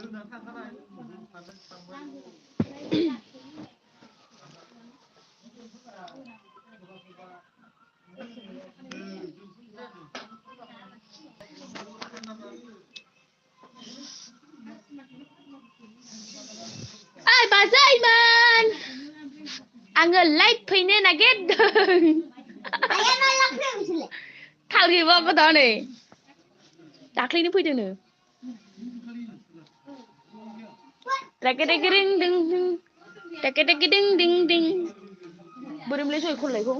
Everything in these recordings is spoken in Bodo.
Ai Bazaiman, आङो लाइट फैनो नागिरदों। थावरिबाबो दा नै दाख्लैनो फैदोंनो। Ragadagading ding ding, ragadagading ding ding. बोरै मोनलाय सय खनलायखौ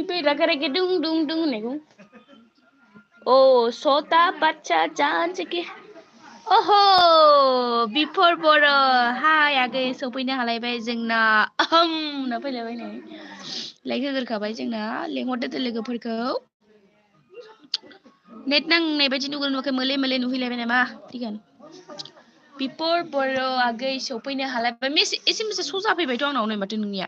बै ragadagading dung dung होननायखौ सोता बाच्चा जान सके ओहो बिफोर बर' हाय आगै सफैनो हालायबाय जोंना होनना फैलायबाय नै लाइक होगोरखाबाय जोंना लेंहरदो लोगोफोरखौ नेट नांनाय बायदि नुगोन नुवाखै मोले मोले नुहैलायबाय नामा दिगोन बिफोर बर' आगै सफैनो हालायबाय एसे मेसेज श' जाफैबायथ' आंनाव नै माथो नोंनिया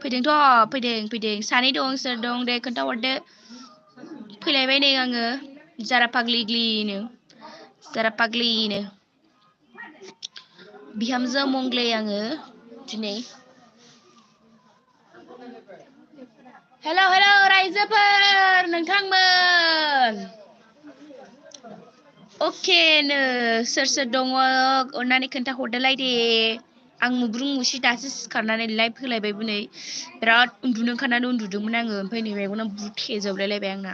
फैदों सानै दं सोर दं दे खोन्थाहरदो फैलायबाय नै आङो जारा पाग्लिनो बिहामजो मंग्ले आङो दिनै हेलौ रायजोफोर नोंथांमोन अकेनो सोर दङ अननानै खोन्थाहरदोलाय दे आं मुब्रुं मुसि दासो सिखारनानै लाइभ होलायबायबो नै बिराद उन्दुनो ओंखारनानै उन्दुदोंमोन आङो ओमफ्राय नै मेगना बुथेजोबलायलायबाय आंना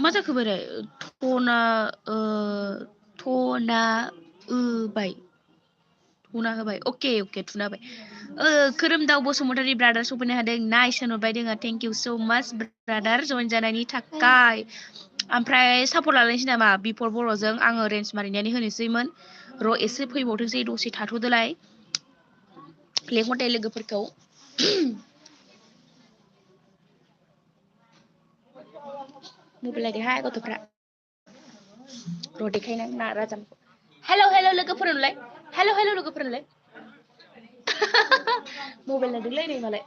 मा जाखो बोराय थना होबाय अके थुना होबाय खोरोमदाव बसुमतारी ब्रादार सफैनो हादों नाइस होनहरबाय दोङो थेंक इउ सो माच ब्रादार जइन जानायनि थाखाय ओमफ्राय सापर्ट लालायनोसै नामा बिफोर बर'जों आङो रेन्ज मारिनानै होनोसैमोन र' एसे फैबावथोंसै दसे थाथ'दोलाय लेंहरदो लोगोफोरखौ मबाइल नायदोंहाय गथ'फ्रा र' देखायनो ना राजाम हेलौ लोगोफोरनोलाय हेलौ लोगोफोरनोलाय मबाइल नायदोंलै नै मालाय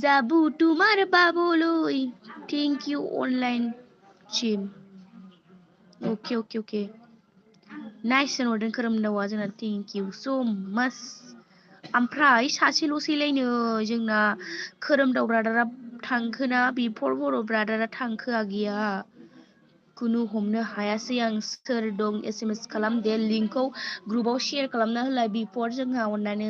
जाबु तुमार बाबुलुई थेंक इउ अनलाइन चिम अके नाइस होनहरदों खोरोमदावा जोंना थेंक इउ स' माच ओमफ्राय सासेल'सैलायनो जोंना खोरोमदाव ब्रादारा थांखोना बिफोर बर' ब्रादारा थांखोआ गैया कुनु हमनो हायासै आं सोर दं SMS खालाम दे लिंकखौ ग्रुपाव शेयार खालामना होलाय बिफोर जोंहा अननानै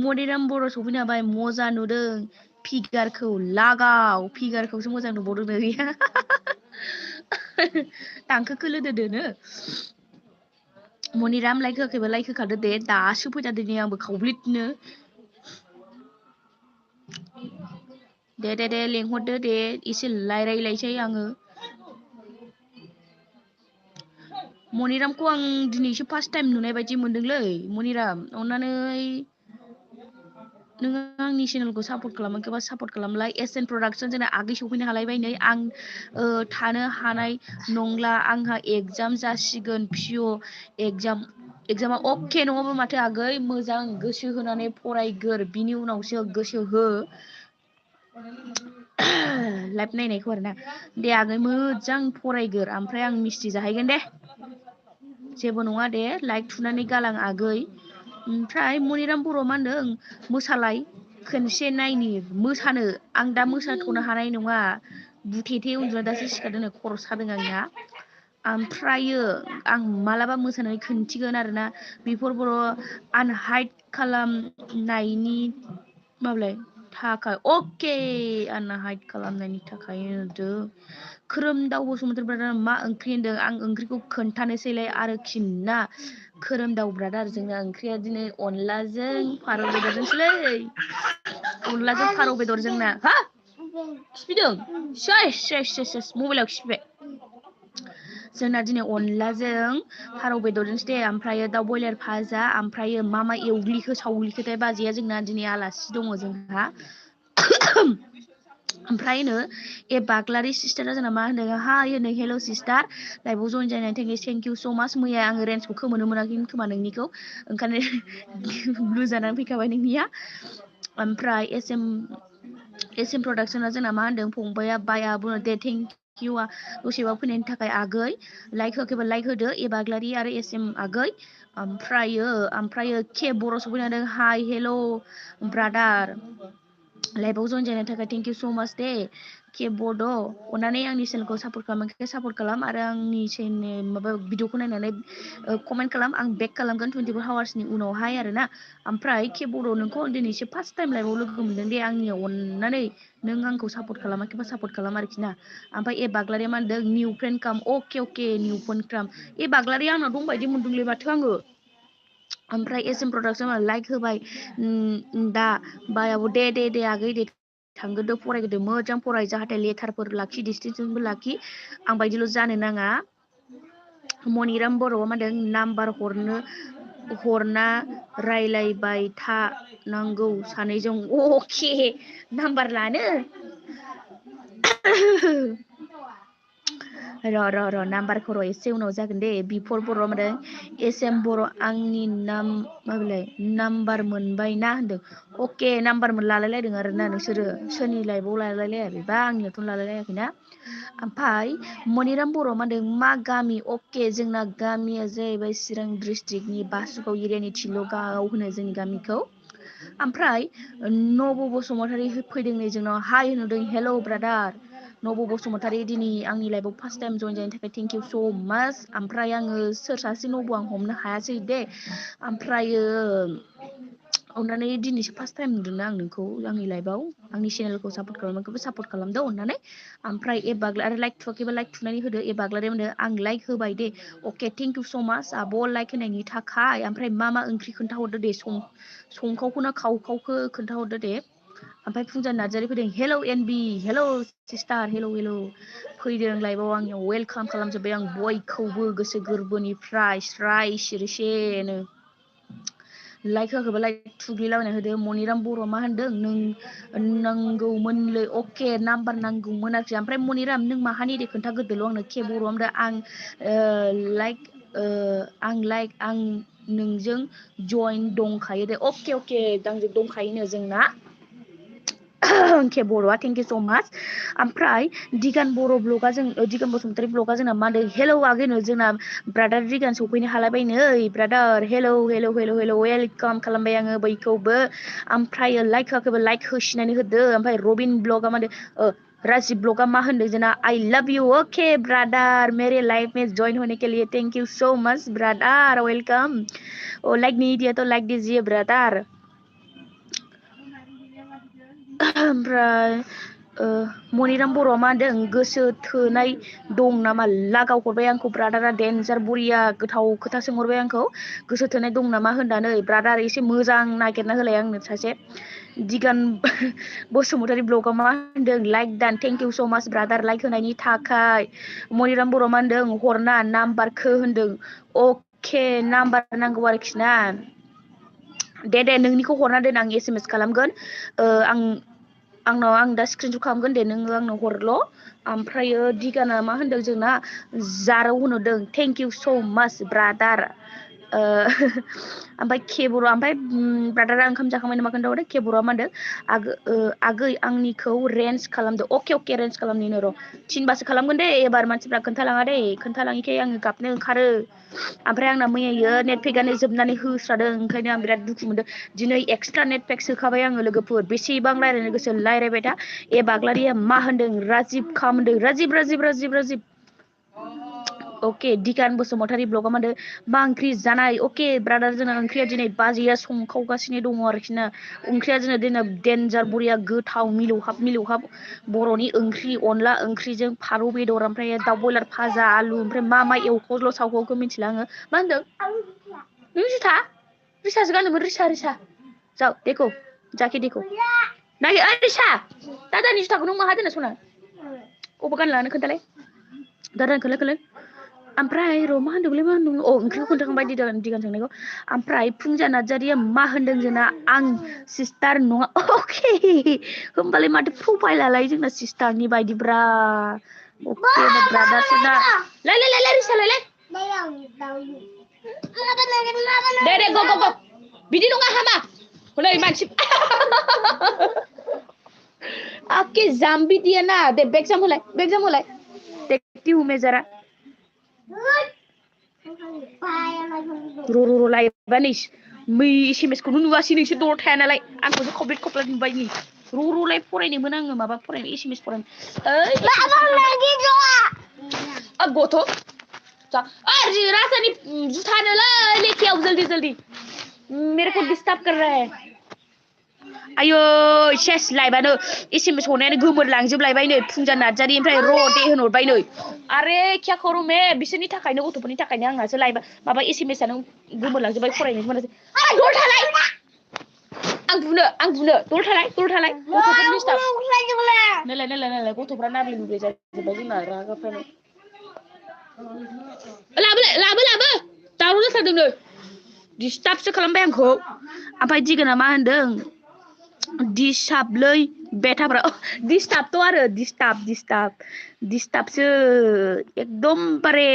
मनिराम बर' सफैनो हाबाय मजा नुदों फिगारखौ लागाव फिगारखौसो मोजां नुबावदों नै थांखो लोदोनो मनिराम लाइक होआखैबा लाइक होखादो दे दासो फैथारदो नै आंबो खावब्लिदनो दे लेंहरदो दे एसे रायलायलायसै आङो मनिरामखौ आं दिनैसो फार्स्ट टाइम नुनाय बायदि मोनदोंलै मनिराम अननानै नोङो आंनि चेनेलखौ सापर्ट खालामाखैबा सापर्ट खालामलाय एसएन प्रडाक्शन जोंना आगै सफैनो हालायबाय नै आं थानो हानाय नंला आंहा एगजाम जासिगोन पिअ एगजामा अके नङाबा माथो आगै मोजां गोसो होनानै फरायगोर बिनि उनावसो गोसो हो लाइभ नायनायखौ आरोना दे आगै मोजां फरायगोर ओमफ्राय आं मिस्टि जाहैगोन दे जेबो नङा दे लाइक थुनानै गालां आगै ओमफ्राय मनिराम बर' मा होनदों मोसालाय खनसे नायनि मोसानो आं दा मोसाथ'नो हानाय नङा बुथेथे उन्दुना दासो सिखारदों खर' सादों आंना ओमफ्रायो आं मालाबा मोसानानै खोन्थिगोन आरोना बिफोर बर' आनहाइद खालामनायनि माबालाय थाखाय अके आनहाइद खालामनायनि थाखाय होनदों खोरोमदाव बसुमतारी ब्रादार मा ओंख्रि होनदों आं ओंख्रिखौ खोन्थानोसैलाय आरोखि ना खोरोमदाव ब्रादार जोंना ओंख्रिया दिनै अनलाजों फारौ बेदरजोंसोलै अनलाजों फारौ बेदर जोंना हा खिफिदों सेस मबाइलाव खिफिबाय जोंना दिनै अनलाजों फारौ बेदरजोंसो दे ओमफ्रायो दाउ बयलार भाजा ओमफ्रायो मा एवग्लिखो सावग्लिखोथाय बाजैया जोंना दिनै आलासि दङ जोंहा ओमफ्रायनो ए बाग्लारि सिस्टारा जोंना मा होनदों हाय होनो हेल' सिस्टार लाइभआव जइन जानायनि थेंक इउ स' माच मैया आङो रेन्जखौ खोमोनो मोनाखै खोमा नोंनिखौ ओंखायनो ब्लु जानानै फैखाबाय नोंनिया ओमफ्राय एस एम प्रडाक्सना जोंना मा होनदों फंबाया बाया बुङो दे थेंक इउ दसेबा फैनायनि थाखाय आगै लाइक होखैबा लाइक होदो ए बाग्लारि आरो एस एम आगै ओमफ्रायो के बर' सफैनानै हाय हेल' ब्रादार लाइभआव जइन जानायनि थाखाय थेंक इउ स' माच दे के बड' अननानै आंनि चेनेलखौ सापर्ट खालामाखै सापर्ट खालाम आरो आंनि चेनेल माबा भिडिअखौ नायनानै कमेन्ट खालाम आं बेक खालामगोन 24 आवार्सनि उनावहाय आरोना ओमफ्राय के बर' नोंखौ आं दिनैसो फार्स्ट टाइम लाइभआव लोगो मोनदों दे आंनियाव अननानै नों आंखौ सापर्ट खालामाखैबा सापर्ट खालाम आरोखि ना ओमफ्राय ए बाग्लारिया मा होनदों निउ फ्रेन्ड काम अके निउ फ्रेन्ड काम ए बाग्लारिया आंनाव दंबायदि मोनदोंलै माथो आङो ओमफ्राय एस एम प्रडाक्सन लाइक होबाय दा बायाबो दे आगै दे थांगोदो फरायगोदो मोजां फराय जाहाथे लेटारफोर लाखि डिस्टिंसनबो लाखि आं बायदिल' जानो नाङा मनिराम बर'आ मा होनदों नाम्बार हरना रायलायबाय था नांगौ सानैजों अके नाम्बार लानो र' नाम्बारखौ र' एसे उनाव जागोन दे बिफर बर' मादों एस एम बर' आंनि नाम्बार मोनबाय ना होनदों अके नाम्बार लालायलायदों आरोना नोंसोरो सोरनि लाइभआव लालायलाया बेबा आंनियावथ' लालायलायाखैना ओमफ्राय मनिराम बर' मा होनदों मा गामि अके जोंना गामिया जाहैबाय चिरां डिस्ट्रिक्टनि बासुगाव एरियानि थिल'गाव होनो जोंनि गामिखौ ओमफ्राय नब बसुमतारी फैदों नै जोंनाव हाय होनदों हेल' ब्रादार नब बसुमतारी दिनै आंनि लाइफआव फार्स्ट टाइम जइन जानायनि थाखाय थेंक इउ स' माच ओमफ्राय आङो सोर सासे नब आं हमनो हायासै दे ओमफ्रायो अननानै दिनैसो फार्स्ट टाइम नुदोंना आं नोंखौ आंनि लाइफआव आंनि चेनेलखौ सापर्ट खालामनायखौबो सापर्ट खालामदो अननानै ओमफ्राय ए बाग्ला आरो लाइक थुवाखैबा लाइक थुनानै होदो ए बाग्लारि होनो आं लाइक होबाय दे अके थेंक इउ स' माच आब' लाइक होनायनि थाखाय ओमफ्राय मा ओंख्रि खोन्थाहरदो दे संखावखौ ना खावखावखौ खोन्थाहरदो दे ओमफ्राय फुंजा नार्जारि फैदों हेल' एनबि हेल' सिस्टार हेल' फैदों लाइभआव आंनियाव वेलकाम खालामजोब्बाय आं बयखौबो गोसो गोरबोनिफ्राय स्राय सिरिसेनो लाइक होखोबा लाइक थुग्लिलाबायना होदो मनिराम बर' मा होनदों नों नांगौमोनलै अके नाम्बार नांगौमोन आरोखि ओमफ्राय मनिराम नों माहानि दे खोन्थागोरदोल' आंनो के बर' होनदों आं आं नोंजों जइन दंखायो दे अके दांजों दंखायोनो जोंना के बर'आ थेंक इउ स' माच ओमफ्राय दिगान बर' ब्लगा दिगान बसुमतारी ब्लगा जोंना मा होनदों हेल' आगैनो जोंना ब्रादार दिगान सफैनो हालायबाय नै ब्रादार हेल' वेलकाम खालामबाय आङो बयखौबो ओमफ्राय लाइक होआखैबा लाइक होसिनानै होदो ओमफ्राय रबिन ब्लगा मा होनदों राजिब ब्लगा मा होनदों जोंना I love you okay brother मेरे लाइफ में ज्वाइन होने के लिए thank you so much brother welcome ओ लाइक नहीं दिया तो लाइक दीजिए ब्रादार ओमफ्राय मनिराम बर'आ मा होनदों गोसो थोनाय दं नामा लागाव हरबाय आंखौ ब्रादारा डेन्जार बरिया गोथाव खोथा सोंहरबाय आंखौ गोसो थोनाय दं नामा होननानै ब्रादार एसे मोजां नागिरना होलाय आंनो सासे दिगान बसुमतारी ब्लगाव मा होनदों लाइक दान थेंक इउ स' माच ब्रादार लाइक होनायनि थाखाय मनिराम बर' मा होनदों हरना नाम्बारखौ होनदों अके नाम्बार नांगौ आरोखि ना दे नोंनिखौ हरना दोन आं SMS खालामगोन आं दा स्क्रिनशट खालामगोन दे नोङो आंनो हरल' ओमफ्रायो दिगाना मा होनदों जोंना जाराव होनहरदों थेंक इउ स' माच ब्रादार ओमफ्राय केबरा ओमफ्राय ब्रादारा ओंखाम जाखांबाय नामा खोन्थाहरदो केबरा मा होनदों आगै आंनिखौ रेन्ज खालामदो अके रेन्ज खालामनिनो र' थिनबासो खालामगोन दे एबार मानसिफ्रा खोन्थालाङा दे खोन्थालाङिखाय आङो गाबनो ओंखारो ओमफ्राय आंना मैयायो नेट पेकआनो जोबनानै होस्रादों ओंखायनो आं बिराद दुखु मोनदों दिनै एक्सट्रा नेट पेक सोखाबाय आङो लोगोफोर बेसेबां रायलायनो गोसो रायलायबाय था ए बाग्लारिया मा होनदों राजिब खाम होनदों राजिब अके दिगान बसुमतारी ब्लगा मा होनदों मा ओंख्रि जानाय अके ब्रादार जोंना ओंख्रिया दिनै बाजैया संखावगासिनो दङ आरोखि ना ओंख्रिया जोंना दिनै डेन्जार बरिया गोथाव मिलौहाब बर'नि ओंख्रि अनला ओंख्रिजों फारौ बेदर ओमफ्राय दाउ बयलार भाजा आलु ओमफ्राय मा एवखावल' सावखावखौ मिथिला आङो मा होनदों नों जुथा रिसासो गानोमोन रिसा जाओ देखो जाके देखो नाय रिसा दादानि जुथाखौ नों माहा दोननो सना अबाव गानलांनो खोन्थालाय दादानि खोलाय ओमफ्राय र' मा होनदों ओंख्रिखौ खोन्थाखांबाय दिगान सोंनायखौ ओमफ्राय फुंजा नार्जारिया मा होनदों जोंना आं सिस्टार नङा अके होमबालाय माथो प्रफाइलालाय जोंना सिस्टारनि बायदिब्रा अके ब्रादारसो ना लाय रिसा लाय दे गो बिदि नङा हामा हनै मानसि आपके जाम भी दिया ना दे बैग जाम होलाय देखती हूँ मैं जरा र' लायबा नै मै एसएमएसखौनो नुवासै नोंसोर दर थाया नालाय आंखौसो खब्लेट नुबाय नै र'लाय फरायनोमोन आङो माबा फरायनो एसएमएस फरायनो गथ' राजानि जुथा नोलै लेके आओ जल्दी मेरे को डिस्टर्ब कर रहा है आयो सेस लाइबानो एसएमएस हरनायानो गोमोरलांजोबलायबाय नै फुंजा नार्जारि ओमफ्राय र' दे होनहरबाय नै आरे क्या करूं मैं बिसोरनि थाखायनो गथ'फोरनि थाखायनो आंहासो लाइबा माबा एसएमएसआनो गोमोरलांजोबबाय फरायनोसो मोनासै दर थालाय आं बुनो दर थालाय गथ'फोरनि डिस्टार्ब नायलाय गथ'फ्रा नाब्ले नुब्ले जाजोब्बाय जोंना रागाफ्रानो लाबो दावराव जाथारदोंनो डिस्टार्बसो खालामबाय आंखौ ओमफ्राय दिगोना मा होनदों डिस्टार्बलै बेटाफ्रा डिस्टार्बथ' आरो डिस्टार्बसो एकदमबारे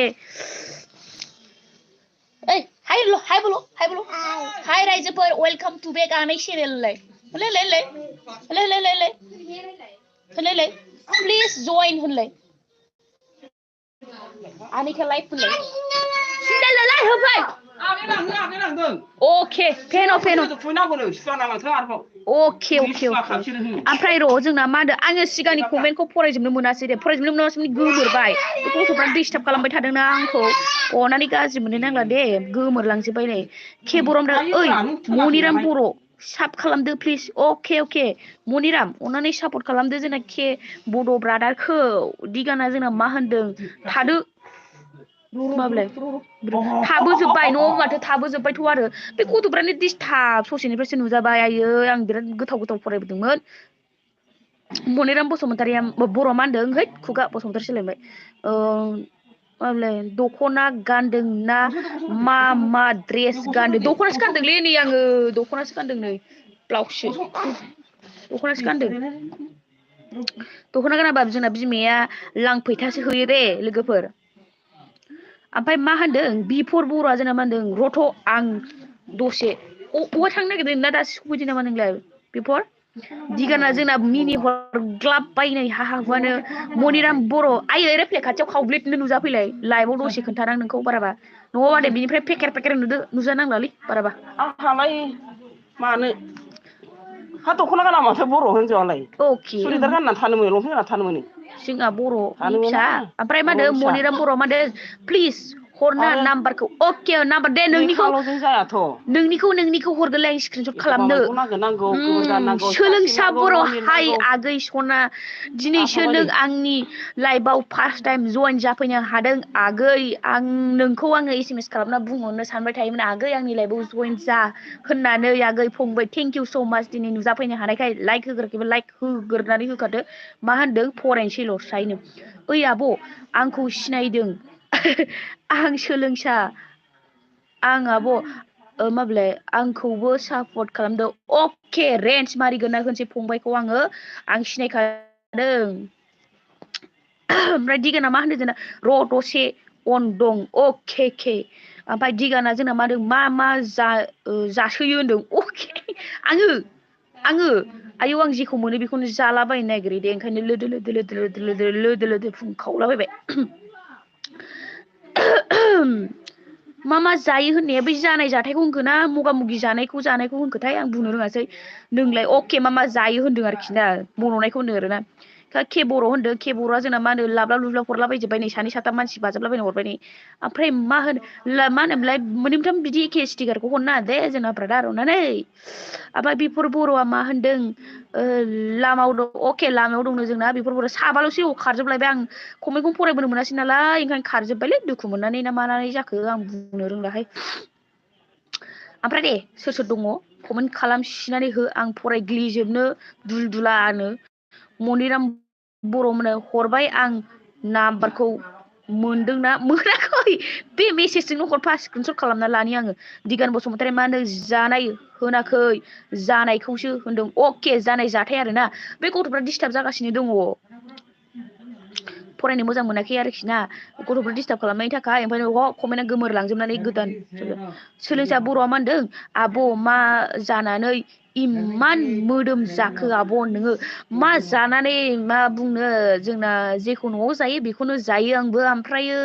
हाय बोलो हाय रायजोफोर वेलकाम टू बेक आनै चेनेल लाय प्लिज जइन होनलाय आनैखौ लाइभ होनलाय सिन्देलाय होफै ओके फेन अके ओमफ्राय र' जोंना मा होनदों आङो सिगांनि कमेन्टखौ फरायजोबनो मोनासै गोमोरबाय गथ'फ्रा डिस्टार्ब खालामबाय थादोंना आंखौ अनानै गाज्रि मोननो नांला दे गोमोरलांजोब्बाय नै केबरम ओइ मनिराम बर' साब खालामदो प्लिज अके मनिराम अननानै सापर्ट खालामदो जोंना के बड' ब्रादारखौ दिगाना जोंना मा होनदों थादो माब्लाय थाबोजोब्बाय न'आव माथो थाबोजोब्बायथ' आरो बे गथ'फ्रानो डिस्टार्ब ससेनिफ्रायसो नुजाबाय आयो आं बिराद गोथाव फरायबोदोंमोन मनिराम बसुमतारिया बर' मा होनदों है खुगा बसुमतारि सोलायबाय माब्लाय दख'ना गानदों ना मा ड्रेस गानदों दख'नासो गानदोंलै नै आङो दख'नासो गानदों नै ब्लाउससो दख'नासो गानदों दख'ना गानाबा जोंना बिमाया लांफैथासो होयो दे लोगोफोर ओमफ्राय मा होनदों बिफर बर'आ जोंना मा होनदों रथ' आं दसे अबा थांनो नागिरदों ना दासो सफैदों नामा नोंलाय बिफर दिगाना जोंना मिनि हरग्लाब बायनाय हाहुआनो मनिराम बर' आयै रेफ्लेक्ट खाथियाव खावब्लेटनो नुजाफैलाय लाइभआव दसे खोन्थानां नोंखौ बाराबा न'आव आदै बिनिफ्राय पेकेर नुजानांलालै बाराबा आंहालाय मानो हा दख'ना गाना माथो बर' हिनजावालाय अके सुरिदार गाननानै थानो मोनो लंपेन्ट गाननानै थानो मोनो जोंहा बर'नि थानो मोना फिसा ओमफ्राय मा होनदों बर'नि फिसा मनिराम बर' मा होनदों प्लिज हरना आरो नाम्बारखौ अके नाम्बार दे लेखाल'जों जायाथ' नोंनिखौ हरगोनलाय आं स्क्रिनशट एखमबा खालामनो मैगं नांगौ गोबोर गाननांगौ साथि सोलोंसा नांगौ बर' रनजित हाय नांगौ आगै सना दिनैसो आफाबारि नों आंनि लाइभआव फार्स्ट टाइम जइन जाफैनो हादों आगै नोंखौ आङो एसएमएस खालामना बुंहरनो सानबाय थायोमोन आगै आंनि लाइभआव जइन जा होननानै आगै फंबाय थेंक इउ स' माच दिनै नुजाफैनो हानायखाय लाइक होग्रोखैबा लाइक होग्रोनानै होखादो मा होनदों फरायनोसैल'सायनो ओइ आब' आंखौ सिनायदों आं सोलोंसा आं आब' माब्लाय आंखौबो सापर्ट खालामदो अके रेन्ज मारिगोन ना होनसै फंबायखौ आं सिनायखादों ओमफ्राय दिगाना मा होनदों जोंना र' दसे अन दं अके ओमफ्राय दिगाना जोंना मा होनदों मा जासोयो होनदों अके आङो आयौ आं जेखौ मोनो बेखौनो जालाबायनो नागिरो दे ओंखायनो लोदो फुंखावलाबायबाय मा जायो होननाया बै जानाय जाथायखौ होनखो ना मगा मगि जानायखौ होनखोथाय आं बुंनो रोङासै नोंलाय अके मा जायो होनदों आरोखि ना मन'नायखौ होनदों आरोना के बर' होनदों के बर'आ जोंना मा होनो लाब्लाब लुब्लाब हरलाबायजोब्बाय नै सानै साथाम मानसि बाजाबलाबायना हरबाय नै ओमफ्राय मा होनोमोनलाय मोनथाम बिदि एखे स्टिकारखौ हरनो नाङा दे जोंना ब्रादार अननानै ओमफ्राय बेफोर बर'आ मा होनदों लामायाव दं अके लामायाव दंनो जोंना बेफोर बर' साबाल'सो खारजोबलायबाय आं कमेन्टखौ फरायबोनो मोनासै नालाय ओंखायनो खारजोब्बायलै दुखु मोननानै ना मानानै जाखो आं बुंनो रोंलाहाय ओमफ्राय दे सोर दङ कमेन्ट खालामसिनानै हो आं फरायग्लिजोबनो दुलदुलानो मनिराम बर' मोनो हरबाय आं नाम्बारखौ मोनदोंना मोनाखै बे मेसेजजोंनो हरफा स्क्रिनशट खालामना लानि आङो दिगान बसुमतारी मा होनदों जानाय होनाखै जानायखौसो होनदों अके जानाय जाथाय आरोना बे गथ'फ्रा डिस्टार्ब जागासिनो दङ फरायनो मोजां मोनाखै आरोखि ना गथ'फ्रा डिस्टार्ब खालामनायनि थाखाय ओमफ्राय कमेन्टआ गोमोरलांजोबनानै गोदान सोलोंसा बर'आ मा होनदों आब' मा जानानै इमान मोदोम जाखो आब' नोङो मा जानानै मा बुंनो जोंना जेखौ न'आव जायो बेखौनो जायो आंबो ओमफ्रायो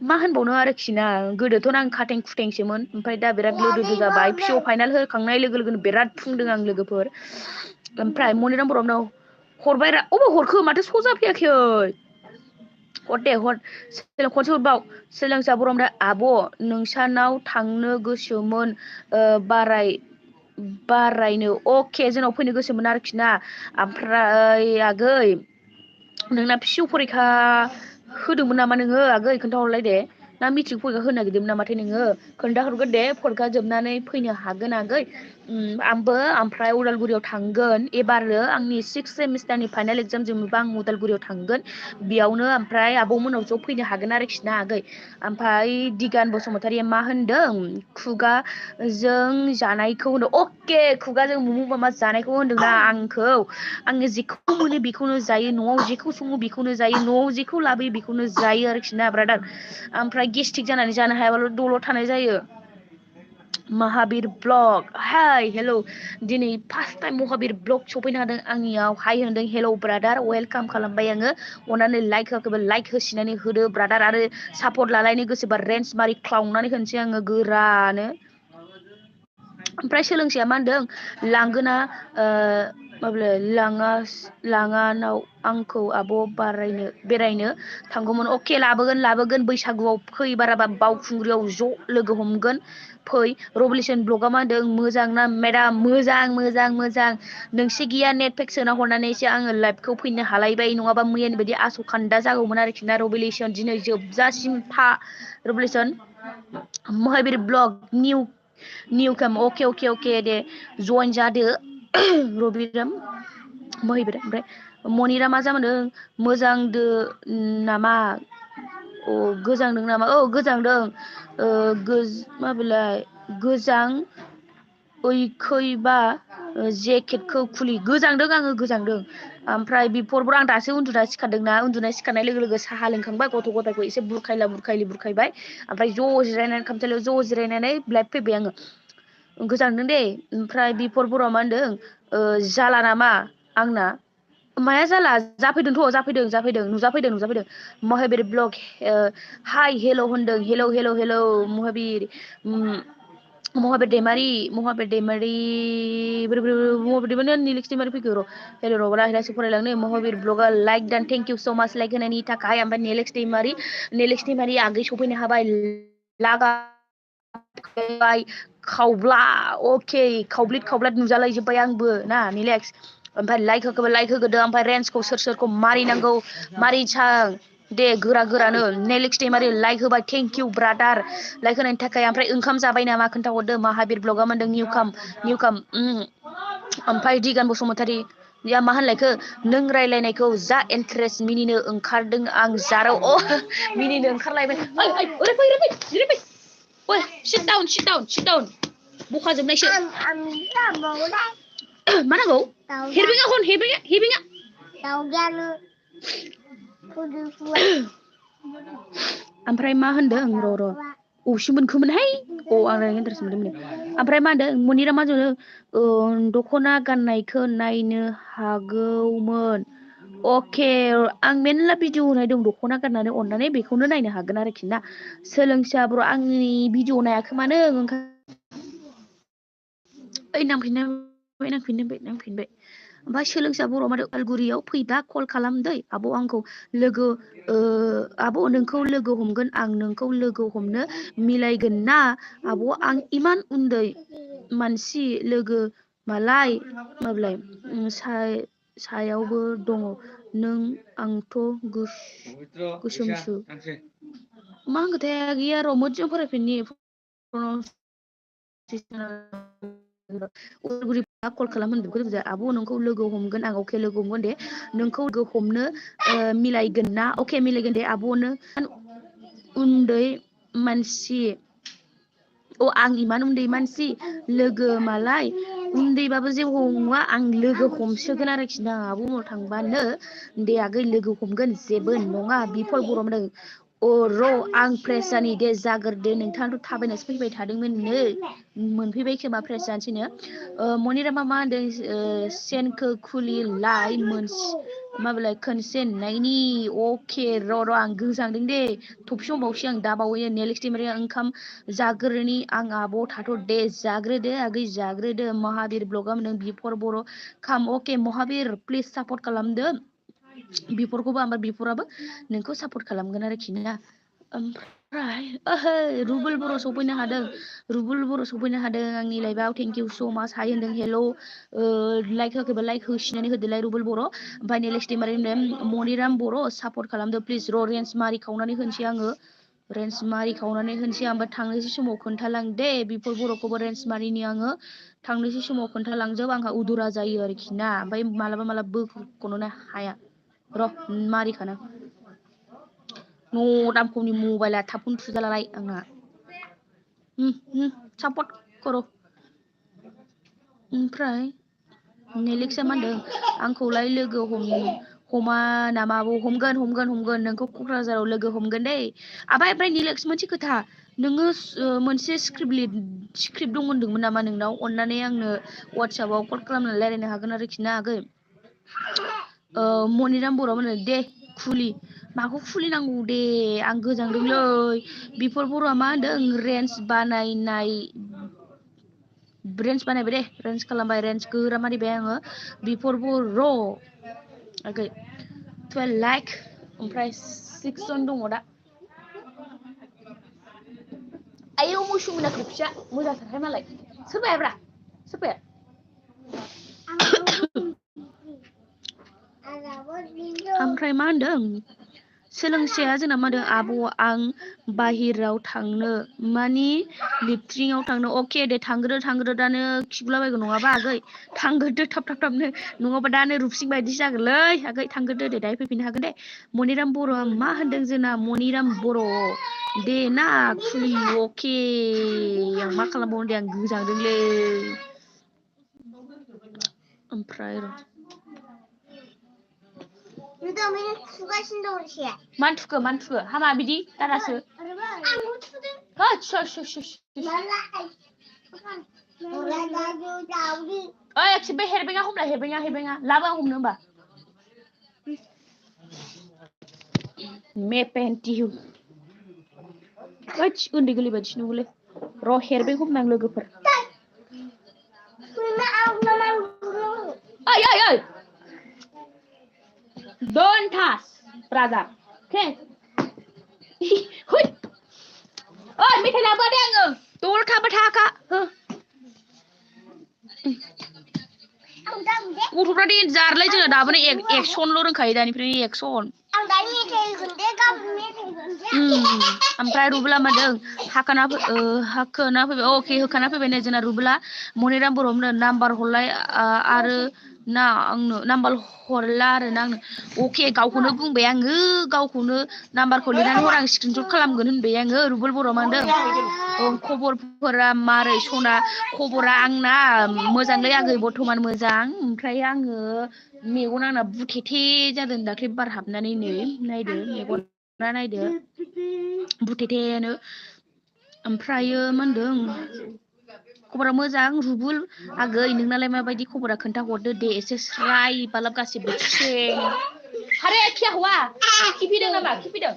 मा होनबावनो आरोखि ना गोदोथ' आं खाथें खुथेंसोमोन ओमफ्राय दा बिराद लोदोदो जाबाय फिअ फाइनाल होखांनाय लोगो लोगोनो बिराद फुंदों आं लोगोफोर ओमफ्राय मनिराम बर'नाव हरबाय अबाव हरखो माथो सजा फैयाखै हर दे हर खनसे हरबाव सोलोंसा बर' आब' नोंसानाव थांनो गोसोमोन बारायनो अके जोंनाव फैनो गोसोमोन आरोखि ना ओमफ्राय आगै नोंना फिअ फरिखा होदोंमोन नामा नोङो आगै खोन्थाहरलाय दे ना मेट्रिक फरिखा होनो नागिरदोंमोन नामाथाय नोङो खोन्थाहरगोन दे फरिखा जोबनानै फैनो हागोन आगै आंबो ओमफ्राय उदालगुरियाव थांगोन एबारो आंनि 6th सेमिस्टारनि फाइनाल एग्जाम जोबोबा आं उदालगुरियाव थांगोन बेयावनो ओमफ्राय आब'मोनाव ज' फैनो हागोन आरोखि ना आगै ओमफ्राय दिगान बसुमतारीया मा होनदों खुगाजों जानायखौ होनदों अके खुगाजों मम' मामा जानायखौ होनदोंना आङो जेखौ मोनो बेखौनो जायो न'आव जेखौ सङो बेखौनो जायो न'आव जेखौ लाबोयो बेखौनो जायो आरोखि ना ब्रादार ओमफ्राय गेस्ट्रिक जानानै जानो हायाबाल' दल' थानाय जायो महाबिर ब्लग हाय हेल' दिनै फार्स्ट टाइम महाबिर ब्लग सफैनो हादों आंनियाव हाय होनदों हेल' ब्रादार वेलकाम खालामबाय आङो अननानै लाइक होआखैबा लाइक होसिनानै होदो ब्रादार आरो सापर्ट लालायनो गोसोबा रेन्स मारि ख्लावनानै होनोसै आङो गोरानो ओमफ्राय सोलोंसाया मा होनदों लांगोना लाङानाव आंखौ आब' बेरायनो थांगौमोन अके लाबोगोन बैसागुआव फै बाराबा बावखुंग्रियाव ज' लोगो हमगोन फै रबुलेसन ब्लगआ मा होनदों मोजां ना मेडाम मोजां नोंसि गैया नेटपेक सोना हरनानैसो आङो लाइभखौ फैनो हालायबाय नङाबा मैयानि बायदि आस'खान्दा जागौमोन आरोखि ना रबुलेसन दिनै जोबजासिम था रबुलेसन महाबिर ब्लग निउ काम अके दे जइन जादो रबिराम महिबिर ओमफ्राय मनिरा मा जामोनदों मोजांदो नामा गोजांदों नामा गोजांदों माबेलाय गोजां ओइखैबा जेकेटखौ खुलि गोजांदों आङो गोजांदों ओमफ्राय बिफोरबो आं दासो उन्दुना सिखारदोंना उन्दुना सिखारनाय लोगो लोगो साहा लोंखांबाय गथ' गथायखौ एसे बुरखायबाय ओमफ्राय ज' जिरायनानै खामसालियाव ज' जिरायनानै लाइभ फैबाय आङो गोजांदों दे ओमफ्राय बिफर बर'आ मा होनदों जाला नामा आंना माया जाला जाफैदों नुजाफैदों महाबिर ब्लग हाय हेल' होनदों हेल' महाबिर दैमारि निलिक्स दैमारि फैखो र' हेल' र'बा हिरासो फरायलांनो महाबिर ब्लगआ लाइक दान थेंक इउ स' माच लाइक होनायनि थाखाय ओमफ्राय नेलेक्स दैमारि आगै सफैनो हाबाय लागा खावब्ला अके खावब्लिद नुजालायजोब्बाय आंबो ना निलेक्स ओमफ्राय लाइक होगोदो ओमफ्राय रेन्सखौ सोरखौ मारिनांगौ मारिसां दे गोरानो नेलेक्स दैमारि लाइक होबाय थेंक इउ ब्रादार लाइक होनायनि थाखाय ओमफ्राय ओंखाम जाबाय नामा खोन्थाहरदो महाबिर ब्लगआ मोनदों निउ काम ओमफ्राय दिगान बसुमतारी या मा होनलायखो नों रायलायनायखौ जा इन्टारेस्ट मिनिनो ओंखारदों आं जाराव मिनिनो ओंखारलायबाय ओरै फै ओइ sit down बखाजोबनायसो मा नांगौ हेरबिङा ओमफ्राय मा होनदों र' अबेसिम मोनखोमोनहाय आं इन्टारेस्ट मोनदोंमोन ओमफ्राय मा होनदों मनिरा मा होनो दख'ना गाननायखौ नायनो हागौमोन अके आं मेरला भिडिअ होनाय दं दख'ना गाननानै अननानै बेखौनो नायनो हागोन आरोखि ना सोलोंसा बर' आंनि भिडिअ नायाखै मानो नांफिनबाय ओमफ्राय सोलोंसा बर' माथो उदालगुरियाव फैबा कल खालामदै आब' आंखौ आब' नोंखौ लोगो हमगोन आं नोंखौ लोगो हमनो मिलायगोन ना आब' आं इमान उन्दै मानसि लोगो मालाय सायावबो दङ नों आंथ' गोसोमसो मा होनखोथाय गैया र' मोजां फरायफिननि उदालगुरिफोरा कल खालामगोन बेखौ बुजा आब' नोंखौ लोगो हमगोन आं अके लोगो हमगोन दे नोंखौ लोगो हमनो मिलायगोन ना अके मिलायगोन दे आब'नो उन्दै मानसि आं इमान उन्दै मानसि लोगो मालाय उन्दैबाबो जेबो नङा आं लोगो हमसोगोन आरोखि ना आब' मोनाव थांबानो दे आगै लोगो हमगोन जेबो नङा बिफोर बर' मोनदों र' आं फ्रेस जानि दे जाग्रोदो नोंथाङाथ' थाबायनासो फैबाय थादोंमोननो मोनफैबाय खोमा फ्रेस जानोसैनो मनिरामा मा होनदों सेनखौ खुलिलाय माबालाय खनसे नायनि अके र' आं गोजांदों दे थफि हमबावसै आं दाबावैनो नेक्स्ट टाइम ओंखाम जाग्रोनि आं आब' थाथ' दे जाग्रोदो आगै जाग्रोदो महाबिर ब्लगा मोनदों बिफर बर' खाम अके महाबिर प्लिज सापर्ट खालामदो बिफोरखौबो ओमफ्राय बिफोराबो नोंखौ सापर्ट खालामगोन आरोखि ना ओमफ्राय रुबुल बर' सफैनो हादों रुबुल बर' सफैनो हादों आंनि लाइफआव थेंक इउ स' माच हाय होनदों हेल' लाइक होआखैबा लाइक होसिनानै होदोलाय रुबुल बर' ओमफ्राय नेक्स्ट टाइम मनिराम बर' सापर्ट खालामदो प्लिज रेन्ज मारि खावनानै होनोसै आङो रेन्ज मारि खावनानै होनोसै ओमफ्राय थांनोसै समाव खोन्थालां दे बिफोर बर'खौबो रेन्ज मारिनि आङो थांनोसै समाव खोन्थालांजोब आंहा उदुरा जायो आरोखि ना ओमफ्राय मालाबा बोख'नो हाया र' मारिखाना न' दामखौनि मबाइला थाबखौनो थुजालालाय आंना सापर्ट कर' ओमफ्राय नेलिक्सआ मा होनदों आंखौलाय लोगो हमा नामा हमगोन नोंखौ क'क्राझाराव लोगो हमगोन दै ओमफ्राय नेलिक्स मोनसे खोथा नोङो मोनसे स्क्रिप्ट दं होनदोंमोन नामा नोंनाव अननानै आंनो वाट्सएपाव कल खालामनानै रायज्लायनो हागोन आरोखि ना आगै मनिराम बर' मोनो दे खुलि माखौ खुलिनांगौ दे आं गोजांदोंलै बिफोर बर'आ मा होनदों रेन्ज बानायबाय दे रेन्ज खालामबाय रेन्ज गोरा मारिबाय आङो बिफोर बर' आगै 12 लाइक ओमफ्राय 6 जन दङ दा आयौ मोसौ मोनाखै फिसा मोजांथारहाय मालाय सोरबायाब्रा सोरबाया ओमफ्राय मा होनदों सोलोंसाया जोंना मा होनदों आब' आं बाहेराव थांनो मानि लिपट्रिङाव थांनो अके दे थांग्रो दानो खिगुलाबायगौ नङाबा आगै थांग्रोदो थाबनो नङाबा दानो रुपसिं बायदि जागोनलै आगै थांग्रोदो दे दायो फैफिननो हागोन दे मनिराम बर'आ मा होनदों जोंना मनिराम बर' दे ना खुलि अके आं मा खालामबावनो दे आं गोजांदोंलै ओमफ्राय मानो थुखो हामा बिदि दानासो बे हेरबेङा हमलाय हेरबेङा लाबो आं हमनो होमबा मे पेन्टि उन्दै गोरलै बायदिसो नुयोलै र' हेरबें हमनां लोगोफोर ओइ don't touch brother okay ओइ मेथाइ लाबोआ दे आङो दल थाबाय थाखा गथ'फ्रा देनजारलै जोंना दाबोनो एक्सनल' रोंखायो दानिफ्रायनो एक्सन ओमफ्राय रुबुला मादों हाखाना फैबाय अके होखाना फैबाय नै जोंना रुबुला मनिराम बर'मोननो नाम्बार हरलाय आरो ना आंनो नाम्बार हरला आरो ना आंनो अके गावखौनो बुंबाय आङो गावखौनो नाम्बारखौ लिरनानै हर आं स्क्रिनशट खालामगोन होनबाय आङो रुबुल बर' मा होनदों खबरफोरा मारै सना खबरा आंना मोजांलै आगै बर्थमान मोजां ओमफ्राय आङो मेगन आंना बुथेथे जादों दाख्लै बार हाबनानै नायदो मेगना नायदो बुथेथेनो ओमफ्रायो मा होनदों खबरा मोजां रुबुल आगै नोंनालाय माबायदि खबरा खोन्थाहरदो दे एसे स्राय बालाब गासिबो अरे क्या हुआ खिफिदों नामा खिफिदों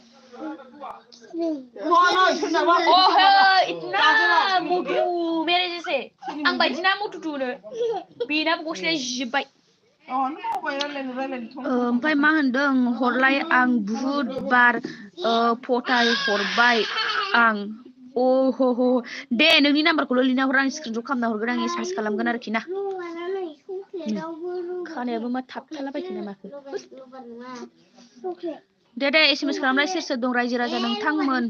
इतना मोटू मेरे जैसे आं बायदिना मोटूनो बेनाबो गस्लाया जिजोब्बाय ओमफ्राय मा होनदों हरलाय आं बुहुद बार फटाय हरबाय आं अह दे नोंनि नाम्बारखौल' लिरना हर आं स्क्रिनशट खालामना हरगोन आं एसएमएस खालामगोन आरोखि ना खानायाबो मा थाबथालाबायखो ना माखो दे एसएमएस खालामलाय सोर सोर दं रायजो राजा नोंथांमोन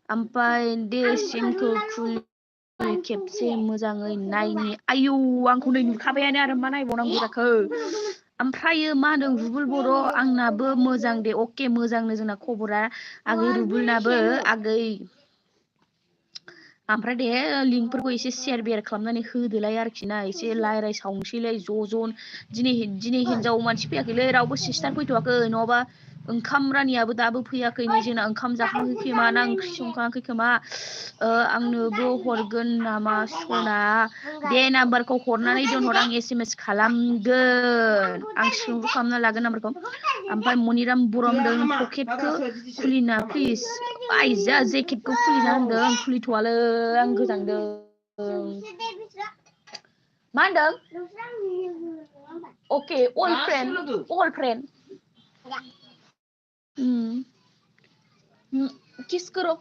ओमफ्राय दे सिमखौ खुलि खेबसे मोजाङै नायनि आयौ आंखौ नै नुखाबायानो आरो मा नायबावनांगौ जाखो ओमफ्रायो मा होनदों रुबुल बर' आंनाबो मोजां दे अके मोजांनो जोंना खबरा आगै रुबुलनाबो आगै ओमफ्राय दे लिंकफोरखौ एसे शेयार बेयार खालामनानै होदोलाय आरोखि ना एसे रायज्लायसावनोसैलाय ज' दिनै हिनजाव मानसि फैयाखैलै रावबो सिस्टार फैथ'वाखै नङाबा ओंखाम रानियाबो दाबो फैयाखै नै जोंना ओंखाम जाखाङाखै खोमा ना ओंख्रि संखाङाखै खोमा आंनोबो हरगोन नामा सना बे नाम्बारखौ हरनानै दोनहर आं SMS खालामगोन आं सोंलु खालामना लागोन नाम्बारखौ ओमफ्राय मनिराम बरमदों पकेटखौ खुलिना प्लिज आइजा जेकेटखौ खुलिना होनदों खुलिथ'वालै आं गोजांदों मा होनदों अके अल फ्रेन्ड किस करो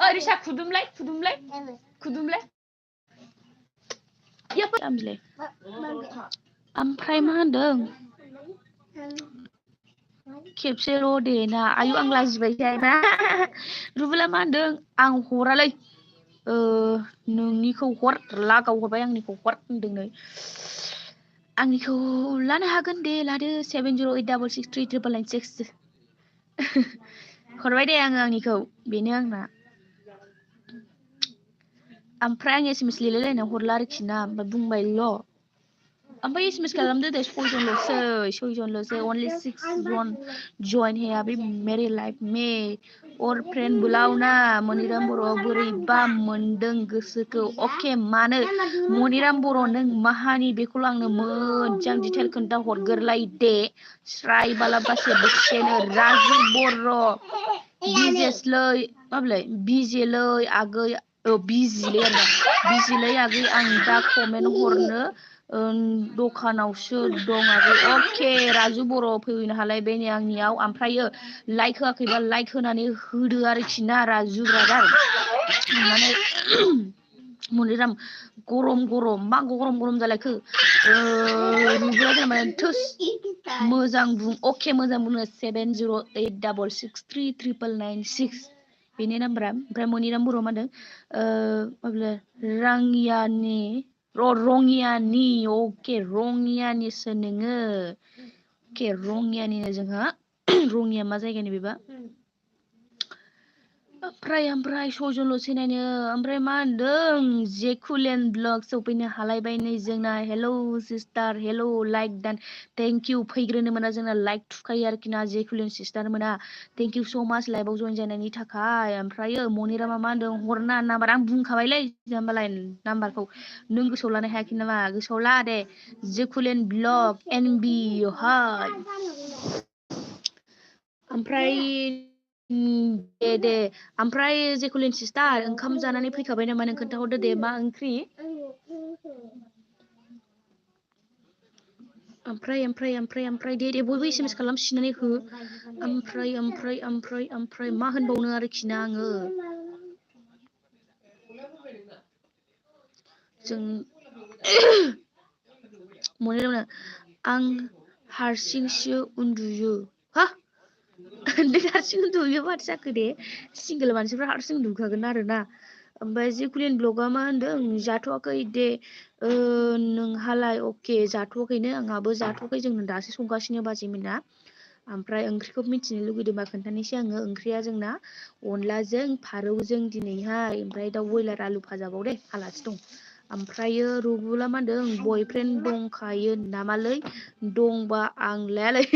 रिसा खुदुमलाय ओमफ्राय मा होनदों खेबसेल' दे ना आयु आं लाजिबायसै ना रुबुला मा होनदों आं हरालै नोंनिखौ हर लागाव हरबाय आंनिखौ हर होनदों नै आंनिखौ लानो हागोन दे लादो 7086639996 हरबाय दे आंनिखौ बेनो आंना ओमफ्राय आं SMS लिरलायलायना हरला आरोखि ना ओमफ्राय बुंबायल' ओमफ्राय SMS खालामदो दे 6जनल'सै only 6 जन जइन है अभी मेरे लाइफ में और फ्रेंड बुलाओ ना मनिराम बर' बोरैबा मोनदों गोसोखौ अके मानो मनिराम बर' नों माहानि बेखौल' आंनो मोजां डिटेल खोन्था हरगोरलाय दे स्राय बालाबासे बोसेनो राजु बर' बिजेसलै माबलाय बिजेलै आगै बिजिलै आगै आं दा कमेन्ट हरनो दखानावसो दं आगै अके राजु बर' फैनो हालायबाय नै आंनियाव ओमफ्रायो लाइक होआखैबा लाइक होनानै होदो आरोखि ना राजु ब्रादार माने मनिराम गरम मा गरम जालायखो रुबुला जेनेबा थोस मोजां बुं अके मोजां बुङो 7086639996 बेनि नाम्बारा ओमफ्राय मनिराम बर' मा होनदों रङियानि अके रङियानिसो नोङो अके रङियानिनो जोंहा रङिया मा जायगानि बेबा ओमफ्राय सयजनल'सै नायनो ओमफ्राय मा होनदों जेकुलेन ब्लग सफैनो हालायबाय नै जोंना हेलौ सिस्टार हेलौ लाइक दान थेंक इउ फैग्रोनो मोना जोंना लाइक थुखायो आरोखि ना जेकुलेन सिस्टार मोना थेंक इउ स' माच लाइभआव जइन जानायनि थाखाय ओमफ्रायो मनिरामा मा होनदों हरना नाम्बार आं बुंखाबायलै होमबालाय नाम्बारखौ नों गोसोआव लानो हायाखै नामा गोसोआव ला दे जेकुलेन ब्लग NB हाय ओमफ्राय दे ओमफ्राय जेकुलिन सिस्टार ओंखाम जानानै फैखाबाय नामा नों खोन्थाहरदो दे मा ओंख्रि ओमफ्राय दे बयबो SMS खालामसिननानै हो ओमफ्राय मा होनबावनो आरोखि ना आङो जों मनिरामनो आं हारसिंसो उन्दुयो हा नों हारसिं उन्दुयो माथो जाखो दे सिंगोल मानसिफ्रा हारसिं उन्दुखागोन आरोना ओमफ्राय जेकुलिन ब्लगआ मा होनदों जाथ'वाखै दे नोंहालाय अके जाथ'वाखैनो आंहाबो जाथ'वाखै जोंनो दासो संगासिनो बाजैमोना ओमफ्राय ओंख्रिखौ मिथिनो लुगैदोंबा खोन्थानोसै आङो ओंख्रिया जोंना अनलाजों फारौजों दिनैहाय ओमफ्राय दाउ बयलार आलु भाजाबाव दे आलासि दं ओमफ्रायो रुबुला मा होनदों बयफ्रेन्ड दंखायो नामालै दंबा आं लायालै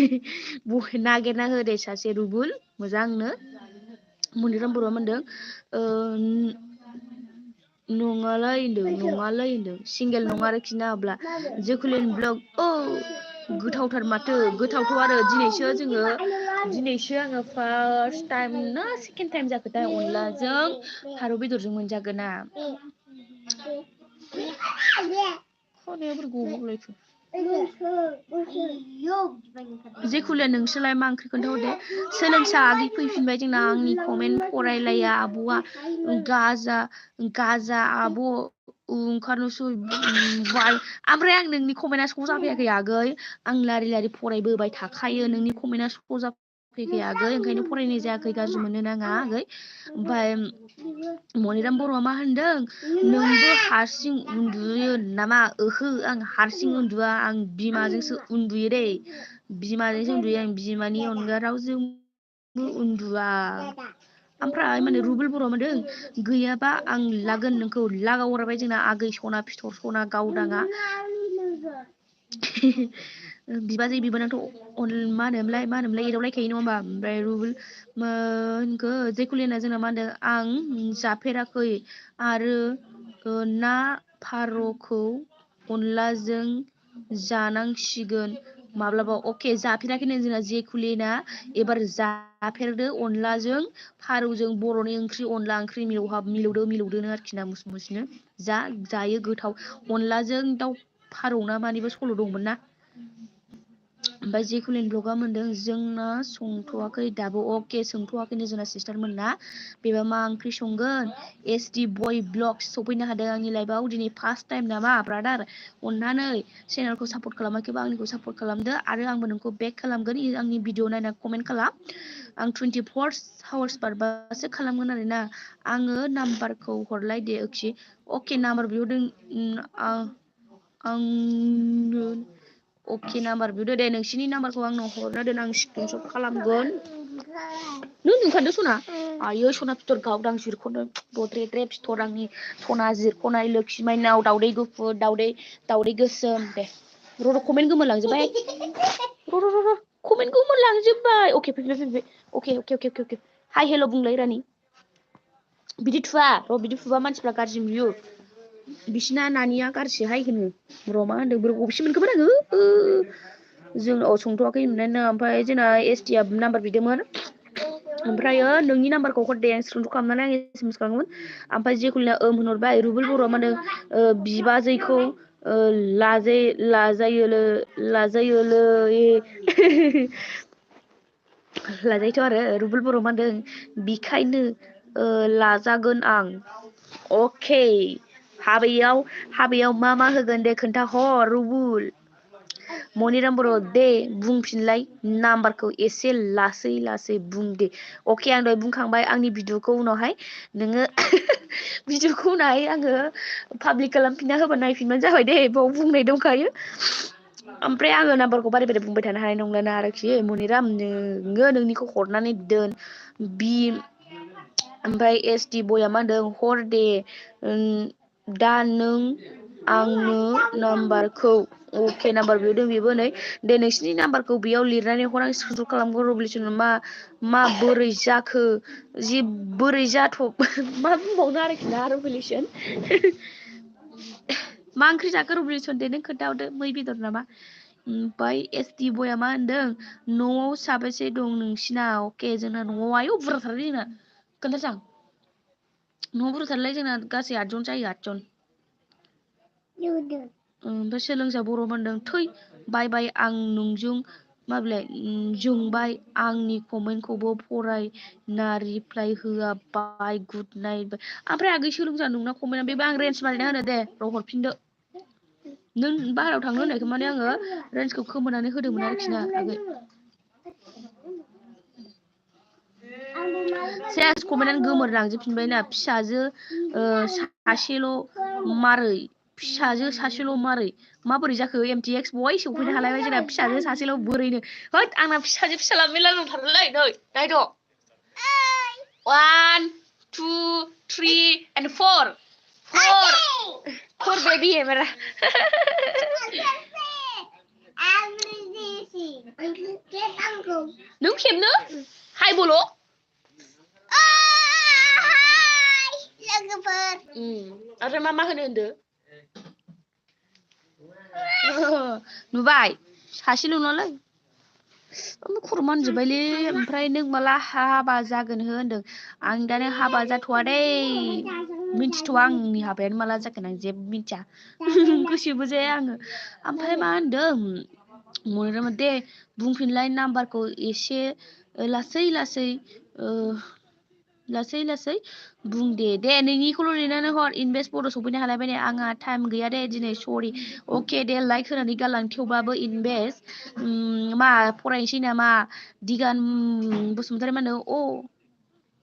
नागिरना होदे सासे रुबुल मोजांनो मनिराम बर'आ होनदों नङालै होनदों सिंगेल नङा आरोखि ना अब्ला जेकुलिन ब्लग गोथावथार माथो गोथावथ' आरो दिनैसो आङो फार्स्ट टाइम ना सेकेन्ड टाइम जाखोथाय अनलाजों फारौ बेदरजों मोनजागोना जेखुलिया नोंसोरलाय मा ओंख्रि खोन्थाहर दे सोलोंसा आगै फैफिनबाय जोंना आंनि कमेन्ट फरायलाया आब'आ गाजा आब' ओंखारनोसै ओमफ्राय आं नोंनि कमेन्टआ श' जाफैयाखै आगै आं लारि फरायबोबाय थाखायो नोंनि कमेन्टआ श' फैखायाखै ओंखायनो फरायनाय जायाखै गाज्रि मोननो नाङा आगै ओमफ्राय मनिराम बर'आ मा होनदों नोंबो हारसिं उन्दुयो नामा ओहो आं हारसिं उन्दुआ आं बिमाजोंसो उन्दुयो दे बिमाजोंसो उन्दुयो आं बिमानि अनगा रावजोंबो उन्दुआ ओमफ्राय माने रुबुल बर' मोनदों गैयाबा आं लागोन नोंखौ लागाव हरबाय जोंना आगै सना फिथर सना गावदाङा बिबाजै बिबोनांथ' मा होनोमोनलाय एदावलायखायो नङा होमबा ओमफ्राय रुबुल होनखो जेकुलिना जोंना मा होनदों आं जाफेराखै आरो ना फार'खौ अनलाजों जानांसिगोन माब्लाबा अके जाफेराखैनो जोंना जेकुलिना एबार जाफेरदो अनलाजों फारौजों बर'नि ओंख्रि अनला ओंख्रि मिलौदोनो आरोखि ना मुस मुसनो जायो गोथाव अनलाजों दाउ फारौ ना मानिबो सल' दंमोन ना ओमफ्राय जेकुलिन ब्लगा मोनदों जोंना संथ'वाखै दाबो अके सोंथ'वाखैनो जोंना सिस्टार मोनना बेबा मा ओंख्रि संगोन SD बय ब्लग सफैनो हादों आंनि लाइफआव दिनै फार्स्ट टाइम नामा ब्रादार अननानै चेनेलखौ सापर्ट खालामाखैबा आंनिखौ सापर्ट खालामदो आरो आंबो नोंखौ बेक खालामगोन आंनि भिडिअ नायना कमेन्ट खालाम आं 24 आवार्स बारबासो खालामगोन आरोना आङो नाम्बारखौ हरलाय दे अके नाम्बार बिहरदों आंनो अके नाम्बार बिहरदो दे नोंसिनि नाम्बारखौ आंनो हरना दोन आं स्क्रिनशट खालामगोन नों नुखादो सना आयो सना फिथर गावदां जिरख'नो दद्रेद्रे फिथर आंनि सना जिरख'नाय लोखि माइनाव दावदै गुफुर दावदै गोसोम दे र' कमेन्ट गोमोरलांजोबबाय र' कमेन्ट गोमोरलांजोबबाय अके फैबाय अके हाय हेल' बुंलाय रानि बिदि थुवा र' बिदि थुबा मानसिफ्रा गाज्रि नुयो बिसिना नानिया गाज्रिहाय होनो र' मा होनदों बोरै गबसे मोनखोमोन आङो जों संथ'वाखै होननानै ओमफ्राय जोंना ST आ नाम्बार बिदोंमोन ओमफ्रायो नोंनि नाम्बारखौ हरदे आं स्क्रिनशट खालामनानै आं SMS खालामोमोन ओमफ्राय जेकुलिना होनहरबाय रुबुल बर'आ मा होनदों बिबाजैखौ लाजायोथ' आरो रुबुल बर' मा होनदों बिखायनो लाजागोन आं अके हाबायाव मा होगोन दे खोन्थाहर रुबुल मनिराम बर' दे बुंफिनलाय नाम्बारखौ एसे लासै बुं दे अके आं दहाय बुंखांबाय आंनि भिडिअखौ उनावहाय नोङो भिडिअखौ उनावहाय आङो पाब्लिक खालामफिनना होबा नायफिनबानो जाबाय दे बाव बुंनाय दंखायो ओमफ्राय आङो नाम्बारखौ बारे बुंबाय थानो हानाय नंलाना आरोखि मनिराम नोङो नोंनिखौ हरनानै दोन ओमफ्राय SD बया मा होनदों हर दे दा नों आंनो नाम्बारखौ अके नाम्बार बिहरदों बेबो नै दे नोंसिनि नाम्बारखौ बेयाव लिरनानै हर आं स्क्रिनशट खालामगोन रिभलिउसन मा बोरै जाखो जि बोरै मा बुंबावनो आरोखि ना रिभलिउसन मा ओंख्रि जाखो रिभलिउसन दे नों खोन्थाहरदो मै बेदर नामा ओमफ्राय SD बया मा होनदों न'आव साबेसे दं नोंसिना अके जोंना न'आव आयौ बुरजाथारलै जोंना खोन्थासां न'आव बुरजाथारलै जोंना गासै 8 जन जायो 8 जन ओमफ्राय सोलोंसा बर' होनदों थै बाय आं नोंजों माबलाय जोंबाय आंनि कमेन्टखौबो फरायना रिप्लाय होआ बाय गुड नाइट ओमफ्राय आगै सोलोंसा नोंना कमेन्टआ बेबो आं रेन्ज मारिना होनो दे र' हरफिनदो नों बाहेरायाव थांनो होननायखौ माने आङो रेन्जखौ खोमोनानै होदोंमोन आरोखि ना आगै सेस कमेन्टआनो गोमोरलांजोबफिनबायना फिसाजो सासेल' मारै माबोरै जाखो MTX बय सौफैनो हालायबाय जोंना फिसाजो सासेल' बोरैनो होद आंना फिसाला मेला दंथारोलै नै नायद' 1 2 3 and 4 baby मेरा नों खेबनो हाय बोल' आरो मा होनो नुबाय सासेल' नङालै खर' मानजोब्बायलै ओमफ्राय नों माला हाबा जागोन होनदों आं दानो हाबा जाथ'वा दे मिन्थिथ'वा आंनि हाबायानो माला जागोन आं जेबो मिन्थिया गोसोबो जाया आङो ओमफ्राय मा होनदों मनिरामा दे बुंफिनलाय नाम्बारखौ एसे लासै लासै लासै बुं दे नोंनिखौल' लिरनानै हर इनभेस्ट बड' सफैनो हालायबाय ने आंहा टाइम गैया दे दिनै सरि अके दे लाइक होनानै गालां थेवबाबो इनभेस्ट मा फरायनोसै नामा दिगान बसुमतारी मा होनो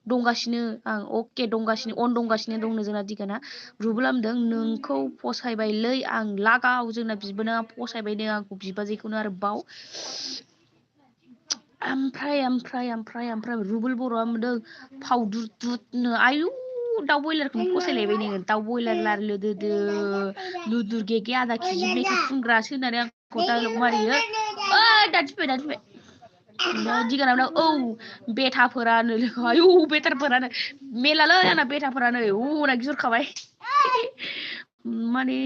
दंगासिनो आं अके दंगासिनो दंगासिनो दंनो जोंना दिगाना रुबुलामदों नोंखौ फसायबायलै आं लागाव जोंना बिबोनाङा फसायबायनो आंखौ बिबाजैखौनो आरो बाव ओमफ्राय रुबुल बर'आ मोनदों फावदुदनो आयु दाउ बयलारखौनो फसायलायबाय नोङो दाउ बयलार लारलोदो लुदुर गेगे आधा केजि मेथाइ फुनग्रासो होननानै आंखौ डायलग मारियो दाथिफाय दिगानाव बेथाफोरानो आयु बेटारफोरानो मेलालै आंना बेटाफोरानो होनना गिहरखाबाय माने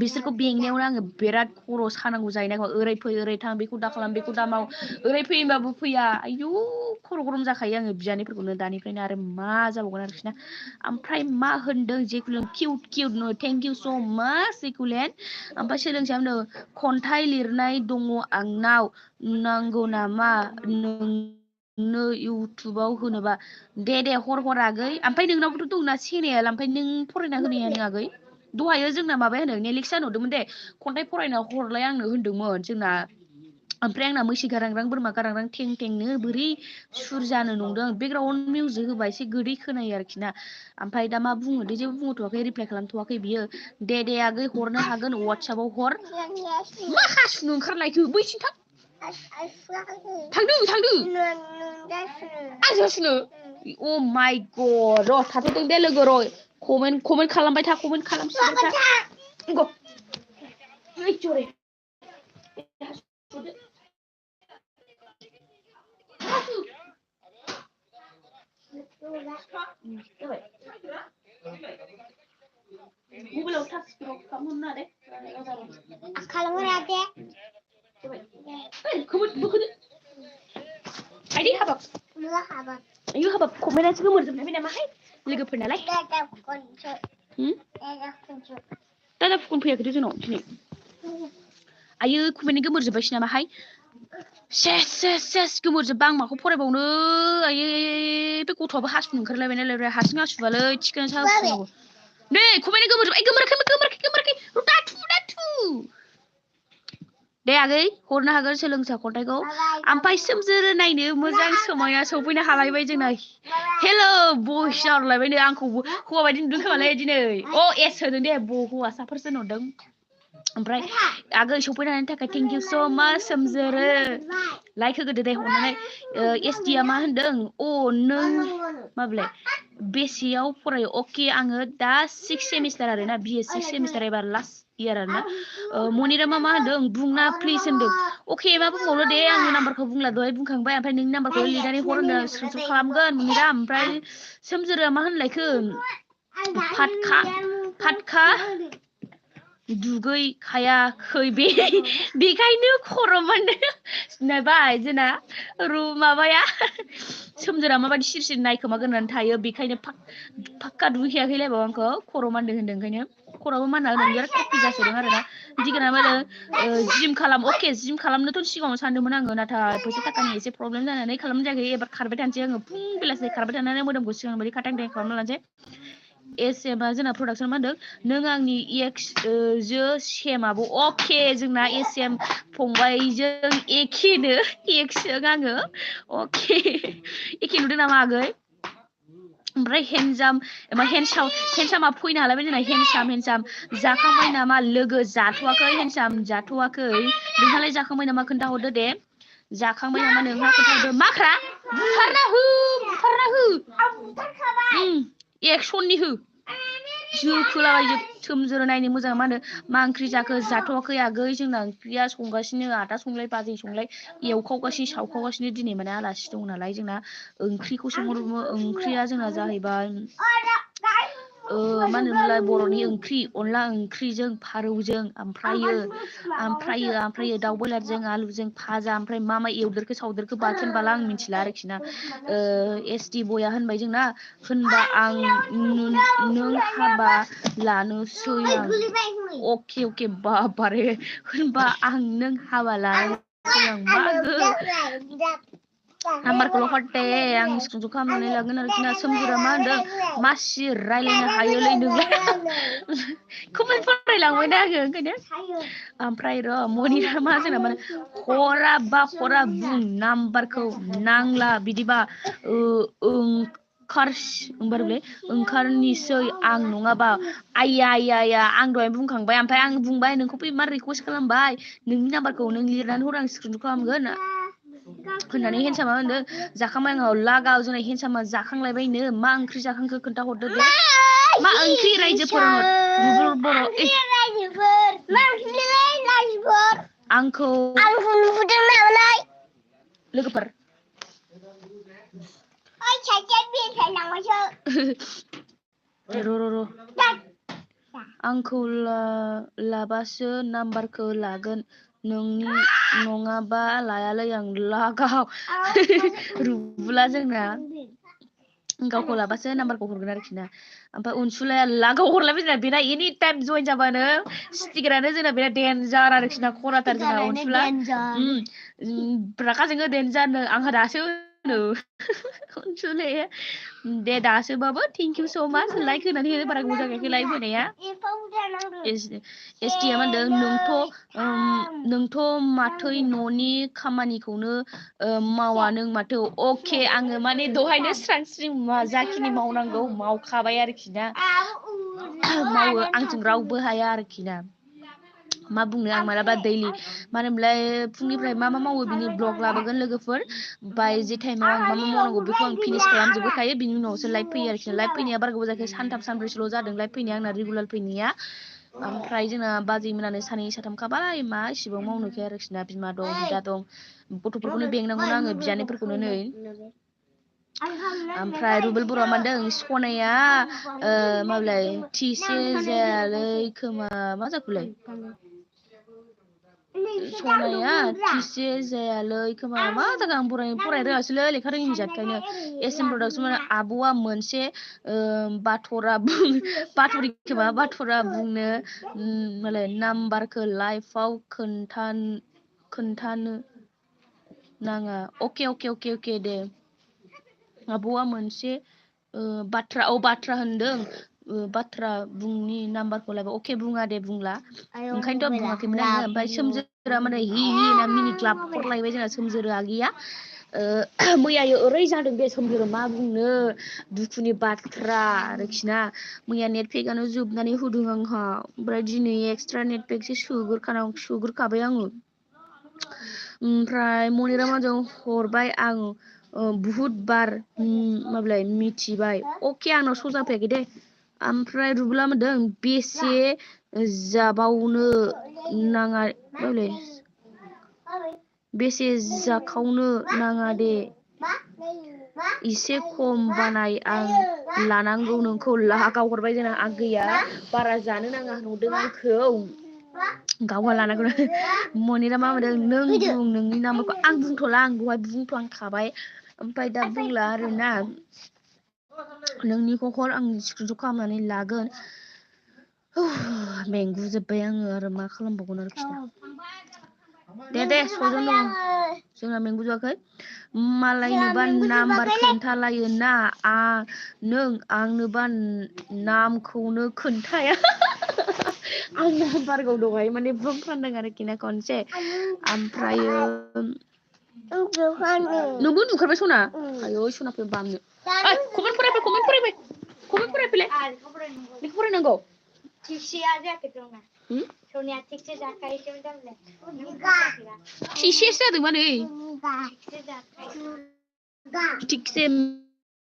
बिसोरखौ बेंनायावनो आङो बिराद खर' सानांगौ जायोना ओरै फै ओरै थां बेखौ दा खालाम बेखौ दा माव ओरै फैयोबाबो फैया आयु खर' गरम जाखायो आङो बियानैफोरखौनो दानिफ्रायनो आरो मा जाबावगोन आरोखि ना ओमफ्राय मा होनदों जेकुलेन किउट नो थेंक इउ स' माच जेकुलेन ओमफ्राय सोलोंसाया होनदों खन्थाइ लिरनाय दङ आंनाव नांगौ नामा नोंनो इउटुबाव होनोबा दे हर आगै ओमफ्राय नोंनावबोथ' दंना चेनेल ओमफ्राय नों फरायना होनाया नों आगै दहायो जोंना माबाया होनदों नेलिक्सा नुदोंमोन दे खन्थाइ फरायना हरलाय आंनो होनदोंमोन जोंना ओमफ्राय आंना मैसो गारांरां बोरमा गारांरां थेंनो बोरै सुर जानो नंदों बेकग्राउन्ड मिउजिक होबा एसे गोदै खोनायो आरोखि ना ओमफ्राय दा मा बुङो दे जेबो बुंथ'वाखै रिप्लाइ खालामथ'वाखै बियो दे आगै हरनो हागोन वाट्सएपाव हर मा हासुनो ओंखारलायखो बैसिम थांदो आं हासुनो अ माइ गड र' थाथ'दों दे लोगो र' कमेन्ट खालामबाय था कमेन्ट खालामसिगोन मबाइलाव टाच खालामनो दे खालामनो दे बोखोदो आइदि हाबाब आयु हाबाब कमेन्टआसो गोमोरजोबनायबाय नामाहाय लोगोफोरनालाय दादा फुकन फैयाखैथ' जोंनाव दिनै आयो कमेन्ट गोमोरजोब्बायसो नामाहाय सेस गोमोरजोब्बा आं माखौ फरायबावनो आयै बे गथ'आबो हासुनो ओंखारलायबाय हारसिं हासुबालै थिखोनासो हासुनांगौ नै कमेन्ट गोमोरजोब्बाय दाथु दे आगै हरनो हागोन सोलोंसा खन्थाइखौ ओमफ्राय सोमजोरो नायनो मोजां समाया सफैनो हालायबाय जोंना हेल' बयस हरलायबायनो आंखौ हौवा बायदि नुदों खोमालै दिनै एस होदों दे हौवासाफोरसो नुदों ओमफ्राय आगै सफैनायनि थाखाय थेंक इउ स' माच सोमजोरो लाइक होगोदो दे हरनानै एसटिया मा होनदों नों माब्लाय बेसेयाव फरायो अके आङो दा 6 सेमिस्टार आरोना बिए 6 सेमिस्टार एबार लास्ट इयार आरोना मनिरामा मा होनदों बुंना प्लिज होनदों अके मा बुंबावनो दे आंनि नाम्बारखौ बुंला दहाय बुंखांबाय ओमफ्राय नोंनि नाम्बारखौ लिरनानै हर होनदों स्क्रिनशट खालामगोन मनिरा ओमफ्राय सोमजोरोआ मा होनलायखो फातखा दुगैखायाखै बेखायनो खर' माने बाय जोंना माबाया सोमजोरा माबायदि सिरि नायखोमागोरनानै थायो बेखायनो फाक्का दुगैखायाखैलायबाव आंखौ खर' मानदों होनदों ओंखायनो खर'आबो मानना होदों बिराद कपि जासोदों आरोना दिगोना मा होनो जिम खालाम अके जिम खालामनोथ' सिगाङाव सानदोंमोन आङो नाथाय फैसा थाखानि एसे प्रब्लेम जानानै खालामनाय जायाखै एबार खारबाय थानोसै आङो फुं बेलासि खारबाय थानानै मोदोमखौ सिगां बायदि खाथां खालामना लानोसै एसएमआ जोंना प्रडाक्सन मा होनदों नों आंनि एक्स जो सेमाबो अके जोंना एसएम फंबायजों एखेनो एक्सजों आङो अके एखे नुदों नामा आगै ओमफ्राय हेन्डसामा फैनो हालायबाय जोंना हेन्डसाम जाखांबाय नामा लोगो जाथ'वाखै हेन्डसाम जाथ'वाखै नोंहालाय जाखांबाय नामा खोन्थाहरदो दे जाखांबाय नामा नोंहा खोन्थाहरदो माख्रा बुथारना हो एक्सननि हो जोखोलाबायजोब सोमजोरो नायनो मोजां मा होनो मा ओंख्रि जाखो जाथ'वाखै आगै जोंना ओंख्रिया संगासिनो आदा संलाय बाजै संलाय एवखावगासिनो सावखावगासिनो दिनै माने आलासि दं नालाय जोंना ओंख्रिखौ ओंख्रिया जोंना जाहैबाय मा होनोमोनलाय बर'नि ओंख्रि अनला ओंख्रिजों फारौजों ओमफ्रायो दाउ बयलारजों आलुजों भाजा ओमफ्राय मा एवदेरखो सावदेरखो बाथोन बाला आं मिथिला आरोखि ना एसटि बया होनबाय जोंना होनबा आं नों हाबा लानोसै आं अके बाबारे होनबा आं नों हाबा लानोसै आं मागो नाम्बारखौल' हरदे आं स्क्रिनशट खालामनानै लागोन आरोखि ना सोमजोरा मा होनदों मासि रायलायनो हायोलै नोंलाय कमेन्ट फरायलांबाय ना आङो ओंखायनो ओमफ्राय र' मनिरा मा जोंना माने हरा बुं नाम्बारखौ नांला बिदिबा ओंखारनिसै आं नङाबा आया आं दहाय बुंखांबाय ओमफ्राय आं बुंबाय नोंखौ मा रिकुवेस्ट खालामबाय नोंनि नाम्बारखौ नों लिरनानै हर आं स्क्रिनशट खालामगोन होननानै हेन्सामा होनदों जाखांबाय आङो लागाव जोंना हेन्सामा जाखांलायबायनो मा ओंख्रि जाखांखो खोन्थाहरदो दे मा ओंख्रि रायजोफोर बर' आंखौ लोगोफोर र' आंखौ लाबासो नाम्बारखौ लागोन नोंनि नङाबा लायालै आं लागाव रुबुला जोंना गावखौ लाबासो नाम्बारखौ हरगोन आरोखि ना ओमफ्राय अनसुलाया लागाव हरलायबाय जोंना बेना एनि टाइम जइन जाबानो स्टिकारानो जोंना बिराद देन्जार आरोखि ना खराथार जोंना अनसुला रागा जोङो देन्जारनो आंहा दासो अनसुलाया दे दासोबाबो थेंक इउ स' माच लाइक होनानै होनो बारा गोबाव जायाखै लाइक होनाया एसटिया मा होनदों नोंथ' माथो न'नि खामानिखौनो मावा नों माथो अके आङो माने दहायनो स्रां जाखिनि मावनांगौ मावखाबाय आरोखि ना मावो आंजों रावबो हाया आरोखि ना मा बुंनो आं मालाबा दैलि मानो होनोमोनलाय फुंनिफ्राय मा मावो बिनि ब्लग लाबोगोन लोगोफोर ओमफ्राय जे टाइमाव आं मा मावनांगौ बेखौ आं फिनिस खालामजोबोखायो बिनि उनावसो लाइभ फैयो आरोखि लाइभ फैनाया बारा गोबाव जायाखै सानथाम सानब्रैसोल' जादों लाइभ फैनाया आंना रेगुलार फैनाया ओमफ्राय जोंना बाजै मोनानो सानै साथाम खाबाय मा इसेबां मावनोखै आरोखि ना बिमा दं बिदा दं गथ'फोरखौनो बेंनांगौना आङो बियानैफोरखौनो नै ओमफ्राय रुबेल बर'आ मा होनदों सनाया माबालाय थिसे जायालै खोमा मा जाखोलाय सनाया थिसे जायालै खोमा मा जागोन आं फरायनो रोङासैलै लेखा रोङिनि जाथखायनो एसएम प्रडाक्सन आब'आ मोनसे बाथरा बुंनो मालाय नाम्बारखौ लाइफआव खोन्थानो नाङा अके दे आब'आ मोनसे बाथ्रा होनदों बाथ्रा बुंनि नाम्बारखौ लायबा अके बुङा दे बुंला ओंखायनोथ' बुङाखैमोन आङो ओमफ्राय सोमजोरा माने हि ना मिनि क्लाब हरलायबाय जोंना सोमजोरो आगैया मैयायो ओरै जादों बे सोमजोरो मा बुंनो दुखुनि बाथ्रा आरोखि ना मैया नेट पेकआनो जोबनानै होदों आंहा ओमफ्राय दिनै एक्सट्रा नेट पेकसो सोग्रोखाबाय आङो ओमफ्राय मनिरामाजों हरबाय आं बुहुत बार माबालाय मिथिबाय अके आंनाव श' जाफैयाखै दे ओमफ्राय रुबुला मोनदों बेसे जाबावनो नाङा माबालाय बेसे जाखावनो नाङा दे एसे खम बानाय आं लानांगौ नोंखौ लागाव हरबाय जोंना आगैया बारा जानो नाङा नुदों आंखौ गावहा लानांगौ मनिरा मा मोनदों नों बुं नोंनि नाम्बारखौ आं बुंथ'ला आं दहाय बुंफ्लांखाबाय ओमफ्राय दा बुंला आरोना नोंनिखौ हर आं स्क्रिनशट खालामनानै लागोन मेंगुजोब्बाय आङो आरो मा खालामबावगोन आरोखि दे सजन दङ जोंना मेंगुजोबाखै मालायनोबा नाम्बार खोन्थालायो ना नों आंनोबा नामखौनो खोन्थाया आं नाम्बारखौ दहाय माने बुंफ्लांदों आरोखि ना खनसे ओमफ्रायो नोंबो नुखाबाय सना आयौ सना फै बामनो कमेन्ट फरायफै फरायफैलाय लेखा फरायनांगौ थिसेया जायाखै जोंना सनिया थिकसे जाखायोसोमोन जाबाय थिसेसो जादों मा नै थिकसे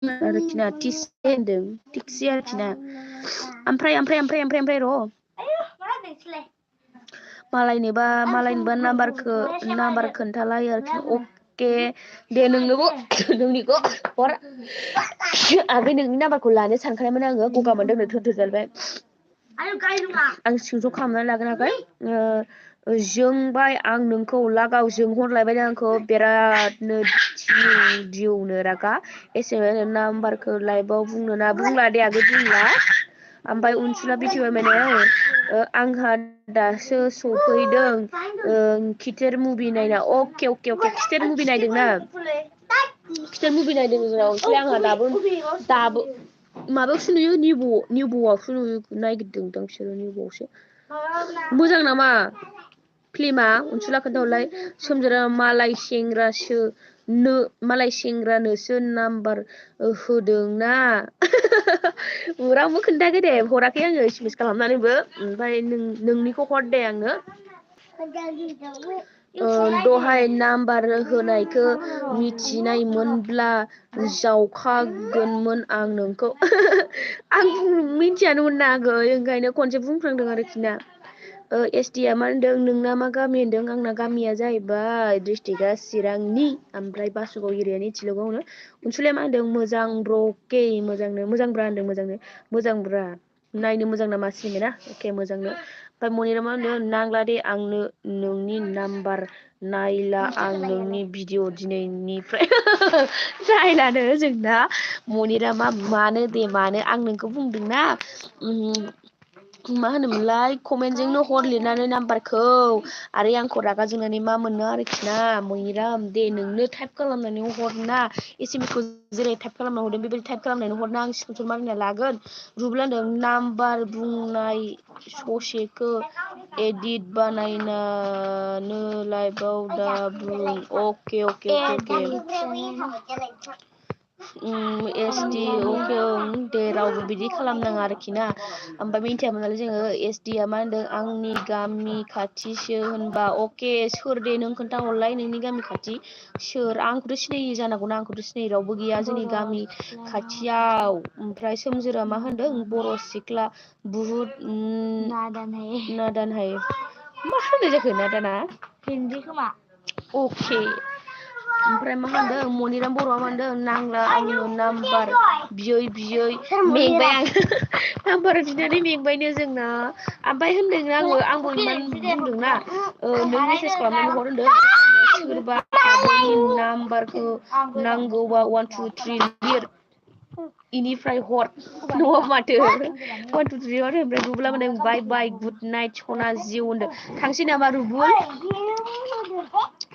आरोखि ना थिसे होनदों थिकसे आरोखि ना ओमफ्राय र' मालायनोबा नाम्बार खोन्थालायो आरोखि अके दे नोंनिखौ हर आगै नोंनि नाम्बारखौ लानो सानखायोमोन आङो गगा मोनदोंनो थोरथोर आं स्क्रिनशट खालामनानै लागोन आगै जोंबाय आं नोंखौ लागाव जोंहरलायबाय आंखौ बिरादनो दिउनो रागा एसेमेस नाम्बारखौ लाइभआव बुंनो ना बुंला दे आगै बुंला ओमफ्राय अनसुला बिथिबाय माने आंहा दासो सफैदों खिथेर मुभि नायना अके खिथेर मुभि नायदोंना खिथेर मुभि नायदों जोंनाव ओमफ्राय आंहा दाबो माबायावसो नुयो निब'आवसो नुयो नायगिरदों दां बिसोरो निब'आवसो मोजां नामा फिल्मा अनसुला खोन्थाहरलाय सोमजोरा मालाय सेंग्रानोसो नाम्बार होदोंना रावबो खोन्थायाखै दे हराखै आङो SMS खालामनानैबो ओमफ्राय नोंनिखौ हर दे आंनो दहाय नाम्बार होनायखौ मिथिनायमोनब्ला जावखागोनमोन आं नोंखौ आं मिथियानोमोन ना आगै ओंखायनो खनसे बुंफ्रांदों आरोखि ना एसटिया मा होनदों नोंना मा गामि होनदों आंना गामिया जाहैबाय डिस्ट्रिक्टआ चिरांनि ओमफ्राय बासुगाव एरियानि थिलगावनो अनसुलाया मा होनदों मोजां ब्रके मोजांब्रा होनदों मोजांब्रा नायनो मोजां नामा सिनेमाया अके मोजांनो ओमफ्राय मनिरा मा होनदों नांला दे आंनो नोंनि नाम्बार नायला आं नोंनि भिडिअ दिनैनिफ्राय नायलानो जोंना मनिरा मानो आं नोंखौ बुंदोंना मा होनोमोनलाय कमेन्टजोंनो हर लिरनानै नाम्बारखौ आरो आंखौ रागा जोंनानै मा मोनो आरोखि ना मनिराम दे नोंनो टाइप खालामनानै हरना एसएमएसखौ जेरै टाइप खालामना हरदों बेबायदि टाइप खालामनानै हरना आं स्क्रिनशट मारिना लागोन रुबला होनदों नाम्बार बुंनाय ससेखौ एडिट बानायनानो लाइभआव दा बुं अके एसडि अके दे रावबो बिदि खालामनाङा आरोखि ना ओमफ्राय मिन्थियामोन नालाय जोङो एसडिया मा होनदों आंनि गामि खाथिसो होनबा अके सोर दे नों खोन्थाहरलाय नोंनि गामि खाथि सोर आंखौथ' सिनायि जानांगौना आंखौथ' सिनायि रावबो गैया जोंनि गामि खाथियाव ओमफ्राय सोमजोरा मा होनदों बर' सिख्ला बुहुद नादान हाय मा होननाय जाखो नादाना हिन्दी खोमा अके ओमफ्राय मा होनदों मनिराम बर'आ मा होनदों नांला आंनो नाम्बार बियै मेंबाय आं नाम्बार बिनानै मेंबायनो जोंना ओमफ्राय होनदों आंबो इमान बुंदोंना नों मेसेज खालामनानै हर होनदों सोरबा आब'नि नाम्बारखौ नांगौबा 1 2 3 लिर इनिफ्राय हर न'आव माथो 1 2 3 हर ओमफ्राय रुबुला माने बाय बाय गुड नाइट सना जिउ होनदों थांसै नामा रुबुल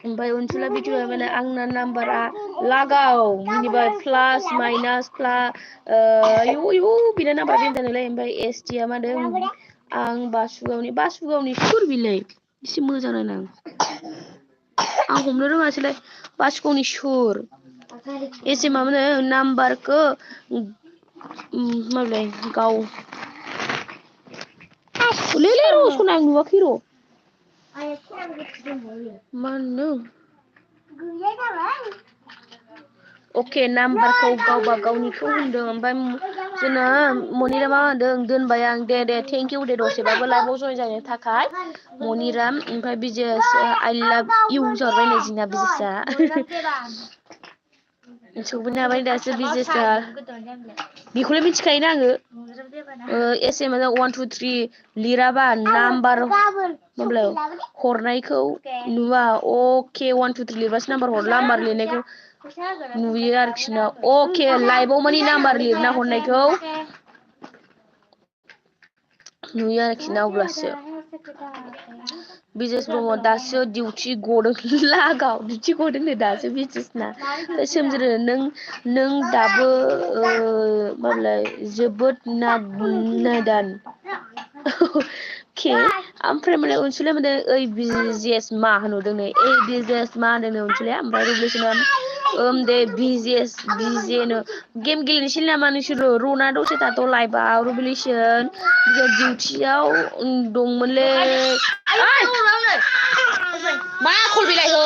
ओमफ्राय अनसुला बिटुआ माने आंना नाम्बारा लागाव मिनिबाय प्लास माइनास आयु बिना नाम्बारा बेनो जानोलै ओमफ्राय एसटिया मा होनदों आं बासुगावनि सोर बिलाय एसे मोजां नायना आं हमनो रोङासैलाय बासुगावनि सोर एसे माबानो नाम्बारखौ माबालाय गाव ले र' सना आं नुवाखै र' मा होनो अके नाम्बारखौ गावबा गावनिखौ होनदों ओमफ्राय जोंना मनिरा मा होनदों दोनबाय आं दे थेंकिउ दे दसेबाबो लाइभआव जइन जानो थाखाय मनिराम ओमफ्राय बिजेस आइ लाभ इउ जाहरबायनो जोंना बिजेसआ सौफैनो हाबाय दासो बिजेसआ बेखौलाय मिथिखायोना आङो एस एम 1 2 3 लिराबा नाम्बार माब्लायाव हरनायखौ नुवा अके 1 2 3 लिरबासो नाम्बार हरला नाम्बार लिरनायखौ नुयो आरोखि ना अके लाइभआव मानि नाम्बार लिरना हरनायखौ नुयो आरोखि ना अब्लासो बिजेस ब्रह्म दासो डिउटि गदों लागाव डिउटि गदोंनो दासो बिजेसना सोमजिरो नों दाबो माबालाय जोबोद नादान के ओमफ्राय माने अनसुलाया माने ओइ बिजेस मा होनहरदों नै ओइ बिजेस मा होनदों अनसुलाया ओमफ्राय रुबुलसना दे बिजेनो गेम गेलेनोसै नामा नोंसोरो रना दसे थाथ' लाइभआव रुबुलेसन डिउटियाव दंमोनलै मा कल बिलाइ हो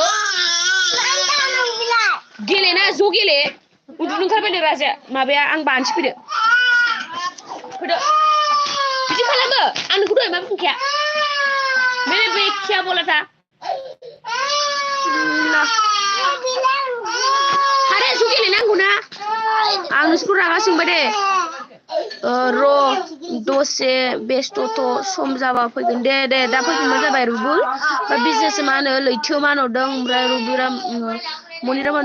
गेलेना ज' गेले उन्दुनो ओंखारबायनो राजाया माबाया आं बानोसै फैदो बिदि खालामो आं नोंखौ दहाय मा बुंखाया मेरे बेखिया बोला था आरे ज' गेलेनांगौ ना आं नोंसोरखौ रागा सोंबाय दे र' दसे बेस्थ'थ' सम जाबा फैगोन दे दा फैफिनबानो जाबाय रुबुल बिजेस मा होनो लैथो मा होनहरदों ओमफ्राय रुबुरा मनिरामा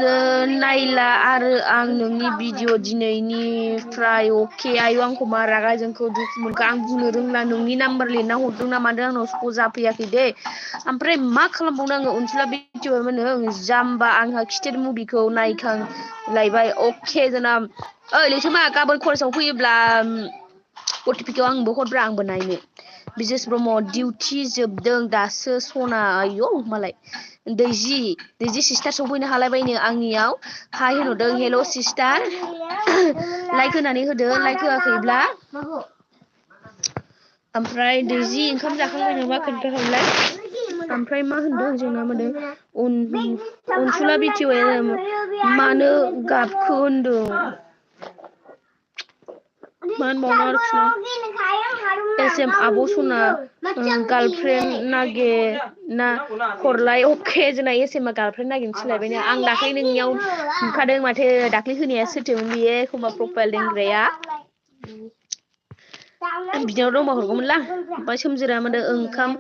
नायला आरो आं नोंनि भिडिअ दिनैनिफ्राय अके आयु आंखौ मा रागा जोंखौ दुखु मोनखो आं बुंनो रोंला नोंनि नाम्बार लिरना हरदों ना मादों आंनाव सक जाफैयाखै दे ओमफ्राय मा खालामबावनो आङो अनसुला भिडिअ मोनो जाम्बा आंहा खिथेर मुभिखौ नायखांलायबाय अके जोनाम ओइ लैथोमा गाबोन कलेजाव फैयोब्ला अटिपिखौ आंबो हरब्रा आंबो नायनो बिजेस ब्रह्म डिउटि जोबदों दासो सना आयौ मालाय दैजि सिस्टार सफैनो हालायबायनो आंनियाव हाय होनहरदों हेल' सिस्टार लाइक होनानै होदो लाइक होआखैब्ला ओमफ्राय दैजि ओंखाम जाखांबाय नामा खोन्थाहरलाय ओमफ्राय मा होनदों जोंना मोनदों अनसुला भिडिअ मानो गाबखो होनदों मान बावनो एसएम आब' सना गार्लफ्रेन्ड ना हरलाय अके जोंना एसएमआ गार्लफ्रेन्ड नागिरनो थिनलायबायनो आं दाख्लै नोंनियाव नुखादों माथो दाख्लै होनाया सोरथोमोन बेयो एखमबा प्रफाइल दोनग्राया बिनाव दंबा हरगौमोनलां ओमफ्राय सोमजिरा मोनदों ओंखाम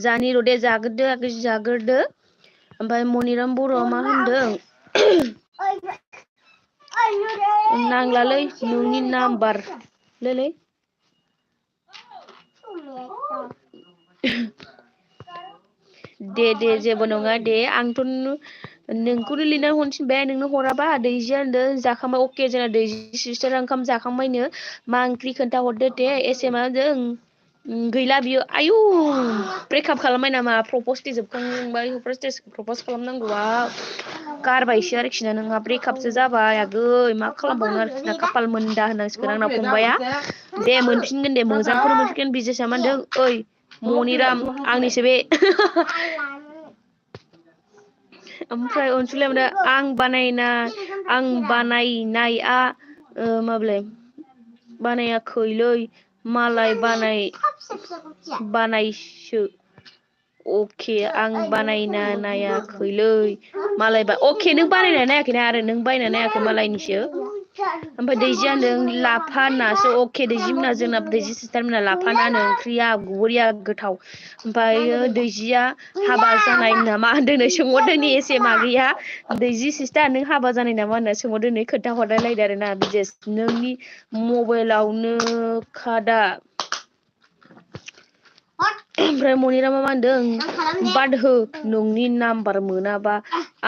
जानि र' दे जाग्रोदो ओमफ्राय मनिराम बर'आ मा होनदों नांलालै नोंनि नाम्बार लै दे जेबो नङा दे आंथ' नोंखौनो लिरना हरनो थिनबाय नोंनो हराबा दैजिया होनदों जाखांबाय अके जोंना दैजि सिस्टार ओंखाम जाखांबायनो मा ओंख्रि खोन्थाहरदो दे एसएमआ जों गैला बियो आयु ब्रेकआप खालामबाय नामा प्रपस जोबखांबाय प्रपस खालामनांगौआ गारबायसो आरोखि ना नोंहा ब्रेकआपसो जाबाय आगै मा खालामबावनो आरोखि ना खाफाल मोनदा होनांसिगोन आंना फंबाया दे मोनफिनगोन दे मोजांखौनो मोनफिनगोन बिजेसा मा होनदों ओइ मनिराम आंनिसो बे ओमफ्राय अनसुलाया आं बानायनाया माबलाय बानायाखैलै मालाय बानायसो अके आं बानायना नायाखैलै मालायबा अके नों बानायना नायाखैना आरो नों बायना नायाखै मालायनिसो ओमफ्राय दैजिया होनदों लाफा नासो अके दैजि मोना जोंना दैजि सिस्टार मोना लाफा नानो ओंख्रिया बरिया गोथाव ओमफ्रायो दैजिया हाबा जानाय नामा होनदों सोंहरदों एसे मागैया दैजि सिस्टार नों हाबा जानाय नामा होनना सोंहरदों खोन्थाहरलायलायदो आरो ना बिजेस नोंनि मबाइलावनो खादा ओमफ्राय मनिरामा मा होनदों बाद हो नोंनि नाम्बार मोनाबा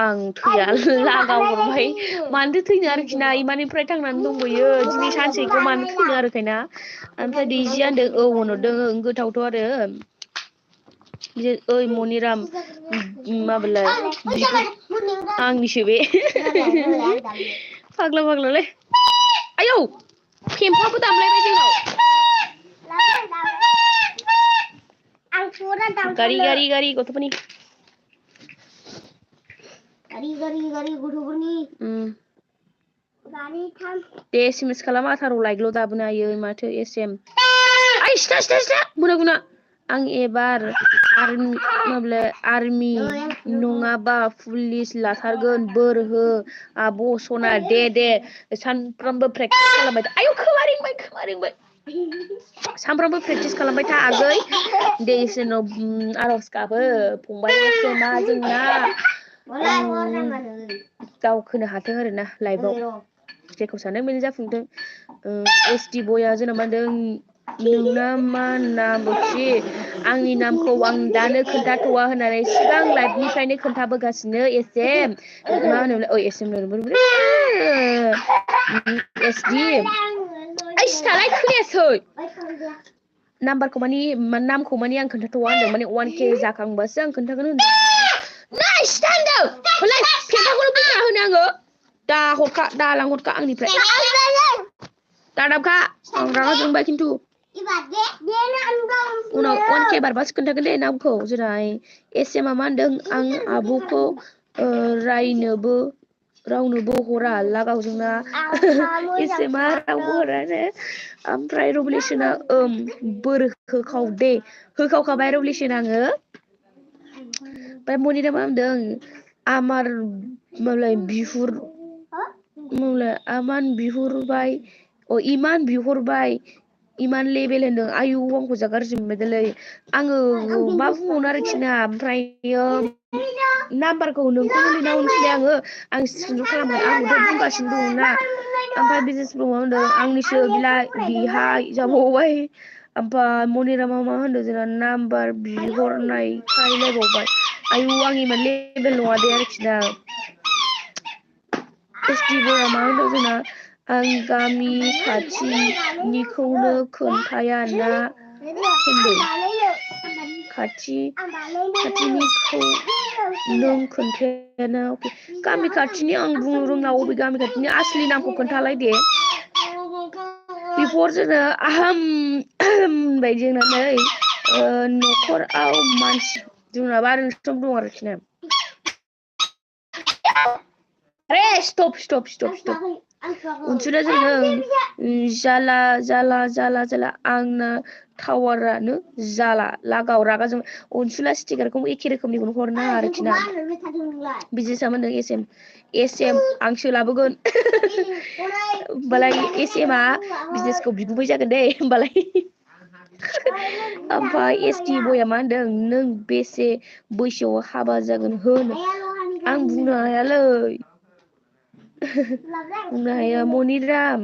आं थैया लागाव हरबाय मानोथो थैनो आरोखि ना इमाननिफ्राय थांनानै दंबोयो दिनै सानसेखौ मानो थैनो आरोखायना ओमफ्राय दैजिया होनदों औ होनहरदों गोथावथ' आरो ओइ मनिराम माबालाय आंनिसो बे फाग्लालै आयौ फेम्फाबो दामलायबाय जोंनाव गारि गथ'फोरनि गारि गथ'फोरनि दे एसएमएस खालाम 18 लाइकल' दाबोनो हायो माथो एसएम आइ सिथा गुना आं एबार आर्मि नङाबा पुलिस लाथारगोन बोर हो आब' सना दे सानफ्रामबो प्रेक्टिस खालामबाय आयौ खोमा रिंबाय सानफ्रामबो प्रेक्टिस खालामबाय था आगै दे इसोरनाव आर'ज गाबो फंबाय एसेमा जोंना दावखोनो हाथों आरोना लाइफआव जेखौ सानो बेनो जाफुंथों एसटि बया जोंना मा होनदों नोंना मा नामखि आंनि नामखौ आं दानो खोन्थाथ'वा होननानै सिगां लाइफनिफ्रायनो खोन्थाबोगासिनो एसएम मा होनोमोनलाय एसएम एसडि ओइ सिथालाय खोनायासै नाम्बारखौ नामखौ आं खोन्थाथ'वा होनदों माने 1K जाखांबासो आं खोन्थागोन होनदों नै सिथा होनदों हलाय फेन्टाखौनो बुंना होनो आङो दा लांहरखा आंनिफ्राय दादाबखा आं रागा जोंबाय खिन्थु उनाव 1K बारबासो खोन्थागोन दे नामखौ जेरै एसएमआ मा होनदों आं आब'खौ रावनोबो हरा लागावजोंना एसएमआ रावबो हरानो ओमफ्राय रबुलेसना बोर होखावखाबाय रबुलेसन आङो ओमफ्राय मनिरा मा होनदों आमार मालाय इमान बिहरबाय इमान लेभेल होनदों आयु आंखौ जा गाज्रि मोनबायलै आङो मा बुंबावनो आरोखि ना ओमफ्रायो नाम्बारखौ नोंखौनो लिरना हरनोसै आङो आं स्क्रिनशट खालामगोन आंबोथ' बुंगासिनो दङ ना ओमफ्राय बिजनेस ब्र'आ होनदों आंनिसो बिहाय जाबावबाय ओमफ्राय मनिरामा मा होनदों जोंना नाम्बार बिहरनायखायलायबावबाय आयु आं इमान लेभेल नङा दे आरोखि ना एसटि बयआ मा होनदों जोंना आं गामि खाथिनिखौनो खोन्थाया ना होनदों खाथिनिखौ नों खोन्थायाना गामि खाथिनि आं बुंनो रोंला अबे गामि खाथिनि आसलि नामखौ खोन्थालाय दे बिफोर जोङो आहाम होनबाय जोंना नै न'खराव मानसि जोंनाबा आरो स्टप दं आरोखि ना अरे स्टप अनसुला जोंनो जाला आंना टावारानो जाला लागाव रागा जों अनसुला स्टिकारखौ एखे रोखोमनिखौनो हरना आरोखि ना बिजनेसा मोनदों एसएम आंसो लाबोगोन होमबालाय एसएमआ बिजनेसखौ बिगुमै जागोन दे होमबालाय ओमफ्राय एसटि बयआ मा होनदों नों बेसे बैसोआव हाबा जागोन होन आं बुंनो हायालै बुंनो हाया मनिराम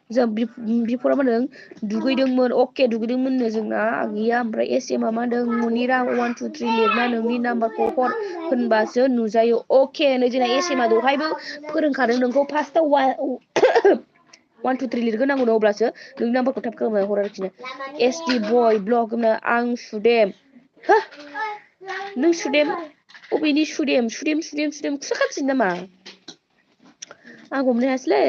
जों बिफोरा मा होनदों दुगैदोंमोन अके दुगैदोंमोननो जोंना गैया ओमफ्राय एसएमआ मा होनदों मनिराम 1 2 3 लिरना नोंनि नाम्बारखौ हर होनबासो नुजायो अके नै जोंना एसएमआ दहायबो फोरोंखादों नोंखौ फार्स्टआव 1 2 3 लिरग्रोनांगौ अब्लासो नोंनि नाम्बारखौ थाब खालामना हर आरोखि एसटि बय ब्लग आं सुदेम हो नों सुदेम अबेनि सुदेम खुसा खाथिनि नामा आं हमनो हायासैलै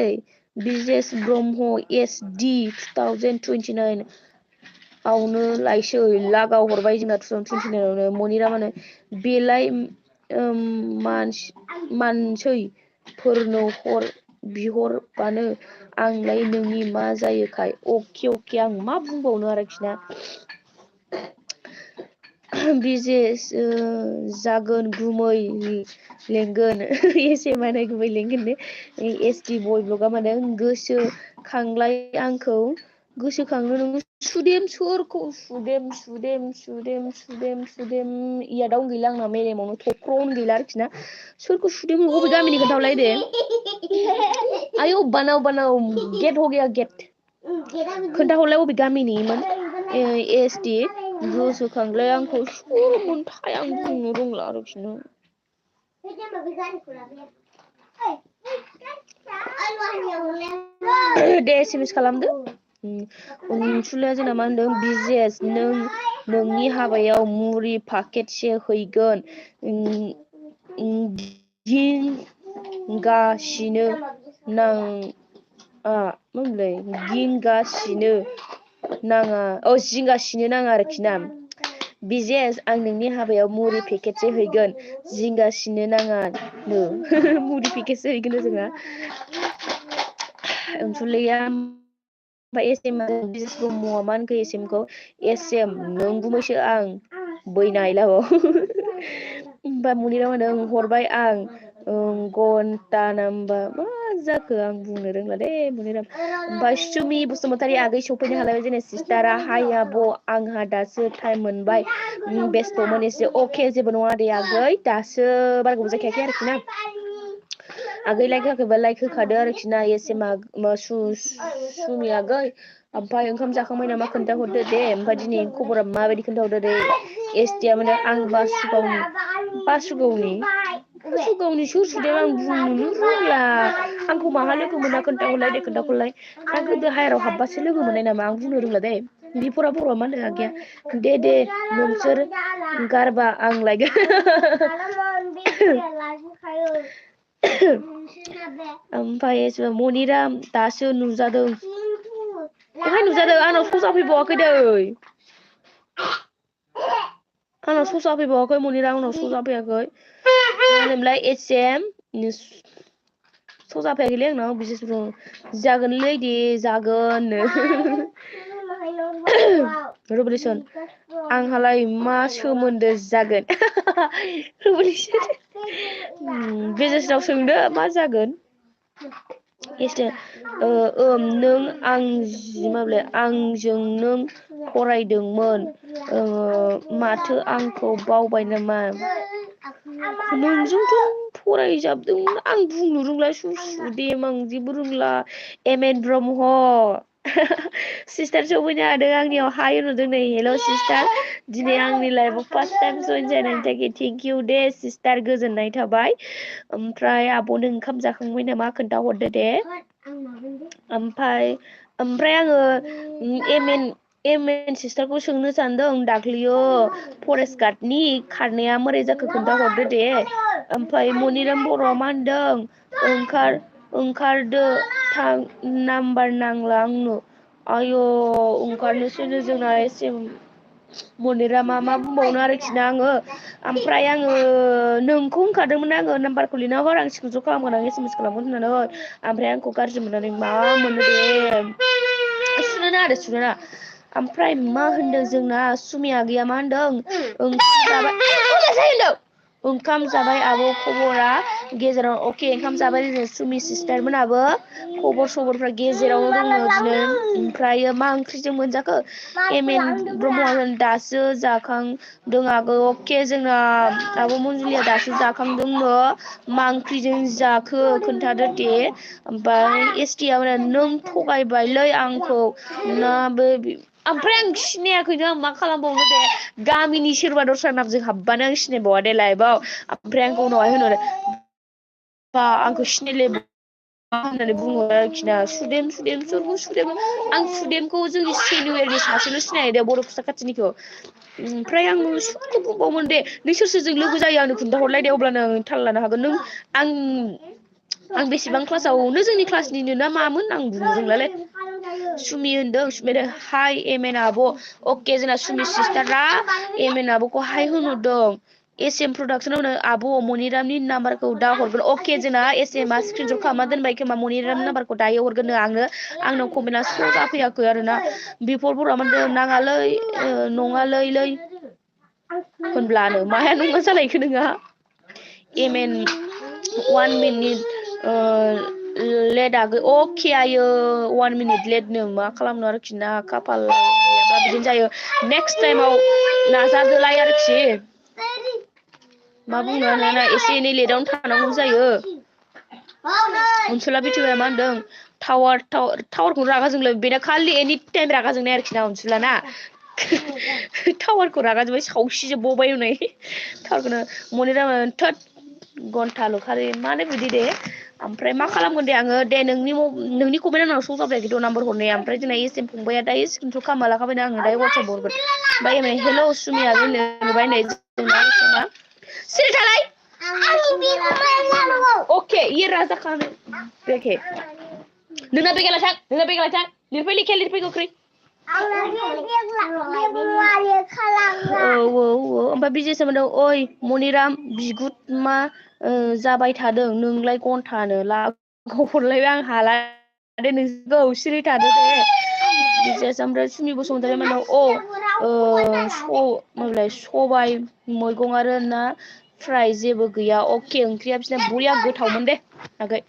बिजेस ब्रह्म एसडि 2029 आवनो लायसै लागाव हरबाय जोंना 2029 आवनो मनिरामानो बेलाय मानसैफोरनो बिहरबानो आंलाय नोंनि मा जायोखाय अके आं मा बुंबावनो आरोखि ना बिजेस जागोन गुमै लेंगोन एसएमआनो गुमै लेंगोन एसटि बय ब्लगआ माने गोसोखांलाय आंखौ गोसोखांनो नोङो सुदेम सोरखौ सुदेम इयादावनो गैला आंना मेलेमावनो थख्र'आवनो गैला आरोखि ना सोरखौ सुदेम अबे गामिनि खोन्थाहरलाय दे आयौ बानाव गेट हो गया गेट खोन्थाहरलाय अबे गामिनिमोन एसटि गोसोखांलाय आंखौ सोरमोनथाय आं बुंनो रोंला आरोखि ना दे एसएमएस खालामदो अनसुलिया जोंना मा होनदों बिजेस नोंनि हाबायाव मुरि पाकेटसे हैगोन गिंगासिनो जिंगासिनो नाङा आरोखि ना बिजेस आं नोंनि हाबायाव मुरि पेकेटसे हैगोन जिंगासिनो नाङानो मुरि पेकेटसो हैगोन जोंना अनसुलिया एसएम बिजेस ब्रह्मआ मा होनखो एसएमखौ एसएम नों गुमैसो आं बैनायलाबाव होमबा मनिराम होनदों हरबाय आं घन्टा नाम्बार मा जाखो आं बुंनो रोंला दे मनिराम ओमफ्राय सुमि बसुमतारी आगै सफैनो हालायबाय जोंना सिस्टारा हाय आब' आंहा दासो टाइम मोनबाय बेस्थ'मोन एसे अके जेबो नङा दे आगै दासो बारा गोबाव जाखायाखै आरोखि ना आगै लाइक होआखैबा लाइक होखादो आरोखि ना एसएमआ सुमि आगै ओमफ्राय ओंखाम जाखांबाय नामा खोन्थाहरदो दे ओमफ्राय दिनै खबरा माबायदि खोन्थाहरदो दे एसटिया माने आं बासुगावनि सोर सुदेम आं बुंनोनो रोंला आंखौ माहा लोगो मोना खोन्थाहरलाय आं गोदो हायाराव हाबबासो लोगो मोननाय नामा आं बुंनो रोंला दे बिफोरा बर'आ मा होनदों आगैया दे नोंसोर गारबा आं ओमफ्राय मनिराम दासो नुजादों अहाय नुजादों आंनाव सजा फैबावाखै दै आंनाव सजा फैबावाखै मनिराम आंनाव सजा फैयाखै मा होनोमोनलाय एसएम सजा फैयाखैलै आंनाव बिजेस जागोनलै दे जागोननो रिभलिउसन आंहालाय मा सोमोन्दो जागोन रिभलिउसन बिजेसनाव सोंदो मा जागोन एसे नों आंजों नों फरायदोंमोन माथो आंखौ बावबाय नामा नोंजोंथ' फरायजाबदोंमोन आं बुंनो रोंला सुदेम आं जेबो रोंला एम.एन. ब्रह्म सिस्टार सफैनो हादों आंनियाव हाय होनहरदों नै हेल' सिस्टार दिनै आंनि लाइफआव फार्स्ट टाइम जइन जानायनि थाखाय थेंक इउ दे सिस्टार गोजोननाय थाबाय ओमफ्राय आब'नो ओंखाम जाखांबाय नामा खोन्थाहरदो दे ओमफ्राय आङो एम.एन. सिस्टारखौ सोंनो सानदों दाख्लैयो फरेस्ट गार्डनि खारनाया मारै जाखो खोन्थाहरदो दे ओमफ्राय मनिराम बर'आ मा होनदों ओंखारदो थां नाम्बार नांला आंनो आय' ओंखारनोसैनो जोंना एसे मनिरामा मा बुंबावनो आरोखि ना आङो ओमफ्राय आङो नोंखौ होनखादोंमोन आङो नाम्बारखौ लिरना हर आं स्क्रिनसट खालामगोन आं SMS खालामगोन होननानै ओमफ्राय आंखौ गाज्रि मोननानै मा मोनो दे सुनो नाङा ओमफ्राय मा होनदों जोंना सुमिया गैया मा होनदों ओंखाम जाबाय आब' खबरा गेजेराव अके ओंखाम जाबाय जों सुमि सिस्टार मोनाबो खबर सबरफ्रा गेजेरावनो दङ दिनै ओमफ्रायो मा ओंख्रिजों मोनजाखो एम.एन. ब्रह्मआ दासो जाखांदों आगै अके जोंना आब' मनजुलिया दासो जाखांदोंनो मा ओंख्रिजों जाखो खोन्थादो दे ओमफ्राय एसटिया नों थगायबायलै आंखौ ना बे ओमफ्राय आं सिनायाखैनो आं मा खालामबावनो दे गामिनि सोरबा दस्रा नामजों हाबबानो आं सिनायबावा दे लाइफआव ओमफ्राय आंखौ उनावहाय होनहरो बा आंखौ सिनायलाय होननानै बुङो आरोखि ना सुदेम आं सुदेमखौ जोंनि सिनियरनि सासेल' सिनायो दे बर' फिसा खाथिनिखौ ओमफ्राय आं सोरखौ बुंबावोमोन दे नों सोर सोरजों लोगो जायो आंनो खोन्थाहरलाय दे अब्लानो आं थाल लानो हागोन नों आं बेसेबां क्लासावनो जोंनि क्लासनिनो ना मामोन आं बुंनो रोंलालै सुमि होनदों सुमिया हाय एम.एन. आब' अके जोंना सुमि सिस्टारा एम.एन. आब'खौ हाय होनहरदों एस.एम. प्रडाक्सनावनो आब' मनिरामनि नाम्बारखौ दा हरगोन अके जोंना एस.एम. आ स्क्रिनसट खालामना दोनबाय खोमा मनिरामनि नाम्बारखौ दायो हरगोन आंनाव कमेन्टआ श' जाफैयाखै आरोना बिफर बर'आ मा होनदों नाङालै नङालै होनब्लानो माया नङा जालायखो नोंहा एम.एन. 1 मिनिट लेट आगै अके आयो 1 मिनिट लेटनो मा खालामनो आरोखि ना खाफाल गैयाबा बिदिनो जायो नेक्स्ट टाइमाव नाजादोलाय आरोखि मा बुंनो एसे एनै लेटावनो थानांगौ जायो अनसुला बिथाया मा होनदों टावारखौ रागा जोंलाय बेना खालि एनि टाइम रागा जोंनाय आरोखि ना अनसुला ना टावारखौ रागा जोंबाय सावसिजोबबावबाय हनै टावारखौनो मनिराम थोद घन्टाल' खारि मानो बिदि दे ओमफ्राय मा खालामगोन दे आङो दे नोंनि कमेन्ट आंनाव श' जाबाय खिन्थु नाम्बार हरनाया ओमफ्राय जोंना एस.एम. फंबाया दायो स्क्रिनसट खालामना लाखाबायना आङो दायो वाट्सएप हरगोन ओमफ्राय हेल' सुमिया लिरबाय नै जोंना सिरि थालाय अके ये राजा खान देखे नोंना बेगाला थां लिरफै लिरफै गोख्रै ओमफ्राय बिजेसा मोनदों ओइ मनिराम बिगुथ मा जाबाय थादों नोंलाय घन्टानो हरलायबाय आं हाला दे नोंसोरखौ सिरि थादो दे बिजेस ओमफ्राय सुमि बसुमतारी मोनदों माबालाय सबाय मैगं आरो ना फ्राय जेबो गैया अके ओंख्रिया बिसिना बरिया गोथावमोन दे आगै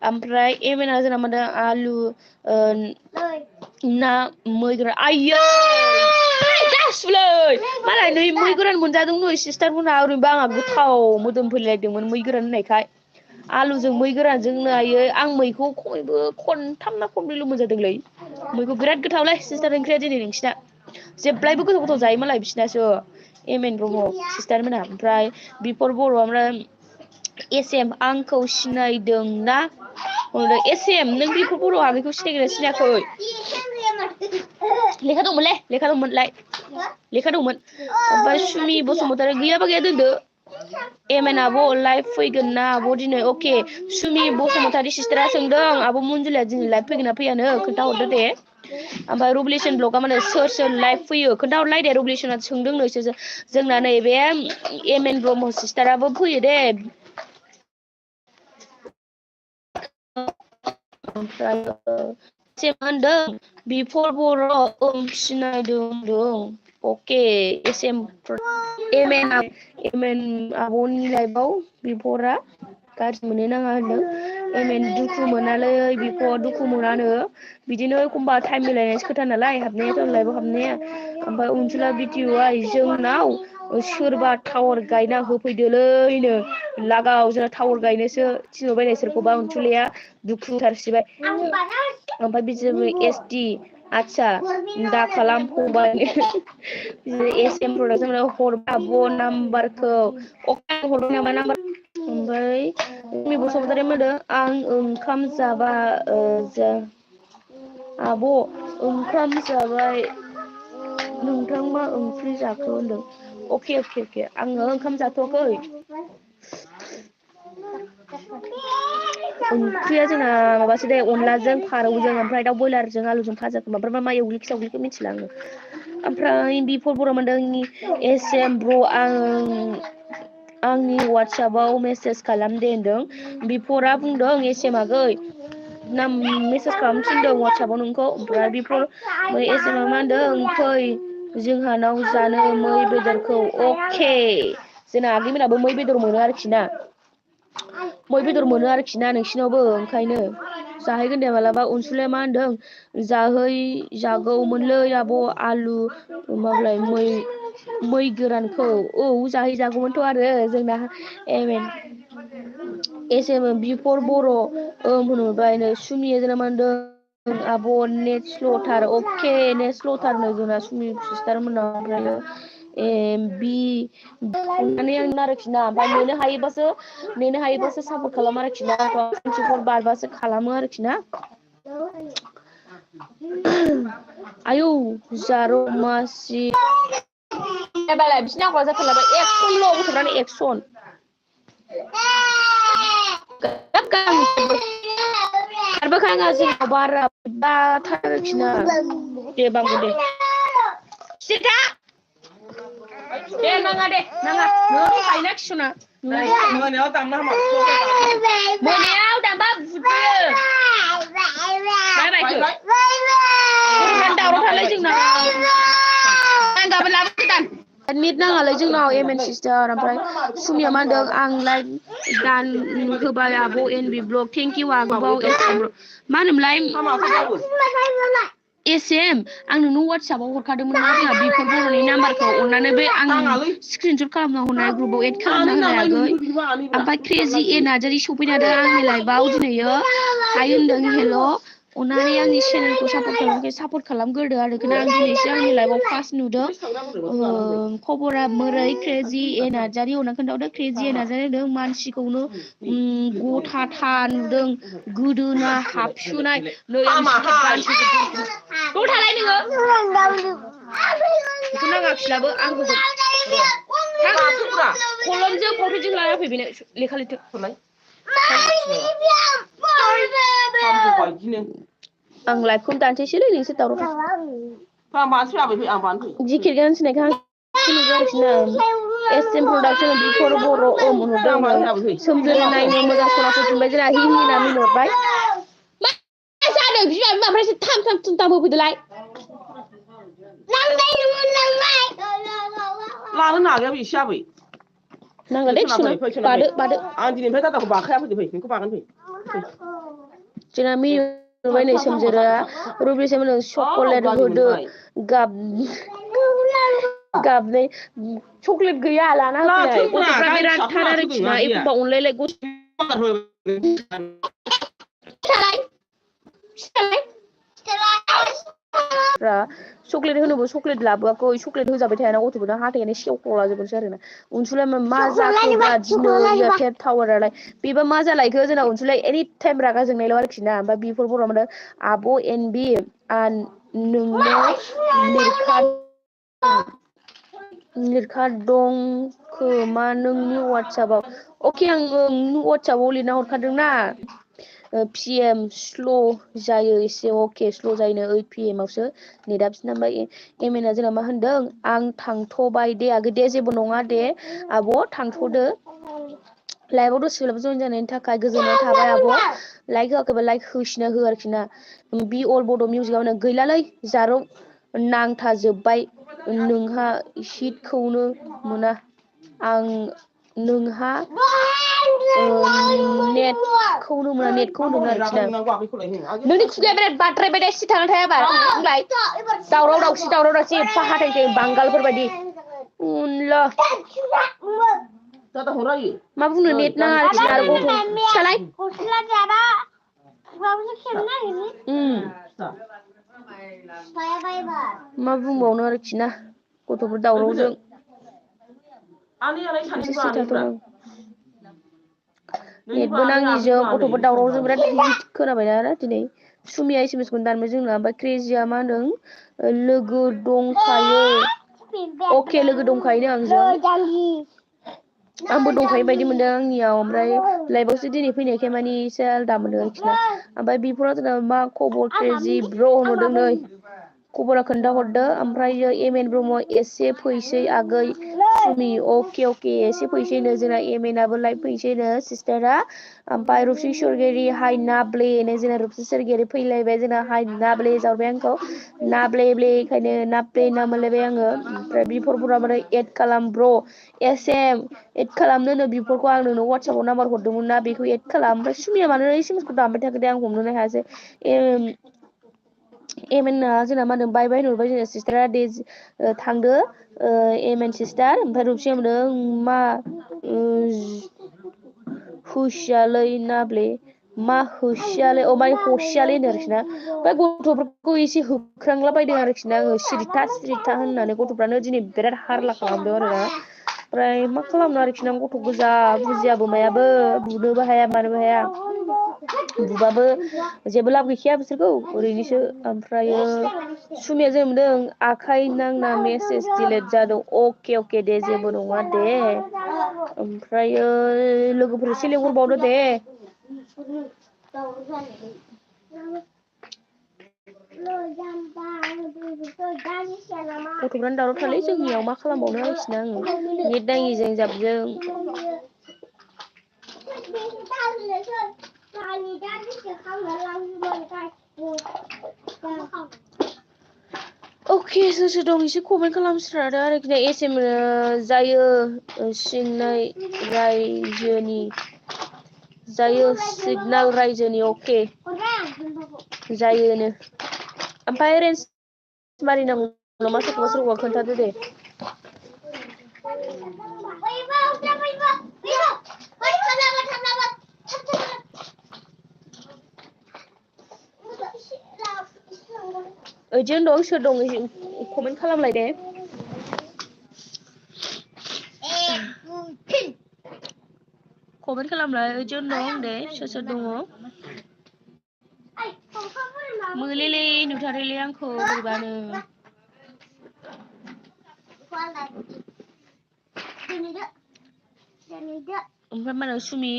ओमफ्राय एम.एन. आ जोंना मोनदों आलु ना मै गोरान आयै जासुलै मालाय नै मै गोरान मोनजादों नै सिस्टार मोनहा ओरैनोबा आंहा गोथाव मोदोम फैलायदोंमोन मै गोरान होननायखाय आलुजों मै गोरानजोंनो आयै आं मैखौ खमैबो खनथाम ना खनब्रैल' मोनजादोंलै मैखौ बिराद गोथावलै सिस्टार ओंख्रिया दिनै नोंसिना जेब्लायबो गोथाव जायो मालाय बिसिनासो एम.एन. ब्रह्म सिस्टार मोना ओमफ्राय बिफर बर' ओमफ्राय एस.एम. आंखौ सिनायदों ना एस.एम. नों बिफर बर' आगैखौ सिनायगोना सिनायाखै लेखा दंमोनलाय लेखा दंमोन ओमफ्राय सुमि बसुमतारी गैयाबा गैया दोनदो एम.एन. आब' लाइभ फैगोन ना आब' दिनै अके सुमि बसुमतारी सिस्टारा सोंदों आब' मनजुलिया दिनै लाइभ फैगोन ना फैयानो खोन्थाहरदो दे ओमफ्राय रबुलेसन ब्लगआ माने सोर लाइभ फैयो खोन्थाहरलाय दे रबुलेसना सोंदों नोंसोर जोंना नैबे एम.एन. ब्रह्म सिस्टाराबो फैयो दे ओमफ्राय मा होनदों बिफर बर' सिनायदों होनदों अके एम.एन. आब'नि लाइफआव बिफरा गाज्रि मोननो नाङा होनदों एमेन दुखु मोनालै बिखौ दुखु मोनानो बिदिनो एखमबा टाइम मिलायनायसो खोथा नालाय हाबनायाथ' लाइभआव हाबनाया ओमफ्राय अनसुला भिडिअ'आ जोंनाव सोरबा टावार गायना होफैदोलैनो लागाव जोंना टावार गायनोसो थिनहरबायनो सोरखौबा अनसुलाया दुखुथारसिबाय ओमफ्राय बिसोरबो एसटि आदसा दा खालाम फंबाय एस एम प्रडाक्सन हरबा आब' नाम्बारखौ हरबाय नामा नाम्बार ओमफ्राय मि बसुमतारी मोनदों आं ओंखाम जाबा आब' ओंखाम जाबाय नोंथां मा ओंख्रि जाखो होनदों अके आङो ओंखाम जाथ'वाखै ओंख्रिया जोंना माबासो दे अनलाजों फारौजों ओमफ्राय दाउ बयलारजों आलुजों फाजाखौ ओमफ्राय मा एवग्लिखि सावग्लिखौ मिथिला आङो ओमफ्राय बिफोर बर' मोनदों एस एम ब्र आंनि वाट्सएपआव मेसेज खालाम दे होनदों बिफरा बुंदों एस एम आगै नाम मेसेज खालामनो थिनदों वाट्सएपआव नोंखौ ओमफ्राय बेफोर एस एम आ मा होनदों फै जोंहानाव जानो मै बेदरखौ अके जोंना आगैमोनाबो मै बेदर मोनो आरोखि ना मै बेदर मोनो आरोखि ना नोंसिनावबो ओंखायनो जाहैगोन दे मालाबा अनसुलाया मा होनदों जागौमोनलै आब' आलु माबालाय मै गोरानखौ औ जाहैजागौमोनथ' आरो जोंना एस एम बिफर बर' होनहरबायनो सुमिया जोंना मा होनदों आब' नेट स्ल'थार अके नेट स्ल'थारनो जोंना सुमि सिस्टार मोननाव ओमफ्रायो बि अननानै आं आरोखि ना ओमफ्राय नेनो हायोबासो सापर्ट खालामो आरोखि ना 24 बारबासो खालामो आरोखि ना आयौ जार मासि एबारलाय बिसिनि आखला जाथारलायबाय एक्सनल' गथ'फ्रानो एक्सन खारबोखाङा जोंनाव बारा बाथारोखि ना दे बांगो दे सिथा दे नाङा नों दंखायोना खिसना मोनायाव दामना हामा मोनायाव दामबा बुजोबो दावरावथारलै जोंनाव आं गाबोन लाबोगोदान नेट नाङालै जोंनाव एम एन सिस्टार ओमफ्राय सुमिया मा होनदों आं लाइक दान होबाय आब' N B blog thank you आगोबाव मा होनोमोनलाय एस एम आं नोंनो वाट्सएपआव हरखादोंमोन ना जोंहा बेफोर बर'नि नाम्बारखौ अननानै बे आं स्क्रिनशट खालामना हरनाय ग्रुपआव एड खालामना होनाय आगै ओमफ्राय क्रेजि ए नार्जारि सफैनानै आंनि लाइफआव दिनैयो हाय होनदों हेल' अननानै आंनि चेनेलखौ सापर्ट खालामग्रोदो आरो आं दिनैसो आंनि लाइफआव फार्स्ट नुदों खबरा मोरै क्रेजि ए नार्जारि अनना खोन्थाहरदों क्रेजि ए नार्जारि होनदों मानसिखौनो गथाथा नुदों गोदोना हाबसोनाय नै आं थालाय नोङो बेखौ नाङा फिलाबो आं होगोन कलमजों फावथेनजों लाना फै बेनो लेखा लिरथो आं लाइभखौनो दानसैसोलै नोंसोर दावराव जिकिर गान सिनायखौ एस एम प्रडाक्सन बिफोर बर' मोनहरदों सोमजोर नायनो मोजां सनाफोर थुनबाय जोंना हि हिना मिनहरबाय मा जादों बिमा ओमफ्रायसो थाम होफैदोलाय लानो नागायाबो एसे आबै नांगोललै बादो आं दिनैनिफ्राय दादाखौ बाखाया फै नोंखौ बागोन फै जोंना मिनिबाय नै सोमजोरा रुबिसोमोन चकलेट होदो गाबनै चकलेट गैया लाना होफैनाय गथ'फ्रा बिराद थार आरोखि ना एखमबा अनलायलाय चक्लेट होनोबो चक्लेट लाबोआखै चक्लेट होजाबाय थायाना गथ'फोरनो हाथायानो सेवख्ल'लाजोबनोसै आरोना अनसुला मा जाखोब्रा दिनै फेर टावारालाय बेबा मा जालायखो जोंना अनसुला एनि टाइम रागा जोंनायल' आरोखि ना ओमफ्राय बिफोर बर' मोनदों आब' एन बि नोंनो लिरखा दं खोमा नोंनि वाट्सएपआव अके आं वाट्सएपआव लिरना हरखादोंना पि एम स्ल' जायो एसे अके स्ल' जायोनो 8 PM आवसो नेटआ बिसिना ओमफ्राय एम एन आ जोंना मा होनदों आं थांथ'बाय दे आगै दे जेबो नङा दे आब' थांथ'दो लाइभआव दसेब्लाबो जइन जानायनि थाखाय गोजोननाय थाबाय आब' लाइक होआखैबा लाइक होसिना हो आरोखि ना बि अल बड' मिउजिकआवनो गैलालै जारौ नांथाजोब्बाय नोंहा हिटखौनो मोना आं नोंहा नेटखौनो मोना आरोखि ना नोंनि खुगाया बिराद बाद्रायबाय दे सिथाना थायाबा बुंलाय दावराव दावसि एफा हाथायसै बांगालफोर बायदि उनला मा बुंनो नेट नाङा आरोखि ना गथ' फिसालाय गस्ला जाबा खुगाखौसो खेबनो नागिरो मा बुंबावनो आरोखि ना गथ'फोर दावरावजों नेटबो नाङिजों गथ'फोर दावरावजों बिराद हिट खोनाबायना दिनै सुमिया एसएमएसखौनो दानबाय जोंना ओमफ्राय क्रेजिया मा होनदों लोगो दंखायो अके लोगो दंखायो आंजों आंबो दंखायो बायदि मोनदों आंनियाव ओमफ्राय लाइभआवसो दिनै फैनायखाय मानि एसे आलदा मोनदों आरोखि ना ओमफ्राय बिफोराव जोंना मा खबर क्रेजि ब्र होनहरदों नै खबरा खोन्थाहरदो ओमफ्राय एमएन ब्रह्म एसे फैसै आगै सुमि अके एसे फैसैनो जोंना एमएनाबो लाइभ फैसैनो सिस्टारा ओमफ्राय रुपसि सरगियारि हाय नाब्ले जोंना रुपसि सरगियारि फैलायबाय जोंना हाय नाब्ले जाबाय आंखौ नाब्ले बेखायनो नाब्ले ना मोनलायबाय आङो ओमफ्राय बिफोरफोरा माने एड खालाम ब्र एसएम एड खालामनो बिफोरखौ आं नोंनो वाट्सएपआव नाम्बार हरदोंमोन ना बेखौ एड खालाम ओमफ्राय सुमिया मानो एसएमएसखौ दानबाय थाखो दे आं हमनो हायासै एमएनआ जोंना मा होनदों बाय हरबाय जोंना सिस्टारा दे थांदो एमएन सिस्टार ओमफ्राय रुपसिया मोनदों मा हुसियालै नाब्ले मा होसियालै मा हसियालै होनो आरोखि ना ओमफ्राय गथ'फोरखौ एसे होख्रांला बायदों आरोखि ना आङो सिरिथा होननानै गथ'फ्रानो दिनै बिराद हारला खालामदों आरोना ओमफ्राय मा खालामनो आरोखि ना गथ' गोजा बुजियाबो मायाबो बुनोबो हाया मानोबो हाया बुबाबो जेबो लाब गैखाया बिसोरखौ ओरैनोसो ओमफ्रायो सुमिया जों मोनदों आखाइ नांना मेसेज दिलेट जादों अके दे जेबो नङा दे ओमफ्रायो लोगोफोर एसे लेंहरबावदो दे गथ'फ्रानो दावराव थारलै जोंनियाव मा खालामबावनो आरोखि ना आङो नेट नाङिजों जाबजों अके सोर दं एसे कमेन्ट खालामस्रादो आरोखि ना एसएम जायो सिगनाल रायजोनि अके जायोनो ओमफ्राय रेन्ज मारिनांगौ नामा सोरखौबा खोन्थादो दे ओइदिनो दं सोर दं कमेन्ट खालामलाय दे कमेन्ट खालामलाय ओइदिनो दं दे सोर दङ मोलेले नुथारोलै आंखौ बोरैबानो ओमफ्राय मा होनो सुमि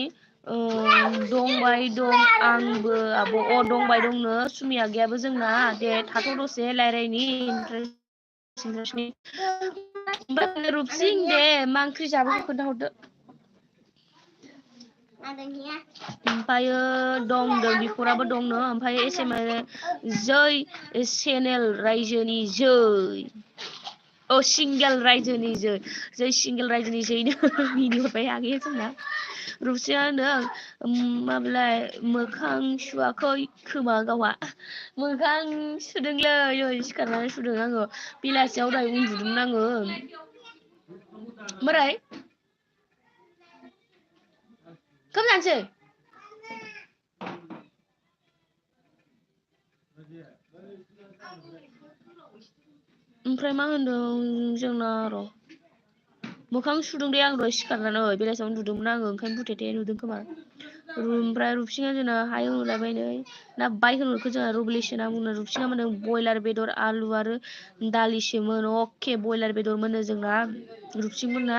दंबाय दं आंबो आब' दंबाय दंनो सुमि आगैयाबो जोंना दे थाथ' दसे रायलायनि ओमफ्राय रुपसिं दे मा ओंख्रि जाबोखो खोन्थाहरदो ओमफ्रायो दंदों बिफोराबो दंनो ओमफ्राय एसएमएस जै चेनेल रायजोनि जै सिंगेल रायजोनि जै सिंगेल रायजोनि जैनो मिनिहरबाय आगैया जोंना रुपसिया होनदों माबालाय मोखां सुवाखै खोमा गावहा मोखां सुदोंलै सिखारनानै सुदों आङो बेलासियाव दहाय उन्दुदोंमोन आङो ओमफ्राय ओंखाम जानोसै ओमफ्राय मा होनदों जोंना र' मोखां सुदों दे आं दहाय सिखारनानै बेलासियाव उन्दुदोंमोन आङो ओंखायनो बुथेथे नुदों खोमा ओमफ्राय रुपसिङा जोंना हाय होनलायबाय नै ना बाय होनहरखो जोंना रिभेलेसना बुंनो रुपसिङा मोनदों बयलार बेदर आलु आरो दालिसोमोन अके बयलार बेदर मोनो जोंना रुपसिंमोनना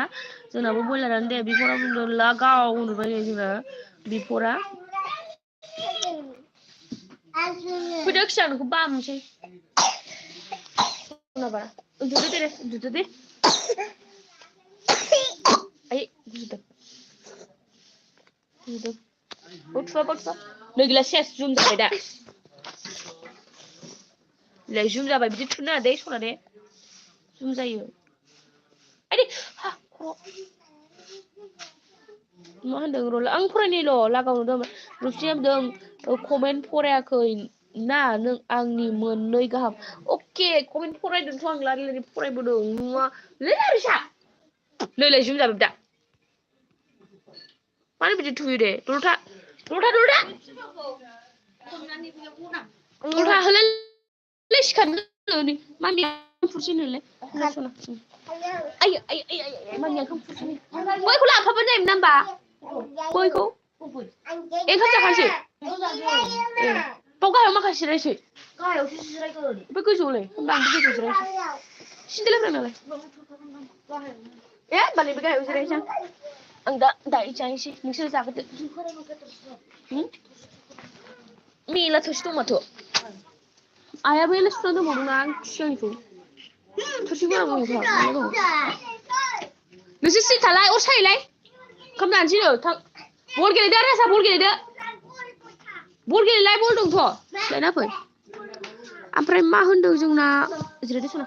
जोंनाबो बयलारानो दे बिफोरा बुंदों लागाव होनहरबाय जोंना बिफरा फैदोखि आं नोंखौ बामनोसै उन्दुदो दे आयै गुजुदों नै गैला सेस जुम जाबाय दा जुम जाबाय बिदि थुनो नाङा दे सना दे जुम जायो आइदै हा खर' मा होनदों र' आं फरायनायल' लागावनो दं रुपसिया बुंदों कमेन्ट फरायाखै ना नों आंनि मोननै गाहाम अके कमेन्ट फरायदोंथ' आं लारि लारि फरायबोदों नुवा लेरिसा नै जुम जाबाय दा मानो बिदि थुयो दे दलथा हले सिखारनो मामिया फुरसिनोलै सना आय मामिया फुरसिनो गयखौ लांफाबानो जायोमोन ना होमबा गयखौ ओंखाम जाखानोसै बाव गाहायाव माखासे जिरायसै गाहायावसो जिरायगोन ओमफ्राय गोजौआवलाय होमबा आंबो गोजौआव जिरायसै सिन्देलाफोरा नालाय होमबालाय बे गाहायाव जिरायसै आं दायो जाहैसै नोंसोर जाग्रोदो मेला थोरसि दं माथो आइयाबो एलाय सुना दोनबावदोंना सिगांनिखौ थोरसि गोनां दं नोंसोर सिरि थालाय अर सायलाय ओंखाम जानोसै नो थां बल गेलेदो राजा बल गेलेदो बल गेलेलाय बल दंथ' लायना फै ओमफ्राय मा होनदों जोंना जिरायदो सना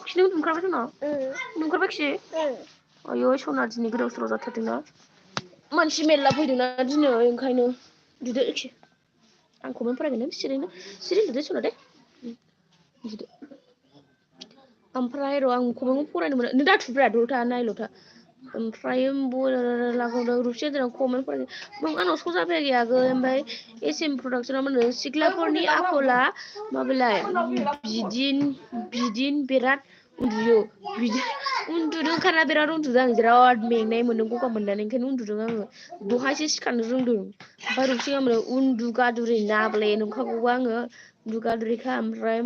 खिनो उन्दुखाबाय जोंनाव उन्दुखाबाय खि आयौ सना दिनै गोदाव सोराव जाथारदोंना मानसि मेरला फैदोंना दिनै ओंखायनो उन्दुदो एखे आं कमेन्ट फरायगोन नों सिरि उन्दुदो सना दे उन्दुदो ओमफ्राय र' आं कमेन्टखौ फरायनो मोना नों दाथुब्रा दलथा नायल'था ओमफ्राय लागावदों रुपसिया दिनाव कमेन्ट फरायदों नों आंनाव सजा फैयाखै आगै ओमफ्राय एसएम प्रडाक्सना मा होनो सिख्लाफोरनि आखला माबालाय बिदिन बिराद उन्दुयो बिदि उन्दुनो ओंखारना बिराद उन्दुदों आं बिराद मेंनाय मोन्दों गगा मोननानै ओंखायनो उन्दुदों आङो दहायसो सिखारनो रोंदों ओमफ्राय रुपसिया मोनो उन्दुगादुरि नाब्ले नंखागौबा आङो उन्दुगादुरिखा ओमफ्राय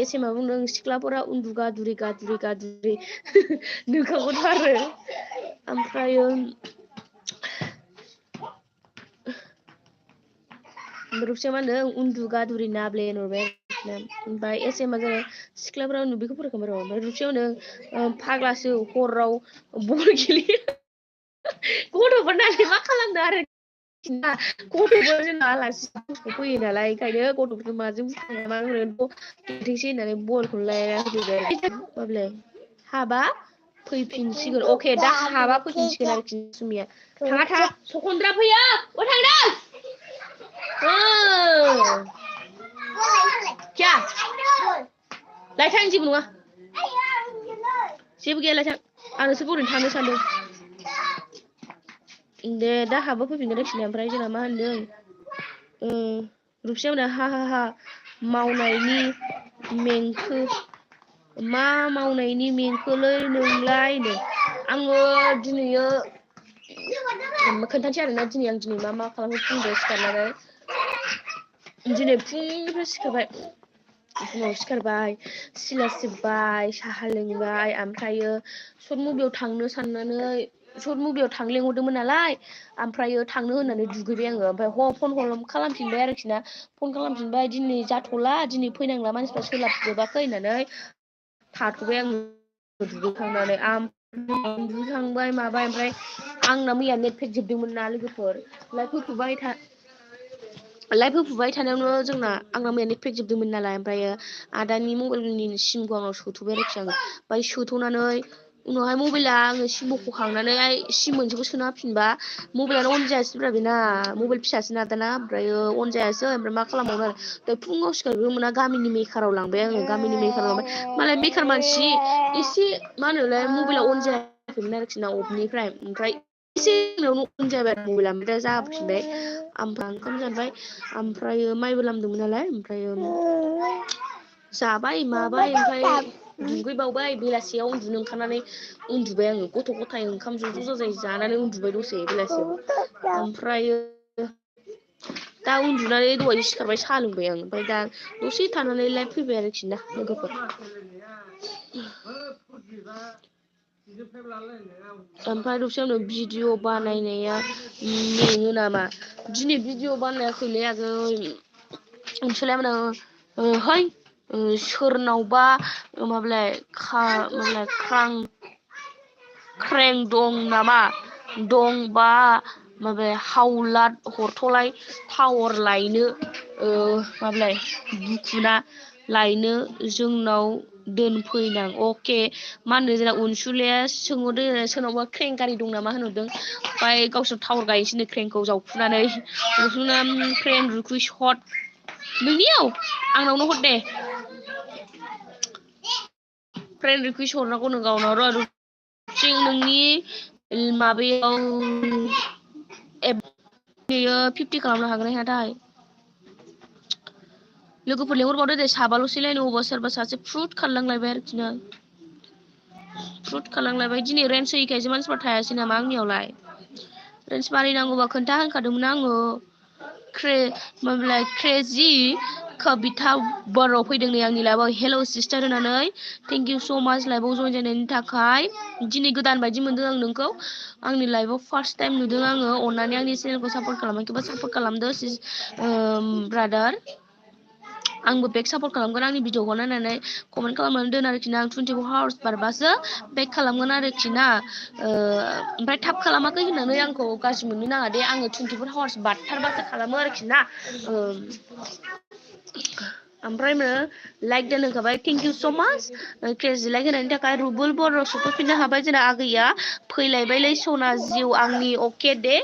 एसएमआ बुंदों सिख्लाफोरा उन्दुगादुरि गादुरि नंखागौथ' आरो ओमफ्रायो रुपसिया मा होनदों उन्दुगादुरि नाब्ले होनहरबाय ओमफ्राय एसएमआ जाबाय सिख्लाफोरा बेखौ फरायखांबाय र' ओमफ्राय रुपसिया होनदों फाग्लासो हराव बल गेलेयो गथ'फोर नालाय मा खालामदों आरो गथ'फोर जोंना आलासि फैयो नालाय ओंखायनो गथ'फोर माजों मा गेलेथोंसै होननानै बलखौनो लायना होफैबाय माब्लाय हाबा फैफिनसिगोन अके दा हाबा फैफिनसिगोन आरोखि सुमिया थाङा सखन्द्रा फैयो थांदों क्या लायथां जेबो नङा जेबो गैया लायथां आं नोंसोर ओरैनो थानो सानदों दे दा हाबा फैफिनगोन आरोखि ओमफ्राय जोंना मा होनदों रुपसिया मोना हा मावनायनि मेंखो मा मावनायनि मेंखोलै नोंलायनो आङो दिनैयो खोन्थानोसै आरोना दिनै आं मा खालामनो फुंनिफ्राय सिखारनानै दिनै फुंनिफ्राय सिखारबाय फुङाव सिखारबाय सिला सिब्बाय साहा लोंबाय ओमफ्रायो सर्ट मुभियाव थांनो साननानै सर्ट मुभियाव थांनो लेंहरदोंमोन नालाय ओमफ्रायो थांनो होननानै दुगैबाय आङो ओमफ्राय फन खालामफिनबाय आरोखि ना फन खालामफिनबाय दिनै जाथ'ला दिनै फैनांला मानसिफ्रा सोलाबजोबाखै होननानै थाथ'बाय आङो दुगैखांनानै दुगैखांबाय माबाय ओमफ्राय आंना मैया नेट पेक जोबदोंमोन ना लोगोफोर लाइभ होफुबाय थानायावनो आंना मैया नेट पेक जोबदोंमोन नालाय ओमफ्रायो आदानि मबाइलनि सिमखौ आंनाव सोथ'बाय आरोखि आङो ओमफ्राय सोथ'नानै उनावहाय मबाइला आङो सिम बख'खांनानै सिम मोनसेखौ सोना होफिनबा मबाइलानो अन जायासैब्रा बेना मबाइल फिसासोना दाना ओमफ्रायो अन जायासै ओमफ्राय मा खालामबावनो आरो फुङाव सिखारग्रोमोना गामिनि मेकाराव लांबाय आङो गामिनि मेकाराव लांबाय मालाय मेकार मानसि एसे मा होनोलाय मबाइला अन जायाखैमोन आरोखि ना अफनिफ्राय ओमफ्राय एसे अन जाबाय आरो मबाइला ओमफ्राय दा जाफिनबाय ओमफ्राय ओंखाम जानबाय ओमफ्रायो माइबो लामदोंमोन नालाय ओमफ्रायो जाबाय माबाय ओमफ्राय दुगैबावबाय बेलासियाव उन्दुनो ओंखारनानै उन्दुबाय आङो गथ' गथाय ओंखाम ज' जाजाय जानानै उन्दुबाय दसे बेलासियाव ओमफ्रायो दा उन्दुनानै दहाय सिखारबाय साहा लोंबाय आं ओमफ्राय दा दसे थानानै लाइभ फैबाय आरोखि ना लोगोफोर ओमफ्राय दसेयावनो भिडिअ बानायनाया मेङो नामा दिनै भिडिअ बानायाखैलै आगै मिथिलाय है सोरनावबा माबालाय ख्रें दं नामा दंबा माबाया हावलाद हरथ'लाय टावार लायनो माबालाय बुखुना लायनो जोंनाव दोनफैनां अके मा होनो जोंना अनसुलिया सोंहरदों सोरनावबा क्रें गारि दं नामा होनहरदों ओमफ्राय गावसोर टावार गायनोसैनो क्रेंखौ जावफुनानै क्रें रिकुइस्ट हट नोंनियाव आंनावनो हर दे फ्रेन्ड रिकुइस्ट हरनांगौ नों गावनाव र' नोंनि माबायाव बेयो 50 खालामनो हागोन ना हायाथाय लोगोफोर लेंहरबावदो दे साबाल'सै लायनो अबावबा सोरबा सासे फ्रुट खालामलांलायबाय आरोखि ना फ्रुट खालामलांलायबाय दिनै रेन्स होयिखायसो मानसिफ्रा थायासै नामा आंनियावलाय रेन्स मारिनांगौबा खोन्था होनखादोंमोन आङो माबालाय क्रेजि कबिता बर' फैदों नै आंनि लाइभआव हेल' सिस्टार होनानै थेंक इउ स' माच लाइभआव जइन जानायनि थाखाय दिनै गोदान बायदि मोनदों आं नोंखौ आंनि लाइभआव फार्स्ट टाइम नुदों आङो अननानै आंनि चेनेलखौ सापर्ट खालामाखैबा सापर्ट खालामदो ब्रादार आंबो बेक सापर्ट खालामगोन आंनि भिडिअखौ नायनानै कमेन्ट खालामनानै दोन आरोखि ना आं 24 आवार्स बारबासो बेक खालामगोन आरोखि ना ओमफ्राय थाब खालामाखै होननानै आंखौ गाज्रि मोननो नाङा दे आङो 24 आवार्स बारथारबासो खालामो आरोखि ना ओमफ्राय लाइक दोनहोखाबाय थेंक इउ स' माच क्रेजि लाइक होनायनि थाखाय रुबुल बर' सफैफिननो हाबाय जोंना आगैया फैलायबायलै सना जिउ आंनि अके दे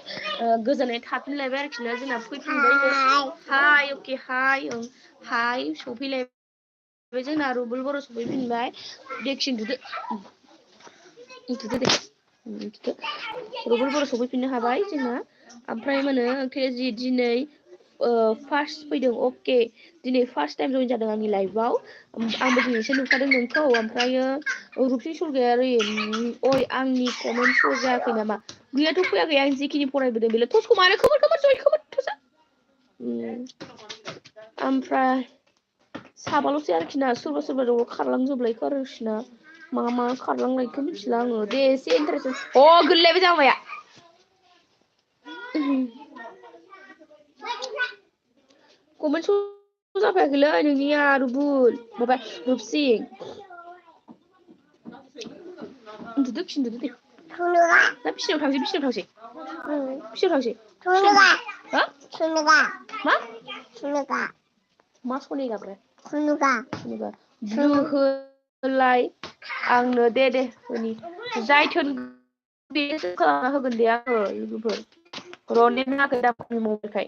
गोजोननाय थाफिनलायबाय आरोखि ना जोंना फैफिनबाय हाय अके हाय सफैलायबाय जोंना रुबुल बर' सफैफिनबाय देक्सिन दुदो दे रुबुल बर' सफैफिननो हाबाय जोंना ओमफ्राय क्रेजि दिनै फार्स्ट फैदों अके दिनै फार्स्ट टाइम जइन जादों आंनि लाइफआव आंबो दिनैसो नुखादों नोंखौ ओमफ्रायो रुपसिन सरगायारि ओइ आंनि कमेन्ट श' जायाखै नामा गैयाथ' फैयाखै आं जिखिनि फरायबोदों बेलाय थसखौ मानो खोमोर जइन खोमोर थसा ओमफ्राय साबाल'सै आरोखि ना सोरबा दङ खारलांजोबलायखो आरोखि ना मा खारलांलायखो मिथिला आङो दे एसे इन्टारेस्ट गोलैलायबाय जामाया कमेन्ट श' जाफायाखैलै नोंनिया रुबुल माबा रुपसिं उन्दुदो खिन्दुदो दे ना बिसिनाव थांसै मा सनेगा ब्रे सुनुगा ब्लु होलाय आंनो दे होनि जायथोन बेसो खालामना होगोन दे आङो लोगोफोर रनेट नाङाखै दामनि मबाइलखाय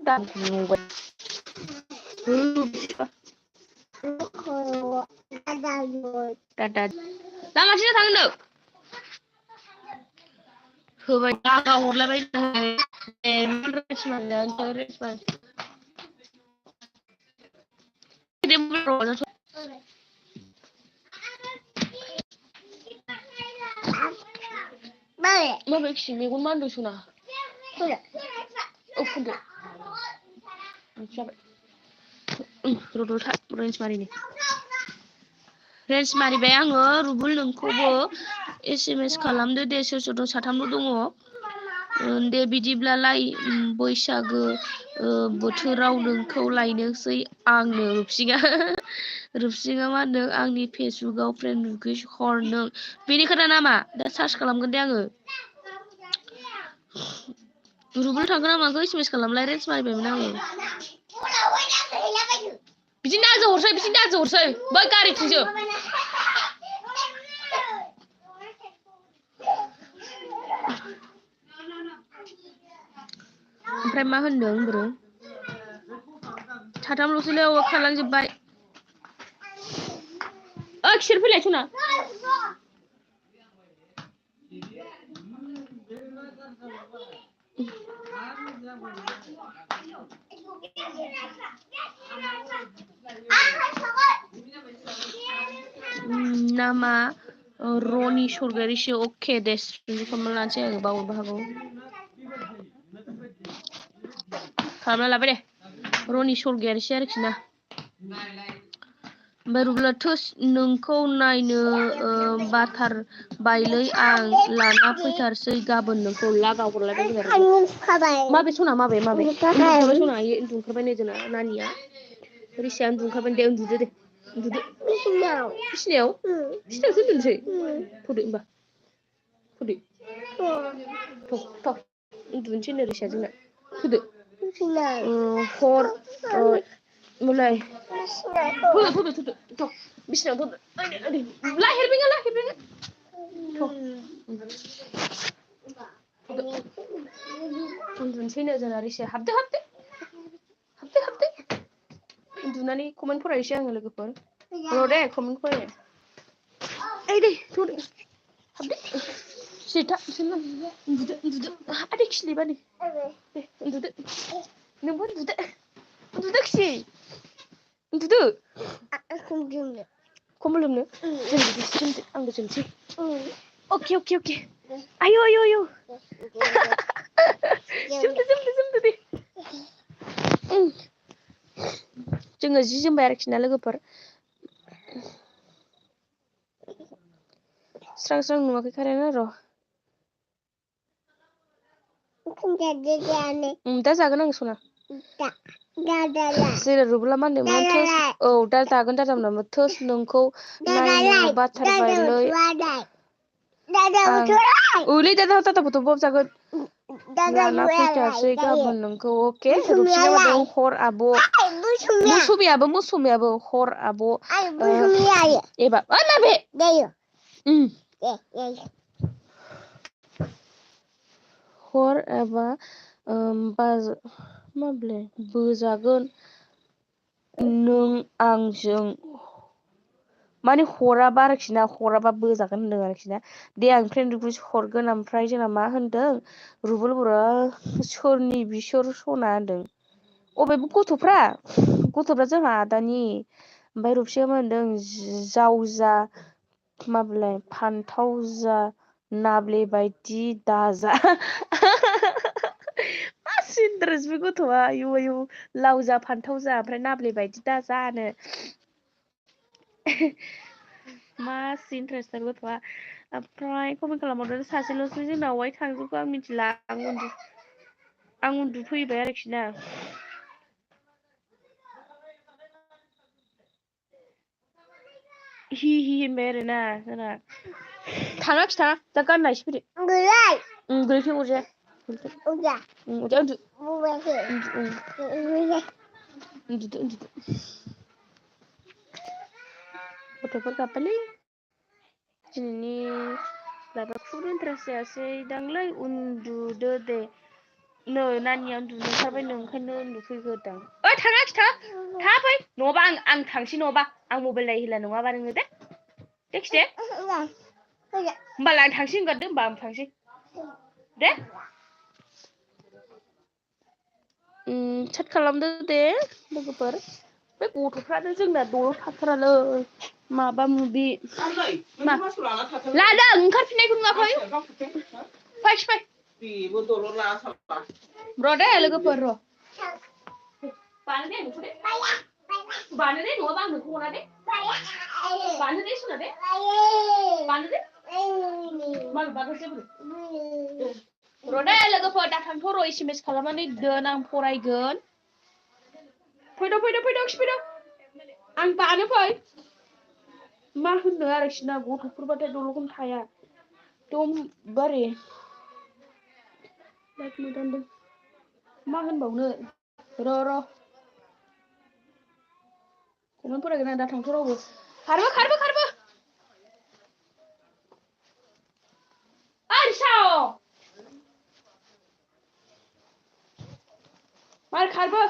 दामनि मबाइल लामाथिं थांनो होबाय दागा हरलायबाय माबे खि मेगन मानदों सना फुनदो जाबाय रद'था रेन्स मारिबाय आङो रुबुल नोंखौबो SMS खालामदो दे सोर दं साथामल' दङ दे बिदिब्लालाय बैसागो बोथोराव नोंखौ लायनोसै आंनो रुपसिङा मा होनदों आंनि फेसबुकआव फ्रेन्ड रिकुइस्ट हर नों बेनि खोथा नामा दा सार्च खालामगोन दे आङो रुबुल थांगोन ना माखौ SMS खालामलाय रेन्स मारिबायमोन आङो बिदि नाजो हरसै बै गारिथिंसो ओमफ्राय मा होनदों ब्रो साथामल'सैलै खारलांजोब्बाय खिसोर फैलाय सना नामा रनि सरगारिसो अके दे खालामना लानोसै आङो बावनोबो हागौ खालामना लाबाय दे रनि सरगारिसो आरोखि ना ओमफ्राय रुबुलाथ' नोंखौ नायनो बाथारबायलै आं लाना फैथारसै गाबोन नोंखौ लागाव हरलायबाय माबे सना माबे उन्दुखाबाय सना उन्दुखाबाय नै जोंना नानिया रिसाया उन्दुखाबाय दे उन्दुदो बिसिनायाव उन्दुनोसै थ'दो होमबा उन्दुनोसै नो रिसाया जोंना थ'दो mulai tuh bisa tuh lahir bingung tuh uन्दुनोसैनो जोंना रिसे हाबदो उन्दुनानै कमेन्ट फरायनोसै आङो लोगोफोर र' दे कमेन्ट फरायनो ओइ दे थ' दे हाबदो सिथा उन्दुदो आदै खिलिबा नै दे उन्दुदो नोंबो उन्दुदो खि उन्दुदो कम्बल लोमनो जोमदो आंबो जोमसै अके आयौ जोमदो दे जोङो जि जोमबाय आरोखि ना लोगोफोर स्रां नुवाखै खाराना र' दा जागोन आं सना जेरै रुबला मा होनदोंमोन औ दा जागोन दादामोन थोस नोंखौ नायनो बाथारबायलै ओलै दादाखौथ' बब जागोन लाना फैखासै गाबोन नोंखौ अके रुबसिनाबो हर आब' मौसुमियाबो हर आब' एबा माबे हर एबा माब्ले बोजागोन नों आंजों माने हराबा आरोखि ना हराबा बोजागोन होनदों आरोखि ना दे आं फ्रेन्ड रिकुवेस्ट हरगोन ओमफ्राय जोंना मा होनदों रुबुल बर'आ सोरनि बिसोर सना होनदों अबेबो गथ'फ्रा जोंहा आदानि ओमफ्राय रुबसिया मा होनदों जावजा माब्लाय फान्थाव जा नाब्ले बायदि दाजा मा सिनद्रेस बे गथ'आ आयु लाव जा फान्थाव जा ओमफ्राय नाब्ले बायदि दाजानो मासि इन्टारेस्टार गथ'आ ओमफ्राय कमेन्ट खालामहरदों सासेल'सो जोंनावहाय थांजोबखो आं मिथिला आं उन्दुफैबाय आरोखि ना हि होनबाय आरोना जोंना थाङाखि दा गाननायसो फैदो गोलैथों अरजाया उन्दुदो गथ'फोर गाबबायलै दिनैनि लाइफआ फुल इन्टारेस्ट जायासै दांलै उन्दुदो दे नै नानिया उन्दुनो ओंखारबाय नो ओंखायनो उन्दुफैग्रोदां ओइ थाङाखि था फै नङाबा आं थांसै नङाबा आं मबाइल नायहोला नङाबा नोङो दे खि दे होमबालाय आं थांसै होनगारदो होमबा आं थांसै दे चेट खालामदो दे लोगोफोर बे गथ'फ्रानो जोंना दलर थाथारालै माबा मुबि लादों ओंखारफिननायखौ नुवाखै फै बेबो दलर लाना र' दे लोगोफोर र' बानो दे नोंखौ दे बानो दे नङाबा आं नोंखौ हरा दे बानो दे सना दे बानो दे माबे बानोसै र' दे लोगोफोर दा थांथ' र' SMS खालामनानै दोन आं फरायगोन फैदो आं बानो फै मा होननो आरोखि ना गथ'फोरबाथाय दलरखौनो थाया दम बारे मा होनबावनो र' कमेन्ट फरायगोन आं दा थांथ' रावबो खारबो मार खारबो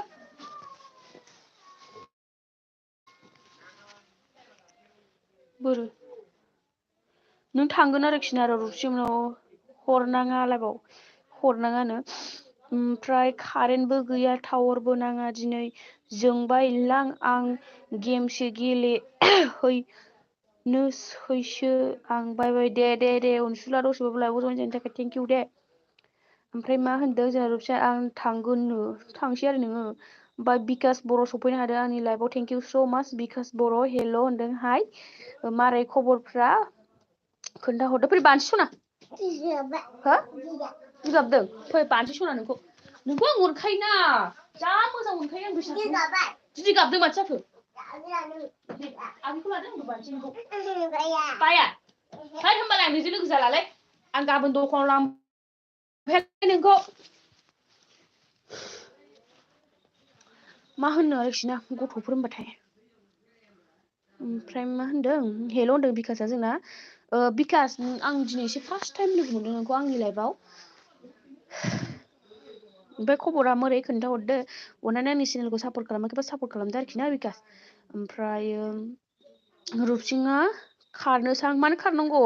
बोरो नों थांगोन आरोखि ना रुबसिमनाव हरनाङा आलाबाव हरनाङानो ओमफ्राय कारेन्टबो गैया टावारबो नाङा दिनै जोंबाय लां आं गेमसो गेलेहैनोसैसो आं बाय दे अनसुला दसेबाबो लाइभआव जयन जानायनि थाखाय थेंकिउ दे ओमफ्राय मा होनदों जोंना रुबसिया आं थांगोननो थांसै आरो नोङो ओमफ्राय बिकास बर' सफैनो हादों आंनि लाइभआव थेंकिउ स' माच बिकास बर' हेल' होनदों हाय मारै खबरफ्रा खोन्थाहरदो फै बानसै सना हो जिगाबदों फै बानसै सना नोंखौ आं अनखायोना जा मोजां मोनखायो आं बिदि गाबदों माथो जाखो आंखौ लादो आंबो बानसै नोंखौ बाया है होमबालाय आं नोंजों लोगो जालालै आं गाबोन दखानाव लांफायाखै नोंखौ मा होनो आरोखि ना गथ'फोर होनबाथाय ओमफ्राय मा होनदों हेल' होनदों बिकासआ जोंना बिकास आं दिनैसो फार्स्ट टाइम लोगो मोनदों नोंखौ आंनि लाइफआव ओमफ्राय खबरा मोरै खोन्थाहरदो अननानै आंनि चेनेलखौ सापर्ट खालामाखैबा सापर्ट खालामदो आरोखि ना बिकास ओमफ्रायो रुपसिङा खारनोसां मानो खारनांगौ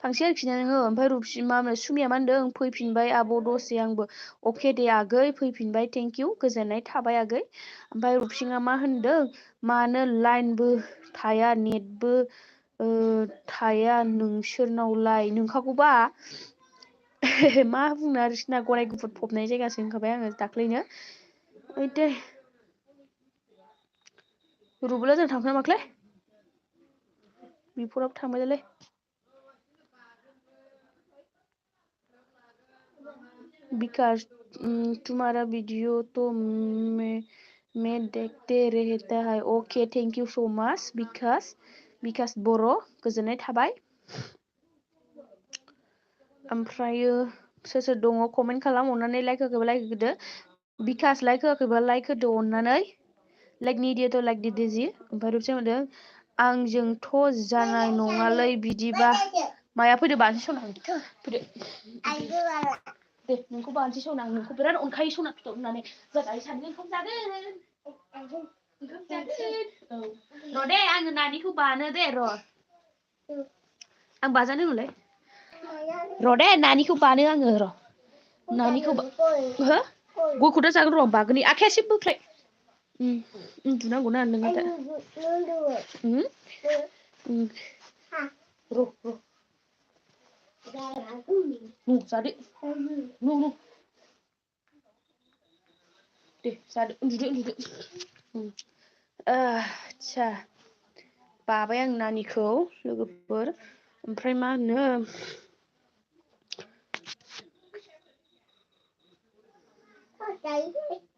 थांसै आरोखि ना नोङो ओमफ्राय सुमिया मा होनदों फैफिनबाय आब' दसे आंबो अके दे आगै फैफिनबाय थेंक इउ गोजोननाय थाबाय आगै ओमफ्राय रुपसिङा मा होनदों मानो लाइनबो थाया नेटबो थाया नोंसोरनावलाय नोंखागौबा मा बुंनो आरोखि ना गराय गुफुर फबनाय जायगासो होनखाबाय आङो दाख्लैनो ओइ दे रुबुला जों थांखोना माखोलै बिफोराव थांबायलै विकास तुम्हारा वीडियो तो मैं देखते रहता है okay thank you so much Vikas Boro' गोजोननाय थाबाय ओमफ्रायो सोर दङ कमेन्ट खालाम अननानै लाइक होखोबा लाइक होदो विकास लाइक होआखैबा लाइक होदो अननानै लाइक निडियाथ' लाइक दिदो जि ओमफ्राय रुपसिया होनदों आंजोंथ' जानाय नङालै बिदिबा माया फैदो बानसि सना फैदो दे नोंखौ बानसि सना आं नोंखौ बिराद अनखायो सना फिथर होननानै जोंहा सानैजों ओंखाम जागोन र' दे आङो नानिखौ बानो दे र' आं बाजानो होनलाय र' दे नानिखौ बानो आङो र' नानिखौ हो गयखौ दा जागोन र' बागोननि आखाया एसे बोख्लाय उन्दुनांगौना नोङो दा र' जादो दे जादो उन्दुदो आच्छा बाबाय आं नानिखौ लोगोफोर ओमफ्राय मा होनो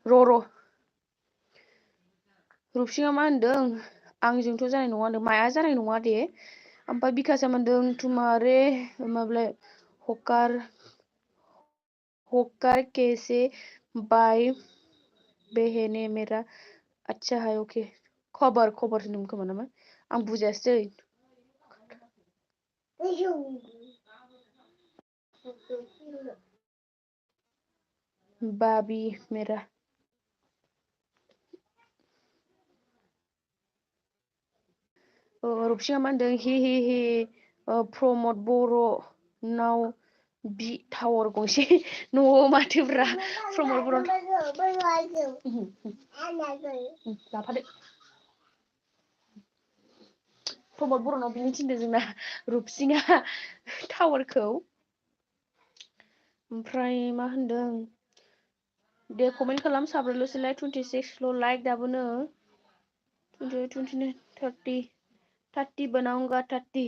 र' रुपसिङा मा होनदों आंजोंथ' जानाय नङा होनदों माया जानाय नङा दे ओमफ्राय बिकासआ होनदों तुम्हारे माबलाय होकर कैसे बाय बहने मेरा अच्छा है ओके खबर होनदों खोमा नामा आं बुजायासै बाबी मेरा रुपसिङा मा होनदों हे प्रमद बर' नाव बि टावार गंसे न'आव माथोब्रा प्रमद बर' लाफादो प्रमद बर'नाव बिनो थिनदों जोंना रुपसिङा टावारखौ ओमफ्राय मा होनदों दे कमेन्ट खालाम साब्रैल'सैलाय 26ल' लाइक दाबोनो 29 30 बनाऊंगा 30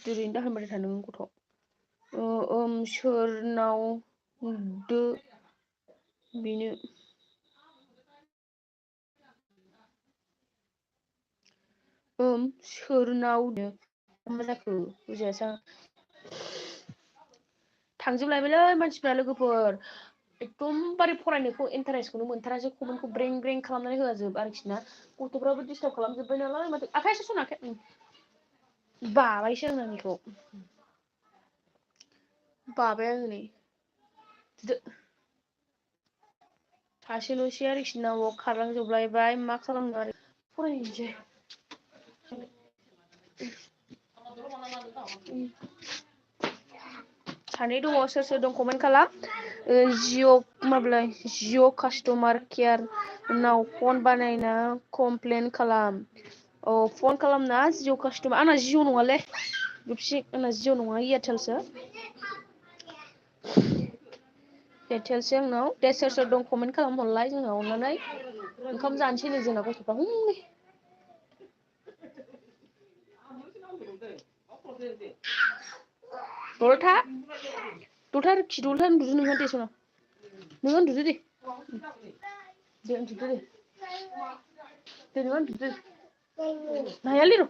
ओरैनो दा होनबाय थानो गथ' सोरनाव दो बेनो सोरनावनो मा जाखो बुजियासै आं थांजोबलायबायलै मानसिफ्रा लोगोफोर एकदमबारे फरायनायखौ इन्टारेस्टखौनो मोनथारासै कमेन्टखौ ब्रें खालामनानै होआजोब आरोखि ना गथ'फ्राबो डिस्टार्ब खालामजोब्बाय नालाय माथो आखाइसो सनाखै बाबायसो आं आंनिखौ बाबाय आङो नै सासेल'सै आरोखि ना खारलांजोबलायबाय मा खालामनो आरो फरायनोसै सानै दङ सोर दं कमेन्ट खालाम जिअ कास्टमार केयार नाव फन बानायना कमप्लेन खालाम फन खालामना जिअ कास्टमार आंना जिअ नङालै रुपसि आंना जिअ नङा एयारटेलसो एयारटेलसो आंनाव दे सोर दं कमेन्ट खालाम हरलाय जोंनाव अननानै ओंखाम जानोसै नै जोंना गथ'फ्रा दलथा उन्दुदो नोङो दे सना नोङो उन्दुदो दे उन्दुदो दे Dengan gitu. Naya liru.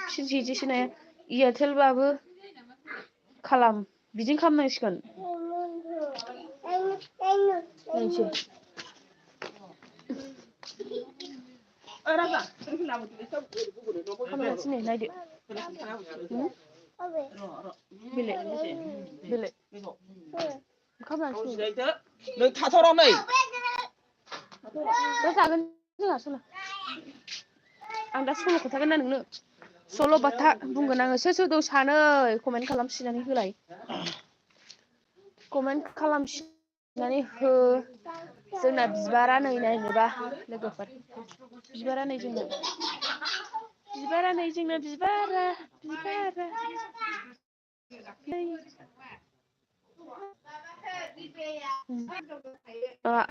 Siji naya. Airtel babu kalam. Bijin खालामनांसिगोन. नायसै. खालामगासिनो नायदो. बेलेग. खालामगासिनो. नों थाथ'र' नै. दा जागोन जोंहा सल'. आं दा सल' खोन्थागोन ना नोंनो. सल' बाथा बुंगोन आङो सोर दं सानै कमेन्ट खालामसिनानै होलाय. कमेन्ट खालामसिनानै हो. जोंना बिबारा नै नायनोबा लोगोफोर. बिबारा नै जोंना. बिबारा नै जोंना बिबारा.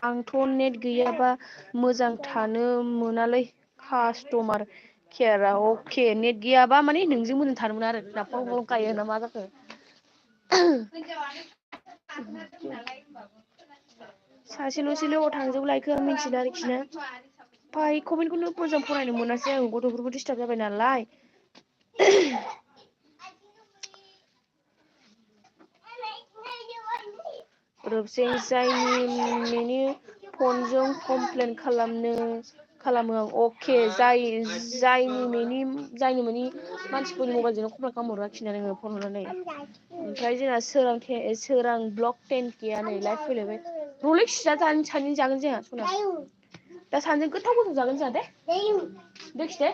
आंथ' नेट गैयाबा मोजां थानो मोनालै कास्टमार केयारा अके नेट गैयाबा माने नोंजों मोजां थानो मोना आरो नाफाव गायो ना मा जाखो सासेल'सैल' थांजोब लायखो मिथिला आरोखि ना ओमफ्राय कमेन्टखौनो मोजां फरायनो मोनासै आं गथ'फोरबो डिस्टार्ब जाबाय नालाय रुपसिं जायनि फनजों कमप्लेन खालामो आं अके जायनि मानसिफोरनि मबाइलजोंनो कमप्लेन खालामहरो आरोखि ना नोङो फन हरनानै ओमफ्राय जोंना सोरां ब्लक 10K नै लाइभ फैलायबाय रलै सिजा सानैजों जागोन जोंहा सना दा सानैजों गोथाव जागोन जोंहा दे देखि दे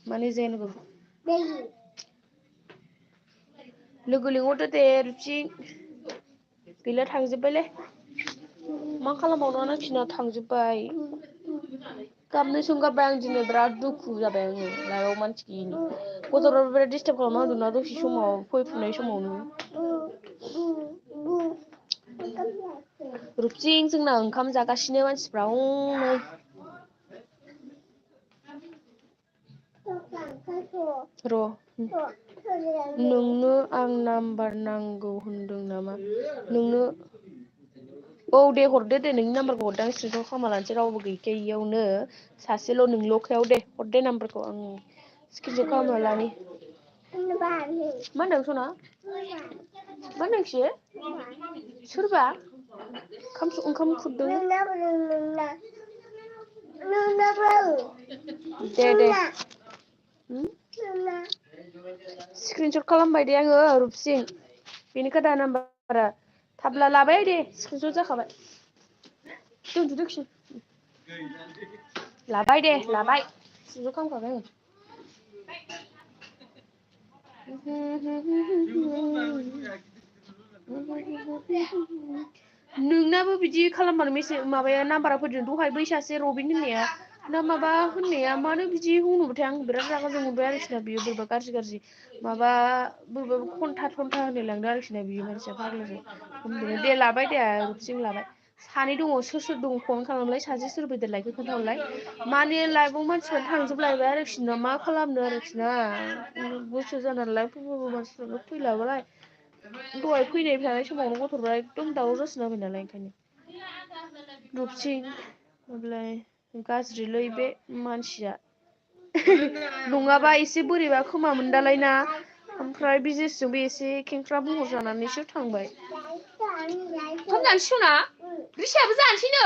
माने जेनबो लोगो लिंहरदो दे रुपसिं गैला थांजोब्बायलै मा खालामबावनो आरोखि ना थांजोब्बाय गाबनोसो ओंखारबाय आं दिनै बिराद दुखु जाबाय आङो लाइभआव मानसि गैयिनि गथ'फ्राबो बिराद डिस्टार्ब खालामना होदोंना दसे समाव फैफुनाय समावनो रुपसिं जोंना ओंखाम जागासिनो मानसिफ्रा हनै र' नोंनो आं नाम्बार नांगौ होनदों नामा नोंनो औ दे हरदो दे नोंनि नाम्बारखौ हरदो आं स्क्रिनसट खालामना लानोसै रावबो गैखायियावनो सासेल' नोंल'खायाव दे हरदे नाम्बारखौ आं स्क्रिनसट खालामना लानि मा होनदों सना मा होनदोंखि सोरबा ओंखाम खुरदों दे स्क्रिनसट खालामबाय दे आङो रुपसिं बेनिखा दा नाम्बारा थाब्ला लाबाय दे स्क्रिनसट जाखाबाय दोनथ'दोखि लाबाय दे स्क्रिनसट खालामखाबाय आङो नोंनाबो बिदि खालामबानो माबाया नाम्बारा फैदों दहाय बै सासे रबिन होननाया ना माबा होननाया मानो बिदि होनहरबायथाय आं बिराद रागा जोंहरबाय आरोखि ना बियो बोरैबा गाज्रि माबा बोरैबा खन्था होनलाय लांदों आरोखि ना बियो मानसिया फाग्लाजों दे लाबाय दे रुपसिं लाबाय सानै दङ सोर दङ फन खालामलाय सासे सोर फैदेर लायखो खोन्थाहरलाय माने लाइभआव मानसिफ्रा थांजोबलायबाय आरोखि ना मा खालामनो आरोखि ना गोसो जानानै लाइभ फैबाबो मानसिफ्रानो फैलाबालाय दहाय फैनाय थानाय समावनो गथ'फ्रा एकदम दावराव जासिना होबाय नालाय ओंखायनो रुपसिं ओमफ्राय गाज्रिलै बे मानसिया नङाबा एसे बोरैबा खोमामोन दालाय ना ओमफ्राय बिजनेसजोंबो एसे खेंख्रा बुंहर जानानैसो थांबाय ओंखाम जानोसै सना रिसायाबो जानोसैनो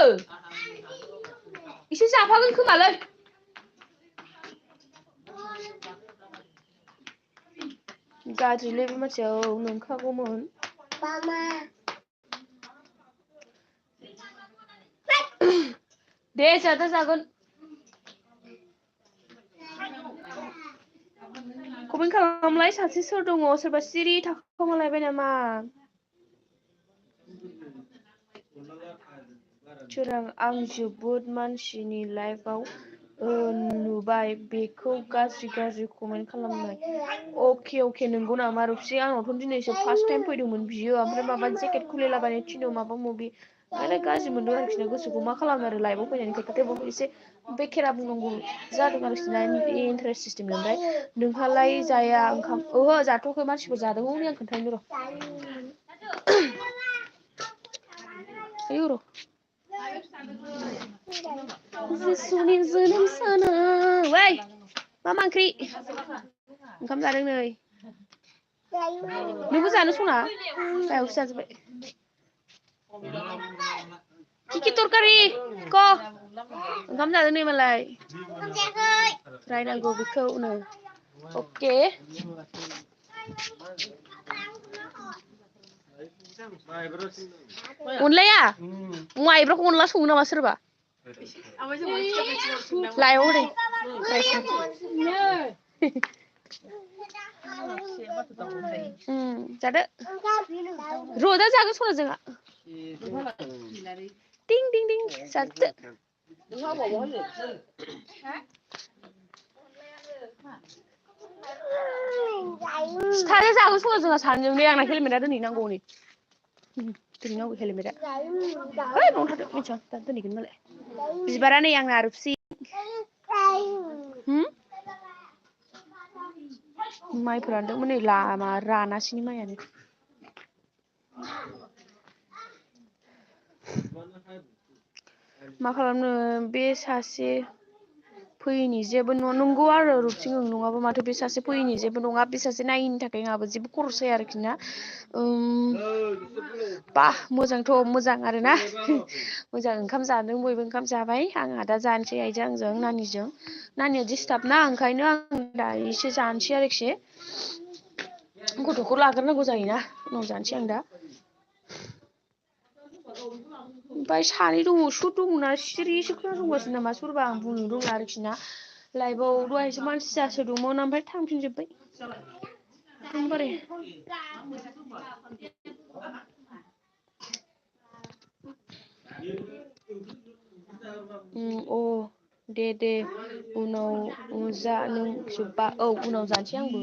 एसे जाफागोन खोमालै गाज्रिलै बे मानसिया औ नंखागौमोन दे जादा जागोन कमेन्ट खालामलाय सासे सोर दङ सोरबा सिरि थाखोमालायबाय नामा सोरां आं जोबोद मानसिनि लाइफआव नुबाय बेखौ गाज्रि कमेन्ट खालामनाय अके नंगौ नामा रुपसिं आंनावथ' दिनैसो फार्स्ट टाइम फैदोंमोन बियो ओमफ्राय माबा जेकेट खुलिलाबायनो थिनो माबा माबि ओंखायनो गाज्रि मोनदों आरोखि ना गोसोखौ मा खालामनो आरो लाइभआव फैनायनि खोथाथाय एसे बेखेरा बुंनांगौ जादों आरोखि ना इन्टारेस्ट सिस्टेम ओमफ्राय नोंहालाय जाया ओंखाम ओहो जाथ'याखै मानसिफोर जादों हनै आं खोन्थानो र' आयौ र' जिसुनि जोनोम साना वै मा ओंख्रि ओंखाम जादों नै नोंबो जानो सना गायावसो जाजोब्बाय किकि तरकारि क ओंखाम जादों नै मालाय रायनांगौ बेखौनो अके अनलाया माइब्राखौ अनला सङो नामा सोरबा लायाव हरै जादो र' दा जागोन सना जोंहा दिं दिं दिं जादो सिथारो जागोन सना जोंहा सानैजों नै आंना हेलमेटा दोनहैनांगौ नै दोनहैनांगौ हेलमेटा ओइ बावनो थादो मिथिया दा दोनहैगोन मालाय बिबारा नै आंना रुपसि माइफोरानो दंमोन नै लामा रानासिनि माइयानो मा खालामनो बे सासे फैयैनि जेबो नंगौ आरो रुपसिं नङाबा माथो बे सासे फैयैनि जेबो नङा बे सासे नायैनि थाखाय आंहाबो जेबो खरस जाया आरोखि ना बा मोजांथ' मोजां आरोना मोजां ओंखाम जादों बयबो ओंखाम जाबाय आंहा दा जानोसै आइजों आंजों नानिजों नानिया डिस्टार्ब ना ओंखायनो आं दायोसो जानोसै आरोखि गथ'खौ लाग्रोनांगौ जायोना उनाव जानोसै आं दा ओमफ्राय सानै दङ सोर दङना सिरिसो खोनासंगासिनो नामा सोरबा आं बुंनो रोंला आरोखि ना लाइभआव दहायसो मानसि जासो दंमोन ओमफ्राय थांफिनजोब्बाय एकदमबारे दे उनाव जा नों जोब्बा औ उनाव जानोसै आंबो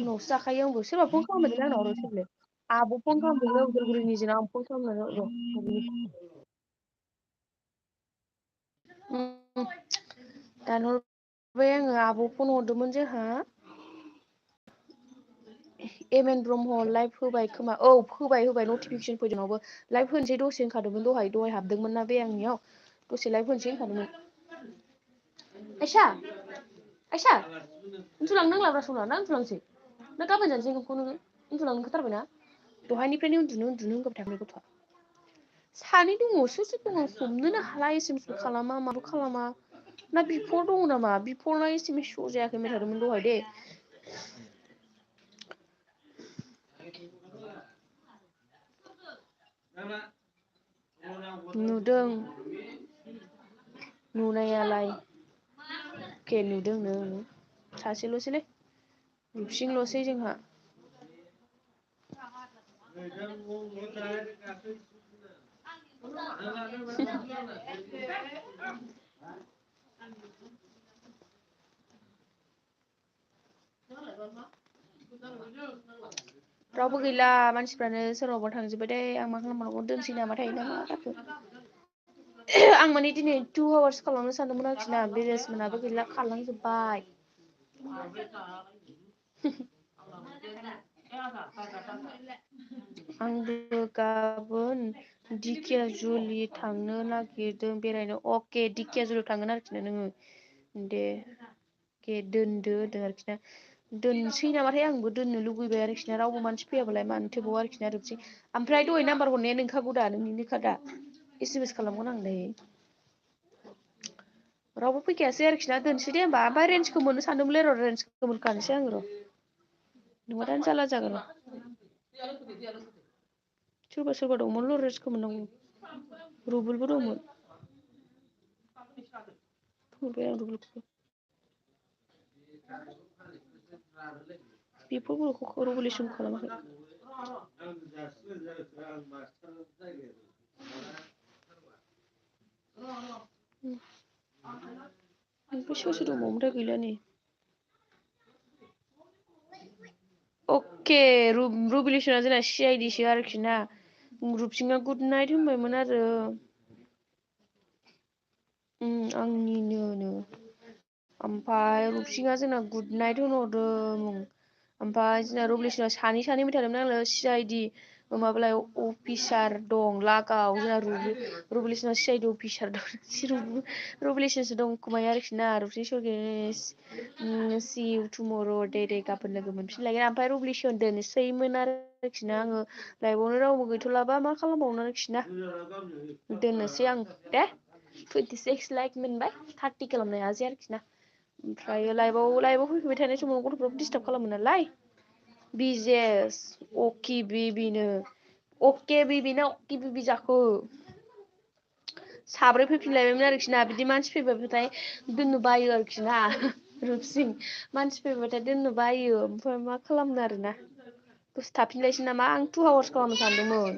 उनावसो जाखायो आंबो सोरबा फन खालामबाय आंनाव र' सोरलै आब' फन खालामदों उदालगुरिनिजों आं फन खालामनो दानहरबाय आङो आब' फन हरदोंमोन जोंहा एम.एन. ब्रह्म लाइभ होबाय खोमा औ होबाय नटिफिकेसन फैदोंनावबो लाइभ होनोसै दसे होनखादोंमोन दहाय हाबदोंमोन ना बे आंनियाव दसे लाइभ होनोसै होनखादोंमोन आइसा उन्दुलांनो नांलाब्रा सना ना उन्दुलांसै ना गाबोन जानोसै ओंखामखौ नोङो उन्दुलांनो ओंखारथारबायना दहायनिफ्रायनो उन्दुनो होनबाय थाबाय गथ'आ सानै दङ सोर दङ हमनोनो हाला एसेमेस खालामा माबो खालामा ना बिफर दङ नामा बिफरना एसेमेस श' जायाखै होनबाय थादोंमोन दहाय दे नुदों नुनायालाय नुदोंनो सासेल'सैलै रुपसिंल'सै जोंहा रावबो गैला मानसिफ्रानो सोरनावबा थांजोब्बाय दे आं मा खालामबावनांगौ दोनसै नामाथाय ना मा जाखो आं माने दिनै 2 आवार्स खालामनो सानदोंमोन आरोखि ना बेरेस मोनाबो गैला खारलांजोब्बाय आंबो गाबोन दिकियाजुलि थांनो नागिरदों बेरायनो अके दिकियाजुलियाव थांगोन आरोखि ना नोङो दे दोनदो होनदों आरोखि ना दोनसै नामाथाय आंबो दोननो लुगैबाय आरोखि ना रावबो मानसि फैयाबालाय मानो थोबाव आरोखि ना रुपसिं ओमफ्राय दहाय नाम्बार हरनाया नोंखागौ दा नोंनिनोखा दा एसेमेस खालामगोन आं दायो रावबो फैखायासै आरोखि ना दोनसै दे होमबा ओमफ्राय रेन्जखौ मोननो सानदोंमोनलै र' रेन्जखौ मोनखानोसै आङो र' नङाबानो जारला जागोन सोरबा दंमोनल' रेन्जखौ मोननांगौ रुबुलबो दंमोन हरबाय आं रुबुलखौबो बेफोरखौ रिगुलेसन खालामाखै सोर दंबावोमोनथाय गैला नै अके रुबिलेसना जोंना CIDसो आरोखि ना रुपसिंआ गुड नाइट होनबायमोन आरो आंनिनो ओमफ्राय रुपसिंआ जोंना गुड नाइट होनहरदों ओमफ्राय जोंना रुबिलेसना सानै होनबाय थादोंमोन आङो CID माबालाय अफिसार दं लागाव जोंना रुबुलेसना सिआइडि अफिसार दं रुबुलेसनसो दं खोमाय आरोखि ना रुबुलेसन सरगेस सि इउ टुमर' दे गाबोन लोगो मोनफिनलायगोन ओमफ्राय रुबुलेसन दोननोसैमोन आरोखि ना आङो लाइभआवनो रावबो गैथ'लाबा मा खालामबावनो आरोखि ना दोननोसै आं दे 26 लाइक मोनबाय 30 खालामनो हायासै आरोखि ना ओमफ्राय लाइभआव फैबाय थानाय समाव गथ'फ्राबो डिस्टार्ब खालामो नालाय बिजेस अके बिबिनो अके बिबिना अके बिबि जाखो साब्रै फैफिनलायबायमोन आरोखि ना बिदि मानसि फैबाथाय दोननो बायो आरोखि ना रुपसिं मानसि फैबाथाय दोननो बायो ओमफ्राय मा खालामनो आरोना दसे थाफिनलायसै नामा आं 2 आवार्स खालामनो सानदोंमोन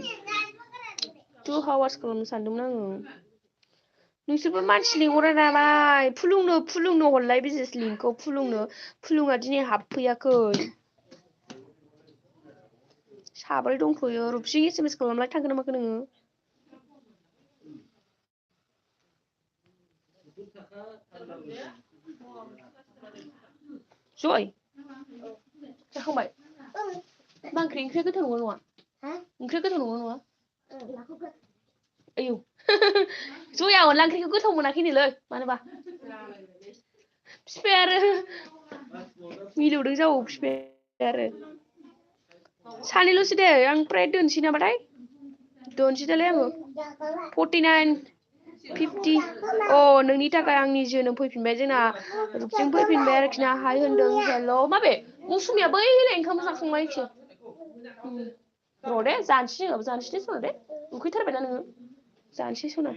2 आवार्स खालामनो सानदोंमोन आङो नोंसोरबो मानसि लिंहरा नालाय फुलुंनो हरलाय बिजनेस लिंकखौ फुलुङा दिनै हाबफैयाखै साब्रै दंथ'यो रुपसिं SMS खालामलाय थांगोन ना माखो नोङो जय जाखांबाय मा ओंख्रिया गोथाव नङा ओंख्रिया गोथाव नङा आयौ जया अनला ओंख्रिखौ गोथाव मोनाखैनोलै मानोबा बिफाया आरो मिलौदों जावो बिफाया आरो सानैल'सै दे आं फ्राय दोनसै नामाथाय दोनसै दालाय आङो 49 50 नोंनि थाखाय आंनि जोनोम फैफिनबाय जोंना रुपसिं फैफिनबाय आरोखि ना हाय होनदों हेल' माबे मौसुमिया बैलाय ओंखाम जाखांबायसो र' दे जानोसै सना दे उखैथारबायना नोङो जानोसै सना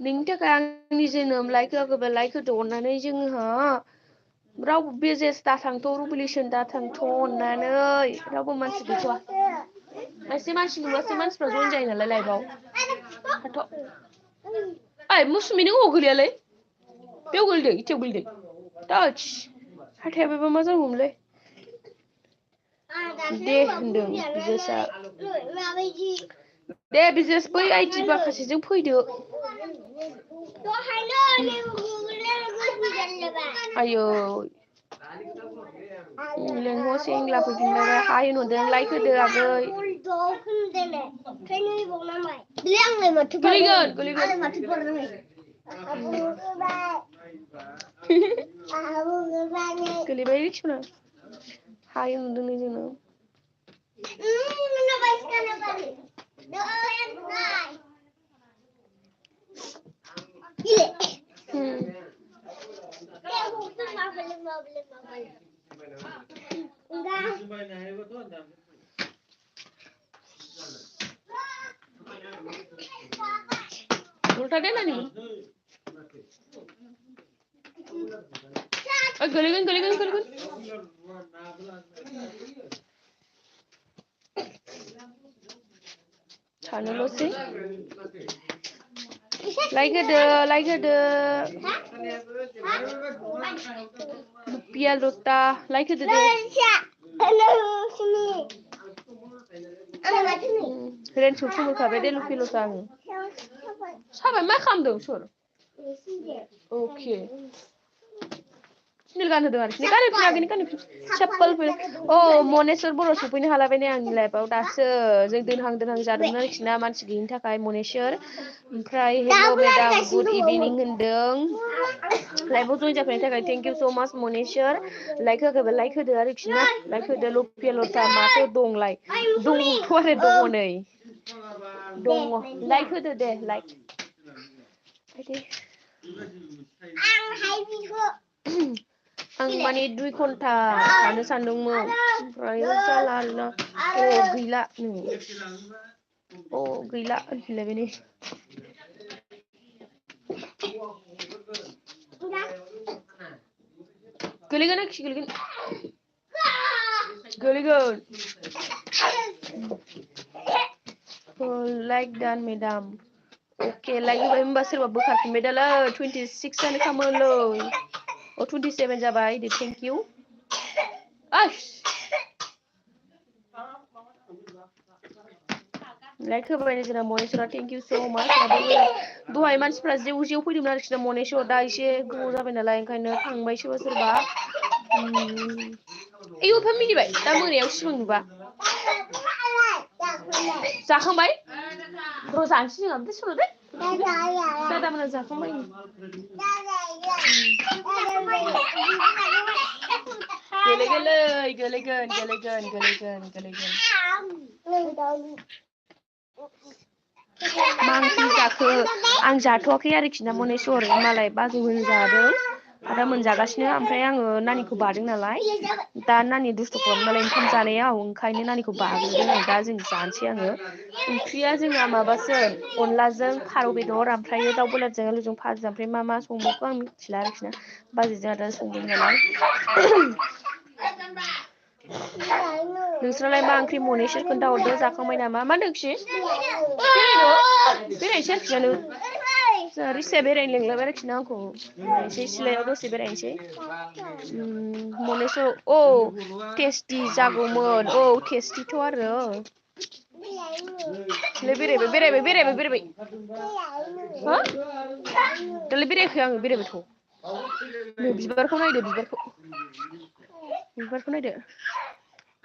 नोंनि थाखाय आंनि जोनोम लाइक होआखैबा लाइक होदो अननानै जोंहा रावबो बेजेस दाथांथ' रुबुलेसन दाथांथ' अननानै रावबो मानसि गैथ'वा एसे मानसि नुबासो मानसिफ्रा जइन जायो नालाय लाइभआव ओइ मौसुमि नों अबाव गोलैयालै बेयाव गोलैदों इथायाव गोलैदों टच हाथाया बेबा मा जागौमोनलै दे होनदों बिजेसआ दे बिजेस बै आइटि माखासेजों फैदो आयौ लेंहरसै इंला फैफिनबाय हाय होनहरदों लाइक होदो आगै गोलैबाय सना हाय होनहरदों नै जोंनाव उल्टा दे नानी गोलैगोन सानैल'सै लाइक होदो लुपिया लता लाइक होदो दे रेन्सखौ थुहरखाबाय दे लुपि लता आङो साबाय मा खालामदों सोर अके सिन्देल गानहोदों आरोखि गानहोफिन चप्पल मनेस्वर बर' सफैनो हालाबाय नै आंनि लाइफआव दासो जों दोनहां जादोंमोन आरोखि ना मानसि गैयिनि थाखाय मनेस्वर ओमफ्राय हेल' मेडाम गुड इभिनिं होनदों लाइभआव जइन जाफैनायनि थाखाय थेंक इउ स' माच मनेस्वर लाइक होआखैबा लाइक होदो आरोखि ना लाइक होदो लुपिया लता माथो दंलाय दङथ' आरो दङ नै दङ लाइक होदो दे लाइक आं माने 2 घन्टा थानो सानदोंमोन ओमफ्राय जाला आरोना गैला गैला होनफिनलायबाय नै गोलैगोन आखि गोलैगोन लाइक डान मेडाम अके लाइक होबाय होनबा सोरबा बोखारफिनबाय दालै 26 आनो खामोनलै 27 जाबाय दे थेंक इउ लाइक होबाय जोंना मनेस्वरा थेंक इउ स' माच दहाय मानसिफ्रा जेव फैदोंमोन आरोखि ना मनेस्वर दा एसे गोबाव जाबाय नालाय ओंखायनो थांबाय सोरबा एफा मिनिबाय दा मोनायाव सिमां नुबा जाखांबाय र' जानोसै जोंहा ओमफ्राय सल' दे दादा मोना जाखांबाय गोलैगोन मा ओंख्रि जाखो आं जाथ'वाखै आरोखि ना मनेस्वर मालाय बाजै मोन जादों आदा मोनजागासिनो ओमफ्राय आङो नानिखौ बादों नालाय दा नानि दुस्थु खालामो नालाय ओंखाम जानायाव ओंखायनो नानिखौ बाग्रोदों दा जों जानोसै आङो ओंख्रिया जोंना माबासो अनलाजों फारौ बेदर ओमफ्राय दाउ बयलारजों आलुजों भाजा ओमफ्राय मा संबावखो आं मिथिला आरोखि ना बाजैजों आदा संदों नालाय नोंस्रालाय मा ओंख्रि मनेस्वर खोन्थाहरदो जाखांबाय नामा मा होनदोंखि बेरायनोसै आरोखि ना जोंहा रिसाया बेरायनो लिंलायबाय आरोखि ना आंखौ एसे सिलायाव दसे बेरायनोसै मनेस्वर औ टेस्टि जागौमोन औ टेस्टिथ' आरो बेरायबाय हो दालाय बेरायाखै आङो बेरायबायथ' नै बिबारखौ नायदो बिबारखौ नायदो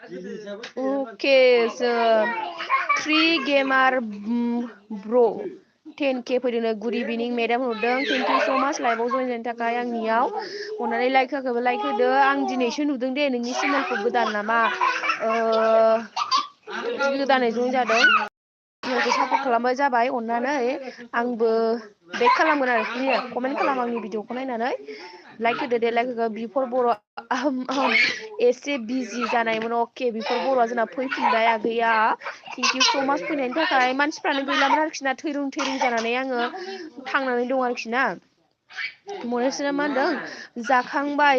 अके जों 3 गेमार ब्र 10K फैदों गुड इभिनिं मेदाम हरदों थेंकिउ स' माच लाइभआव जइन जानो थाखाय आंनियाव अननानै लाइक होखोबा लाइक होदो आं दिनैसो नुदों दे नोंनि चेनेलखौ गोदान नामा गोदानै जइन जादों चेनेलखौ सापर्ट खालामबाय जाबाय अननानै आंबो बेक खालामगोन आरोखि कमेन्ट खालाम आंनि भिडिअखौ नायनानै लाइक होदो दे लाइक होखो बिफोर बर' एसे बिजि जानायमोन अके बिफोर बर'आ जोंना फैफिनबाय आगैया थेंकिउ स' माच फैनायनि थाखाय मानसिफ्रानो गैलामोन आरोखि ना थैरुं जानानै आङो थांनानै दं आरोखि ना मनेस्वरा मा होनदों जाखांबाय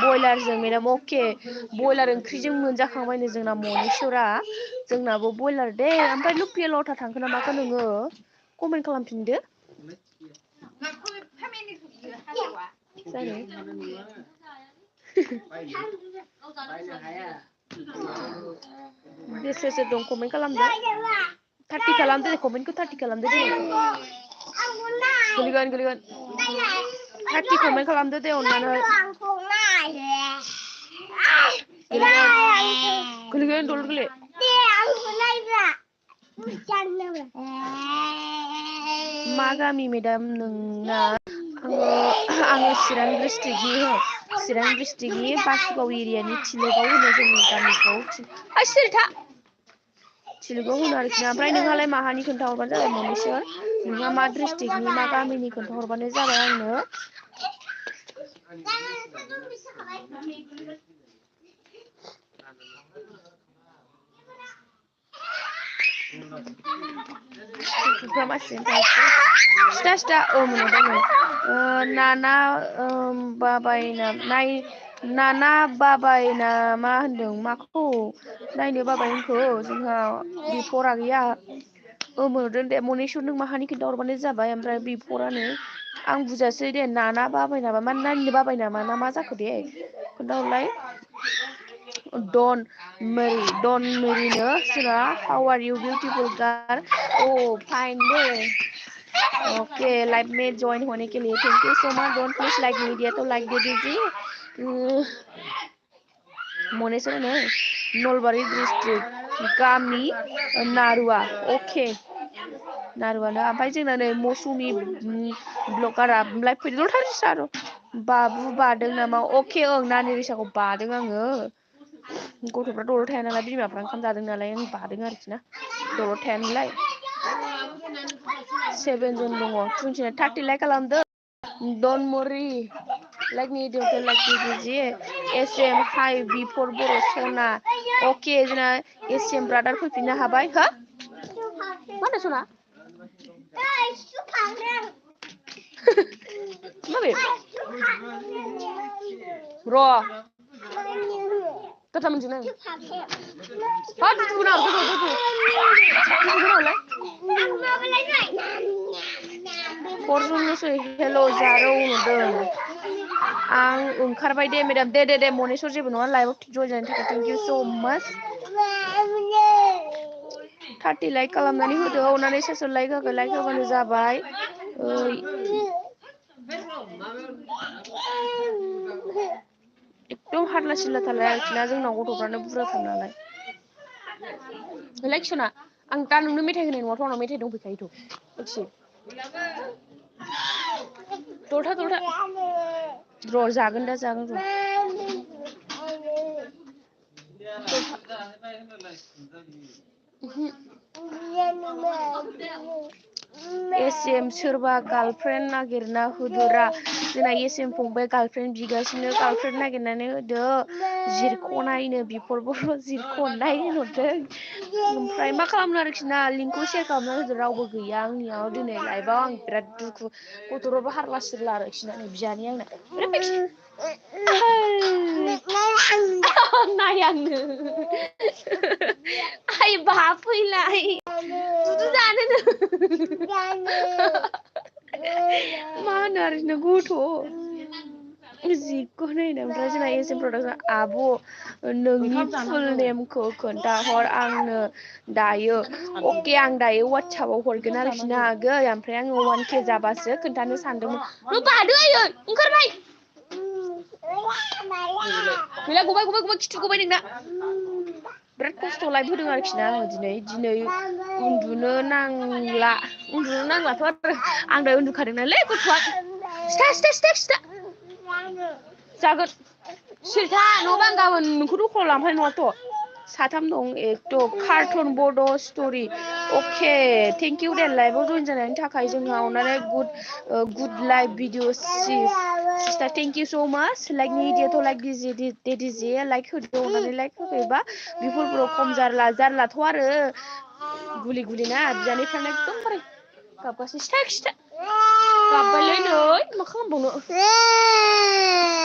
बयलारजों मेदाम अके बयलार ओंख्रिजों मोनजाखांबायनो जोंना मनेस्वरा जोंनाबो बयलार दे ओमफ्राय लकेल लथा थांखो ना माखो नोङो कमेन्ट खालामफिनदो सोर सोर दं कमेन्ट खालामदो 30 खालामदो दे कमेन्टखौ 30 खालामदो दे गोलैगोन 30 कमेन्ट खालामदो दे अननानै गोलैगोन दलद गोलै मा गामि मेदाम नोंना आङो चिरां डिस्ट्रिक्टनि बासुगाव एरियानि थिलगाव होनो जोंनि गामिखौ थिलगाव होनो आरोखि ना ओमफ्राय नोंहालाय माहानि खोन्थाहरबानो जाबाय मनेस्वर नोंहा मा डिस्ट्रिक्टनि मा गामिनि खोन्थाहरबानो जाबाय आंनो नाना बाबाय ना मा होनदों माखौ नायनो बाबाय होनखो जोंहा बिफर आगैया मोनदों दे मनेस्वर नों माहानि खिन्थाहरबानो जाबाय ओमफ्राय बिफरानो आं बुजासै दे नाना बाबाय नामा मा नायनो बाबाय नामा ना मा जाखो दे खोन्थाहरलाय डन मेरिनो जोंहा how are you beautiful girl oh fine दे ओके लाइव में ज्वाइन होने के लिए thank you so much don't please like media तो लाइक दे दीजिए मनेस्वर नलबारि डिस्ट्रिक्ट गामि नारुवा अके नारुवानो ओमफ्राय जोंना नै मौसुमि ब्लगारा लाइभ फैदों आरो बाबु बादों नामा अके ओं नानि रिसाखौ बादों आङो गथ'फ्रा दलर थाया नालाय बिमाफ्रा ओंखाम जादों नालाय आं बादों आरोखि ना दलर थाया नालाय 7 जन दङ 30 लाइक खालामदो डन मरि लाइक मी लाइक दीजिए SM हाय बिफोर बर' सना अके जोंना SM ब्रादार फैफिननो हाबाय हो मा होनो सना माबे र' कथा मोनजों हरजोंनोसै हेल' जारौ नुदों आं ओंखारबाय दे मेदाम दे मनेस्वर जेबो नङा लाइभआव जइन जानायनि थाखाय थेंकिउ स' माच 30 लाइक खालामनानै होदो अननानै सोर लाइक होखो लाइक होबानो जाबाय एकदम हारला सिरला थारलाय आरोखि ना जोंनाव गथ'फ्रानो बुरजाथार नालाय लाइक सना आं दा नोंनो मेथाइ होनाय नङाथ' आंनाव मेथाइ दंफैखायोथ' दसे दलथा र' जागोन दा जागोन र' एसएम सोरबा गार्लफ्रेन्ड नागिरना होदोरा जोंना एसएम फंबाय गार्लफ्रेन्ड बिगासिनो गार्लफ्रेन्ड नागिरनानै होदो जिरख'नायनो बिफर बर' जिरख'नाय होनहरदों ओमफ्राय मा खालामनो आरोखि ना लिंकखौ शेयार खालामना होदो रावबो गैया आंनियाव दिनै लाइभआव आं बिराद दुखु गथ'राबो हारला सिरला आरोखि ना बियानि आंना नाय आंनो आइ बाब फैलाय दुदु जानोनो मा होनो आरोखि गथ' जिखौ नायनो ओमफ्राय जोंना एसएम प्रडाक्सन आब' नोंनि फुल नेमखौ खोन्थाहर आंनो दायो अके आं दायो वाट्सएपआव हरगोन आरोखि ना आगै ओमफ्राय आङो 1K जाबासो खोन्थानो सानदोंमोन बादो आयै ओंखारबाय गैला गबाय खिथु गबाय नोंना बिराद खस्थ' लाइभ होदों आरोखि ना आङो दिनै उन्दुनो नांलाथ' आरो आं दायो उन्दुखादों नालाय गथ'आ सिथा जागोन सिरिथा नङाबा आं गाबोन नोंखौ दखानाव लांफानाय नङाथ' साथाम दं एकथ' कार्टुन बड' स्ट'रि अके थेंक इउ दे लाइभआव जइन जानायनि थाखाय जोंहा अननानै good live video sister thank you so' माच लाइक नि इडियट लाइक दिजे लाइक होदो अननानै लाइक होफैबा बिफोरबो खम जारलाथ' आरो गुलि ना बियानिफ्रानो एकदमबारे गाबगासिनो सिथा गाबबायलै नै मा खालामबावनो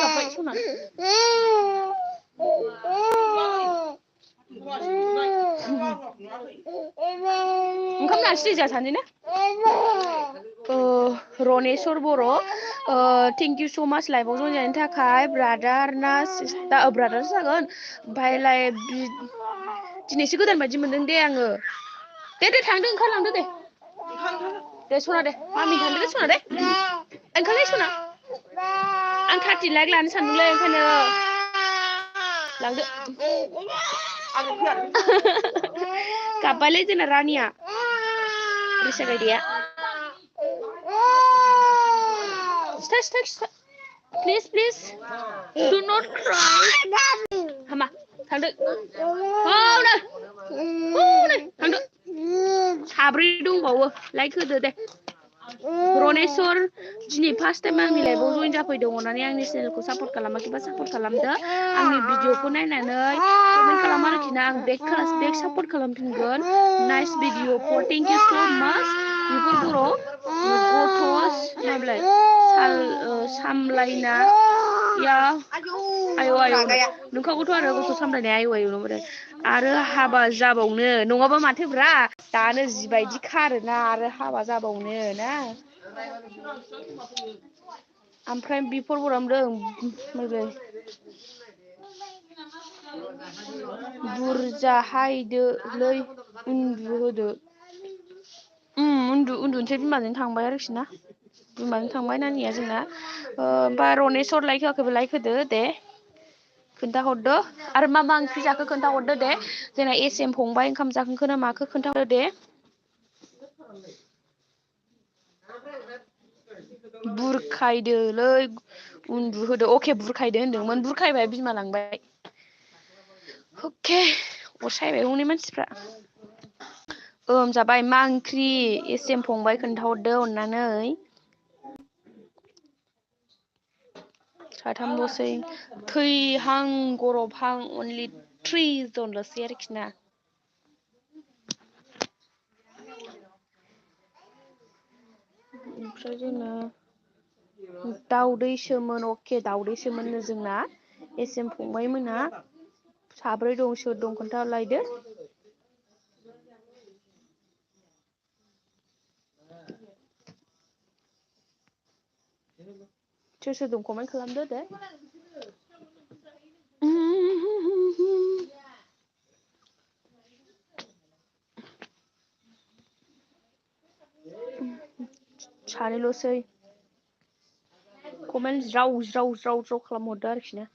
गाबबाय सना ओंखाम जानोसै जोंहा सानैना रनेस्वर बर' थेंक इउ स' माच लाइभआव जइन जानायनि थाखाय ब्रादार ना सिस्टार ब्रादारसो जागोन ओमफ्राय लाइभ दिनैसो गोदान बायदि मोनदों दे आङो दे थांदो ओंखारलांदो दे सना दे मामि थांदो दे सना दे ओंखारलाय सना आं 30 लाइक लानो सानदोंलै ओंखायनो लांदो गाबबायलै जोंना रानिया रिसागायदेया सिथा प्लिज do not cry हामा थांदो थांदो साब्रै दंबावो लाइक होदो दे रनेस्वर दिनै फार्स्ट टाइम आंनि लाइभआव जइन जाफैदों अननानै आंनि चेनेलखौ सापर्ट खालामाखैबा सापर्ट खालामदो आंनि भिडिअखौ नायनानै कमेन्ट खालाम आरोखि ना आं बेक सापर्ट खालामफिनगोन nice video for thank you so' much बिफोर बर' गथ' माब्लाय सामलायना आयौ नोंखागौथ' आरो गथ' सामलायनाय आयौ आरो हाबा जाबावनो नङाबा माथोब्रा दानो जिबायदि खारोना आरो हाबा जाबावनो ना ओमफ्राय बिफोर बर'मदों बुरजा हायदोलै उन्दुहोदो उन्दुनोसै बिमाजों थांबाय आरोखि ना बिमाजों थांबाय नानिया जोंना ओमफ्राय रनेस्वर लाइक होआखैबा लाइक होदो दे खोन्थाहरदो आरो मा ओंख्रि जाखो खोन्थाहरदो दे जोंना एसएम फंबाय ओंखाम जाखांखो ना माखो खोन्थाहरदो दे बुरखायदोलै उन्दुहोदो अके बुरखायदो होनदोंमोन बुरखायबाय बिमा लांबाय अके अरसायबाय हनै मानसिफ्रा जाबाय मा ओंख्रि एसएम फंबाय खोन्थाहरदो अननानै साथामल'सै थैहां गरबहां अनलि 3 जनल'सै आरोखि ना ओमफ्राय जोंना दाउदैसोमोन अके दाउदैसोमोननो जोंना एसएम फंबाय मोना साब्रै दं सोर दं खोन्थालायदो सोर दं कमेन्ट खालामदो दे सानैल'सै कमेन्ट ज्राव खालामहरदो आरोखि ना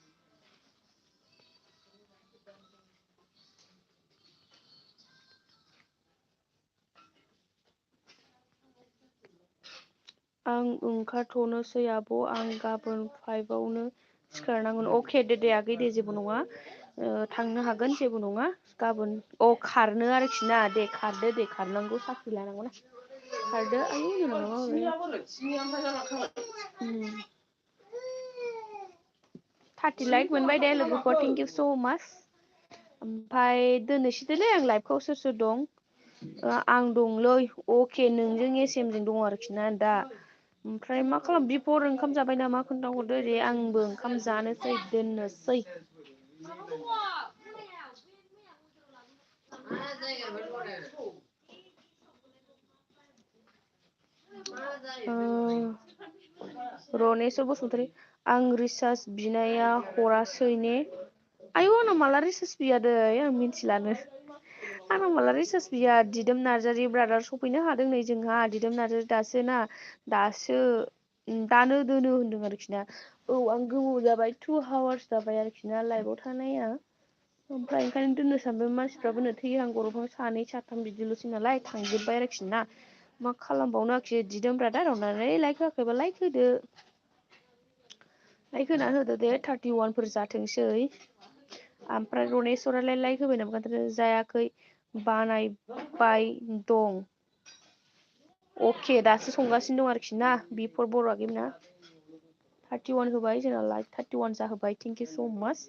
आं ओंखारथ'नोसै आब' आं गाबोन 5आवनो सिखारनांगोन अके दे आगै दे जेबो नङा थांनो हागोन जेबो नङा गाबोन खारनो आरोखि ना दे खारदो दे खारनांगौ साख्रि लानांगौ ना खारदो आयु होननांगौ 30 लाइक मोनबाय दे लोगोफोर थेंक इउ स' माच ओमफ्राय दोननोसैदोलै आं लाइभखौ सोर दं आं दंलै अके नोंजों एसएमजों दं आरोखि ना दा ओमफ्राय मा खालाम बिफोर ओंखाम जाबाय नामा खोन्थाहरदो दे आंबो ओंखाम जानोसै दोननोसै रनेस्वर बसुमतारी आं रिसार्च बिनाया हरासै ने आयौ आंनाव माला रिसार्च बिया दै आं मिन्थिलानो आंनाव माला रिसार्च बिया दिदोम नार्जारि ब्रादार सफैनो हादों नै जोंहा दिदोम नार्जारि दासो दानो दोनो होनदों आरोखि ना औ आं गोबाव जाबाय 2 आवार्स जाबाय आरोखि ना लाइभआव थानाया ओमफ्राय ओंखायनो दोननो सानबाय मानसिफ्राबो नो थैहां गरफहां 2 3 बिदिल'सै नालाय थांजोब्बाय आरोखि ना मा खालामबावनो आरोखि दिदोम ब्रादार अननानै लाइक होआखैबा लाइक होदो लाइक होना होदो दे 31 फोर जाथोंसै ओमफ्राय रनेस्वरालाय लाइक होबाय नामा जायाखै बानायबाय दं अके दासो संगासिनो दं आरोखि ना बिफोर बर'आ गेमना 31 होबाय जोंना लाइक 31 जाहोबाय थेंक इउ स' माच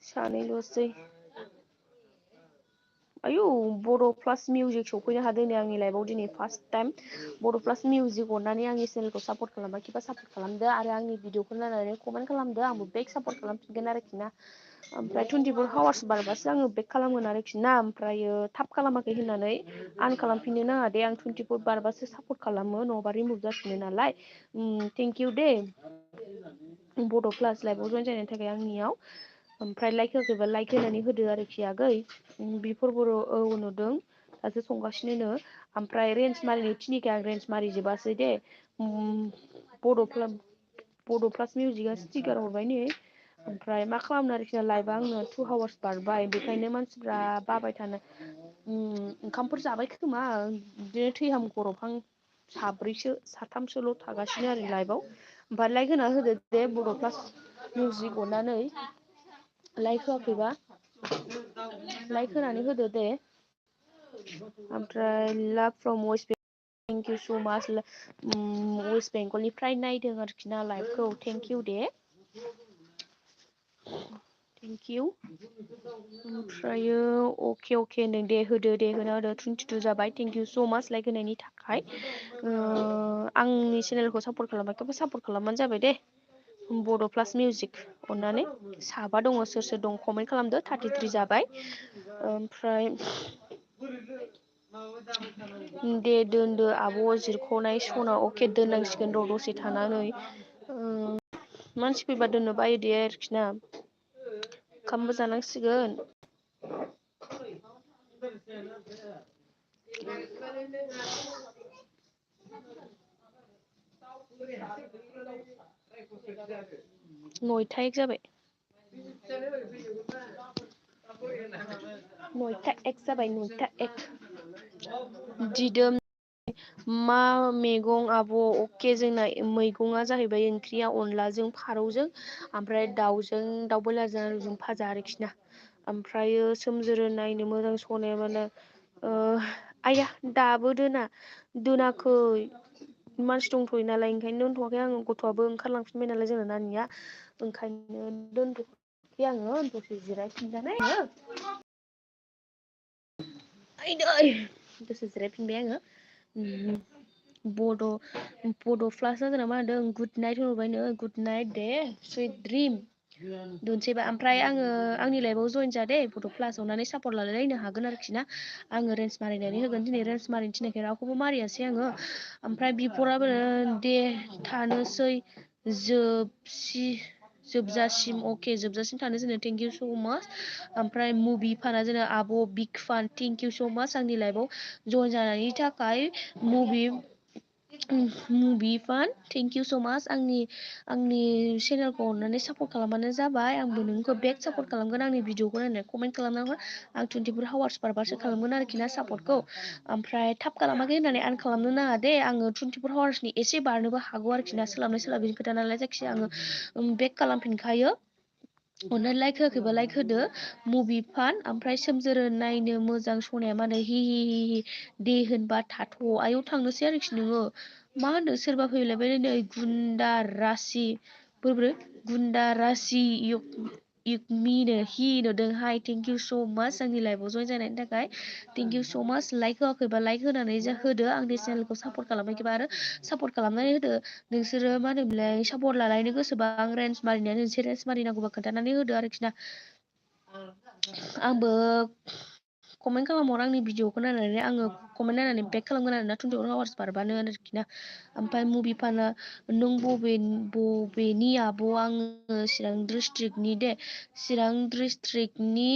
सानैल'सै आयु बड' प्लास मिउजिक सफैनो हादों नै आंनि लाइफआव दिनै फार्स्ट टाइम बड' प्लास मिउजिक अननानै आंनि चेनेलखौ सापर्ट खालामाखैबा सापर्ट खालामदो आरो आंनि भिडिअखौ नायनानै कमेन्ट खालामदो आंबो बेक सापर्ट खालामफिनगोन आरोखि ना ओमफ्राय 24 आवार्स बारबासो आङो बेक खालामगोन आरोखि ना ओमफ्रायो थाब खालामाखै होननानै आन खालामफिननो नाङा दे आं 24 बारबासो सापर्ट खालामो नङाबा रिमुभ जाफिनो नालाय थेंक इउ दे बड' प्लास लाइभआव जयन जानायनि थाखाय आंनियाव ओमफ्राय लाइक होआखैबा लाइक होनानै होदो आरोखि आगै बिफोर बर' औ नुदों दासो संगासिनो ओमफ्राय रेन्ज मारिनो थिनिखै आं रेन्ज मारिजोबासै दे बड' प्लास मिउजिकआ स्टिकार हरबाय नै ओमफ्राय मा खालामनो आरोखि लाइभआ आंनो 2 आवार्स बारबाय बेखायनो मानसिफ्रा बाबाय थानो ओंखामफोर जाबाय खोमा बिदिनो थैहां गरबहां साथामसोल' थागासिनो आरो लाइभआव ओमफ्राय लाइक होना होदो दे बड' प्लास मिउजिक अननानै लाइक होआखैबा लाइक होनानै होदो दे ओमफ्राय love from west Bengal thank you so' much west बेंगलनिफ्राय नायदों आरोखि ना लाइभखौ थेंक इउ दे थेंक इउ ओमफ्रायो अके नों दे होदो दे होना होदो 22 जाबाय थेंक इउ स' माच लाइक होनायनि थाखाय आंनि चेनेलखौ सापर्ट खालामाखैबा सापर्ट खालामबानो जाबाय दे बड' प्लास मिउजिक अननानै साबा दङ सोर दं कमेन्ट खालामदो 33 जाबाय ओमफ्राय दे दोनदो आब' जिरख'नाय सना अके दोननांसिगोन र' दसे थानानै मानसि फैबा दोननो बायो दे आरोखि ना ओंखामबो जानांसिगोन नयथा 1 जाबाय 9था 1 जाबाय 9था 1 दिदोम मा मैगं आब' अके जोंना मैगङा जाहैबाय ओंख्रिया अनलाजों फारौजों ओमफ्राय दाउजों दाउ बयलारजों आलुजों भाजा आरोखि ना ओमफ्रायो सोमजोरो नायनो मोजां सनाया माने आइया दाबो दोनाखै मानसि दंथ'यो नालाय ओंखायनो दोनथ'वाखै आङो गथ'आबो ओंखारलांफिनबाय नालाय जोंना नानिया ओंखायनो दोनथ'वाखै आङो दसे जिरायफिनजानाय आइदै दसे जिरायफिनबाय आङो बड' प्लासआ जोंना मा होनदों गुड नाइट होनहरबायनो गुड नाइट दे सुइट ड्रिम दोनसैबा ओमफ्राय आङो आंनि लाइफआव जयन जादे बड' प्लास अननानै सापर्ट लालायलायनो हागोन आरोखि ना आङो रेन्ज मारिनानै होगोन दिनै रेन्ज मारिनो थिनाखै रावखौबो मारियासै आङो ओमफ्राय बिफोराबो दे थानोसै जोबजासिम अके जोबजासिम थानो जोंनो थेंक इउ स' माच ओमफ्राय मुभि फाना जोंनो आब' बिग फान थेंक इउ स' माच आंनि लाइफआव जयन जानायनि थाखाय मुभि फान थेंक इउ स' माच आंनि चेनेलखौ अननानै सापर्ट खालामबानो जाबाय आंबो नोंखौ बेक सापर्ट खालामगोन आंनि भिडिअखौ नायनानै कमेन्ट खालामना हर आं 24 हावार्स बारबासो खालामगोन आरोखि ना सापर्टखौ ओमफ्राय थाब खालामाखै होननानै आन खालामनो नाङा दे आङो 24 हावार्सनि एसे बारनोबो हागौ आरोखि ना सोलाबनाय सोलाबिनि खोथा नालाय जायखिजाया आङो बेक खालामफिनखायो अननानै लाइक होआखैबा लाइक होदो मुभि फान ओमफ्राय सोमजोरो नायनो मोजां सनाया मा होनो हि हि हि हि दे होनबा थाथ' आयौ थांनोसै आरोखि नोङो मा होनो सोरबा फैलायबाय नै गुन्दा रासि बोरै गुन्दा रासि इकमिनो हि नुदों हाय थेंक इउ स' माच आंनि लाइफआव जइन जानायनि थाखाय थेंक इउ स' माच लाइक होआखैबा लाइक होनानै होदो आंनि चेनेलखौ सापर्ट खालामाखैबा आरो सापर्ट खालामनानै होदो नोंसोरो मा होनोमोनलाय सापर्ट लालायनो गोसोबा आं रेन्ज मारिनाया नोंसोर रेन्ज मारिनांगौबा खोन्थानानै होदो आरोखि ना आंबो कमेन्ट खालामहर आंनि भिडिअखौ नायनानै आङो कमेन्ट नायनानै बेक खालामगोन आरोना 24 हावार्स बारबानो आरोखि ना ओमफ्राय मुभि फाना नों बबेनि आब' आङो चिरां डिस्ट्रिक्टनि दे चिरां डिस्ट्रिक्टनि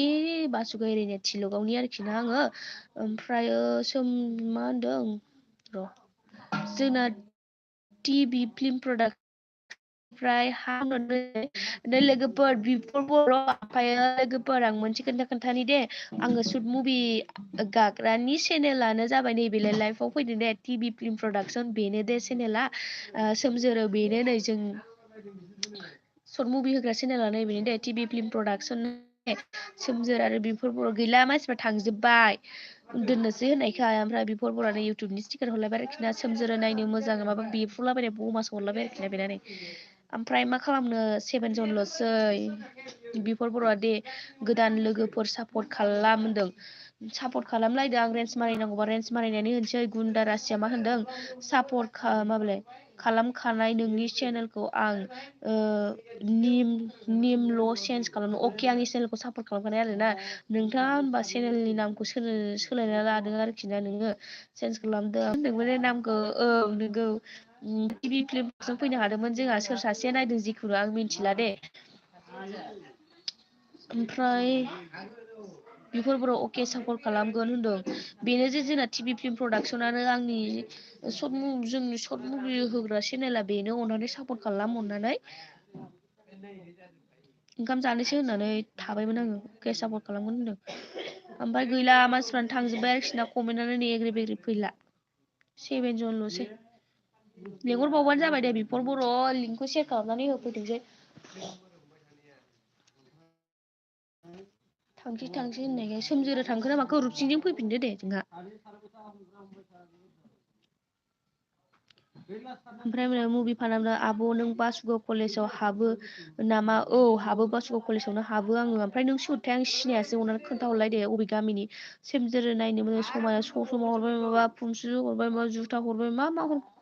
बासुगाव एरियानि थिल'गावनि आरोखि ना आङो ओमफ्रायो मा होनदों र' जोंना टिभि फिल्म प्रडाक्ट ओमफ्राय नै लोगोफोर बिफोर बर' ओमफ्रायो लोगोफोर आं मोनसे खोन्थानि दे आङो सुट मुभि गाग्रानि चेनेलानो जाबाय नैबेलाय लाइफआव फैदों दे टिभि फिल्म प्रडाक्सन बेनो दे चेनेला सोमजोरो बेनो नै जों सर्ट मुभि होग्रा चेनेला नैबेनो दे टिभि फिल्म प्रडाक्सन सोमजोर आरो बेफोर बर' गैला मानसिफ्रा थांजोब्बाय दोननोसै होननायखाय ओमफ्राय बेफोर बर'आनो इउटुबनि स्टिकार हरलायबाय आरोखि ना सोमजोरो नायनो मोजां माबा बेफ्रुलाबायनाय बमासो हरलाबाय आरोखि ना बेना नै ओमफ्राय मा खालामनो 7 जनल'सै बिफोर बर'आ दे गोदान लोगोफोर सापर्ट खालाम होनदों सापर्ट खालामलायदो आं रेन्ज मारिनांगौबा रेन्ज मारिनानै होनोसै गुन्दा रासिया मा होनदों सापर्ट माबालाय खालामखानाय नोंनि चेनेलखौ आं निमल' चेन्ज खालामनो अके आंनि चेनेलखौ सापर्ट खालामखानाय आरोना नोंथाङा होमबा चेनेलनि नामखौ सोलायना लादों आरोखि ना नोङो चेन्ज खालामदों नोंबो नामखौ औ नोंगौ टिभि फिल्मजों फैनो हादोंमोन जोंहा सोर सासेया नायदों जिखुनु आं मिन्थिला दे ओमफ्राय बेफोर बर' अके सापर्ट खालामगोन होनदों बेनो जे जोंना टिभि फिल्म प्रडाक्सनानो आंनि जोंनि सर्ट मुभि होग्रा चेनेला बेनो अननानै सापर्ट खालाम अननानै ओंखाम जानोसै होननानै थाबायमोन आङो अके सापर्ट खालामगोन होनदों ओमफ्राय गैला मानसिफ्रानो थांजोब्बाय आरोखि ना कमेन्टआनो नै एग्रि बेग्रि फैला 7 जनल'सै लेंहरबावबानो जाबाय दे बिफोर बर' लिंकखौ सेयार खालामनानै होफैथोंसै थांसै होननायखाय सोमजोरो थांखो ना माखो रुपसिंजों फैफिनदो दे जोंहा ओमफ्राय मुभि फानामनो आब' नों बासुगाव कलेजाव हाबो नामा औ हाबो बासुगाव कलेजावनो हाबो आङो ओमफ्राय नों सोरथाय आं सिनायासै अननानै खोन्थाहरलाय दे अबे गामिनि सोमजोरो नायनो मोजां समायना समाव हरबाय माबा फुमसु हरबाय माबा जुथा हरबाय मा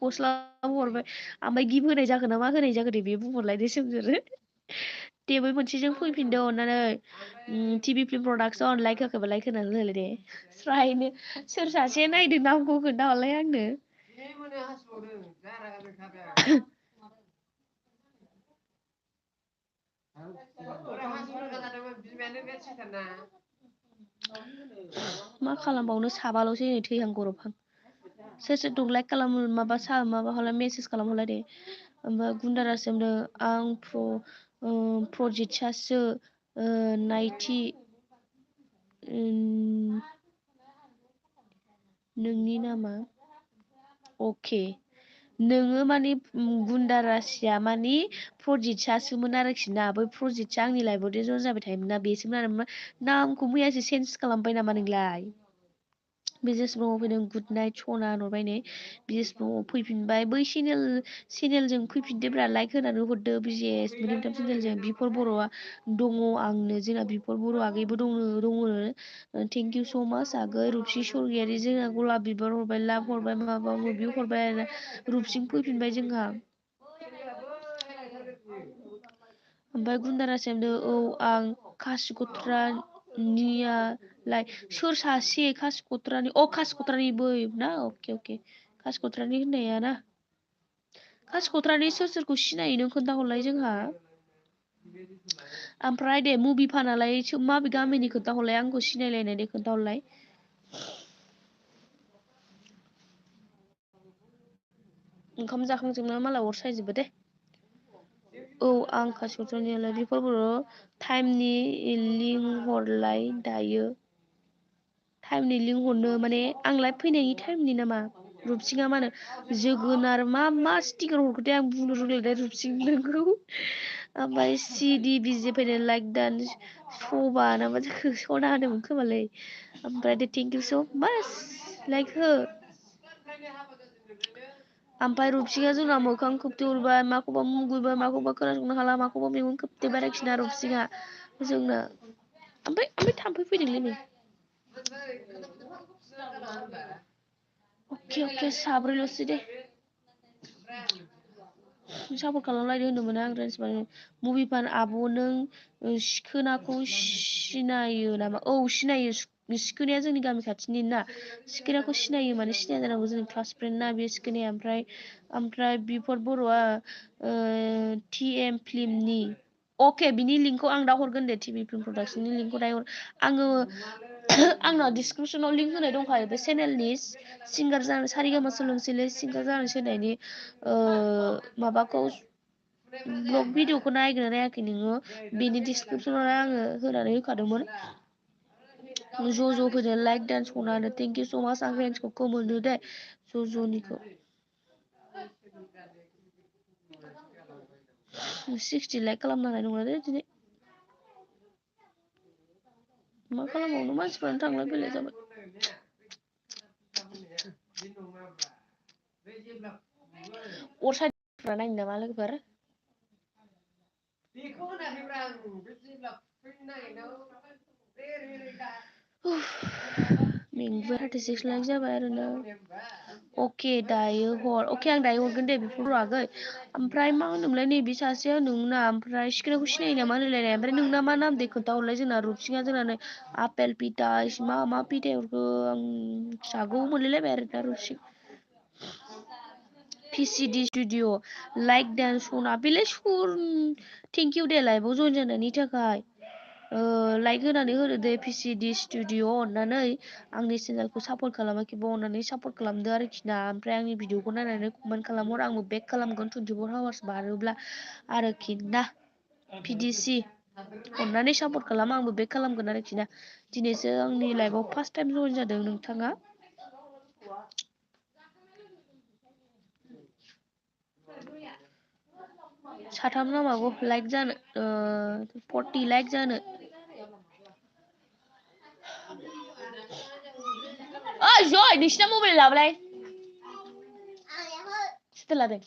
गस्लाबो हरबाय ओमफ्राय गिफ्ट होनाय जाखो ना मा होनाय जाखो दे बे बुंहरलायदो सोमजोरो दे बै मोनसेजों फैफिनदो अननानै टिभि फिल्म प्रडाक्सन लाइक होआखैबा लाइक होनानै होलाय दे स्रायनो सोर सासेया नायदों नामखौ खोन्थाहरलाय आंनो मा खालामबावनो साबाल'सै नै थैहां गरबहां सोर दं लाइक खालाम माबा हरलाय मेसेज खालामहरलाय दे ओमफ्राय गुन्दारासोमनो आं प्रजितसासो नायथि नोंनि नामा अके नोङो माने गुन्दा रासिया मानि प्रजितसासोमोन आरोखि ना बै प्रजितसा आंनि लाइफआव ज'इन जाबाय थायोमोन ना बेसोमोन आरो नामखौ मैयासो चेन्ज खालामबाय नामा नोंलाय बिजेस ब्र'आव फैदों गुड नाइट सना हरबाय नै बिएस ब्र'आव फैफिनबाय बै चेनेलजों फैफिनदोब्रा लाइक होनानै हरदो बिजेएस मोदोमथाम चेनेलजों बिफोर बर'आ दङ आंनो जोंना बिफोर बर' आगैबो दङ थेंक इउ स' माच आगै रुपसि सरगियारि जोंना गलाब बिबार हरबाय लाभ हरबाय माबा माबि हरबाय आरो रुपसिं फैफिनबाय जोंहा ओमफ्राय गुन्दारासोमनो औ आं खासिक'त्रानियालाय सोर सासे खासिक'त्रानि खासिक'त्रानि बै ना अके खासिक'त्रानि होननाया ना खासिक'त्रानि सोरखौ सिनायो नों खोन्थाहरलाय जोंहा ओमफ्राय दे मुभि फानालाय माबे गामिनि खोन्थाहरलाय आंखौ सिनायलायनाय दे खोन्थाहरलाय ओंखाम जाखांजोबना माला अर सायजोबो दे औ आं कासकट्रानियालाय बेफोर बर' टाइमनि लिंहरलाय दायो टाइमनि लिंहरनो माने आंलाय फैनायनि टाइमनि नामा रुपसिङा मा होनो जोगोनार मा स्टिकार हरखोथाय आं बुंनो रोंलायलाय रुपसिं नोंखौ ओमफ्राय सिडि बिजे फैनो लाइक दान सबा नामा जाखो सना होदोंमोन खोमालै ओमफ्राय दे थेंक इउ स' माच लाइक हो ओमफ्राय रुपसिङा जोंना मोखां खोबथेहरबाय माखौबा मुगैबाय माखौबा खोनासंनो हाला माखौबा मेगन खोबथेबाय आरोखि ना रुपसिङा जोंना ओमफ्राय थाम्फै फैदोंलै नै अके साब्रैल'सै दे सापर्ट खालामलायदो होनदोंमोन आं रेन्स मुभि फान आब' नों सिखोनाखौ सिनायो नामा औ सिनायो सिखोनाया जोंनि गामि खाथिनि ना सिखोनाखौ सिनायो माने सिनाया जानांगौ जोंनि क्लास फ्रेन्ड ना बे सिखोनाया ओमफ्राय बिफोर बर'आ TM फिल्मनि अके बिनि लिंकखौ आं दा हरगोन दे टिभि फिल्म प्रडाक्सननि लिंकखौ दा आङो आंनाव डिसक्रिपसनाव लिंक होनाय दंखायो बे चेनेलनि सिंगार जानो सारिगामा सोलोंसैलै सिंगार जानो सोनायनि माबाखौ ब्लग भिडिअखौ नायगोन ना नायाखै नोङो बेनि डिसक्रिपसनाव आङो होनानै होखादोंमोन ज' फैदो like dance खनानो thank you so' माच आं रेन्सखौ खोमोनो दे ज'निखौ 60 लाइक खालामनो हानाय नंला दे दिनै मा खालामबावनो मानसिफ्रानो थांलाय फैलाय जाबाय अर सायफ्रा नायनो नामा लोगोफोर बेखौ होनाखैब्रा आं बे जेब्ला फैनो नागिरनायाव मेंबाय 36 लाइक जाबाय आरोना अके दायो हर अके आं दायो हरगोन दे बेफोर आगै ओमफ्राय मा होनोमोनलाय नैबे सासेया नोंना ओमफ्राय सिखोनाखौ सिनायो नामा होनलायनाय ओमफ्राय नोंना मा नाम दे खोन्थाहरलाय जोंना रुपसिङा जोंना नै आपेल पिथाइ मा पिथाइ हरखो आं जागौ मोनलायलायबाय आरोना रुपसिं PCD स्टुडिअ लाइक डान्स सना बेलाय सुर थेंक इउ दे लाइभआव जइन जानायनि थाखाय लाइक होनानै होदो दे PCD स्टुडिअ अननानै आंनि चेनेलखौ सापर्ट खालामाखैबा अननानै सापर्ट खालामदो आरोखि ना ओमफ्राय आंनि भिडिअखौ नायनानै कमेन्ट खालामहर आंबो बेक खालामगोन 24 आवार्स बारोब्ला आरोखि ना PDC अननानै सापर्ट खालाम आंबो बेक खालामगोन आरोखि ना दिनैसो आंनि लाइफआव फार्स्ट टाइम जइन जादों नोंथाङा साथाम नांबावगौ लाइक जानो 40 लाइक जानो ओइ जय नोंसिना मबाइल लाबोलाय सोरथो लादों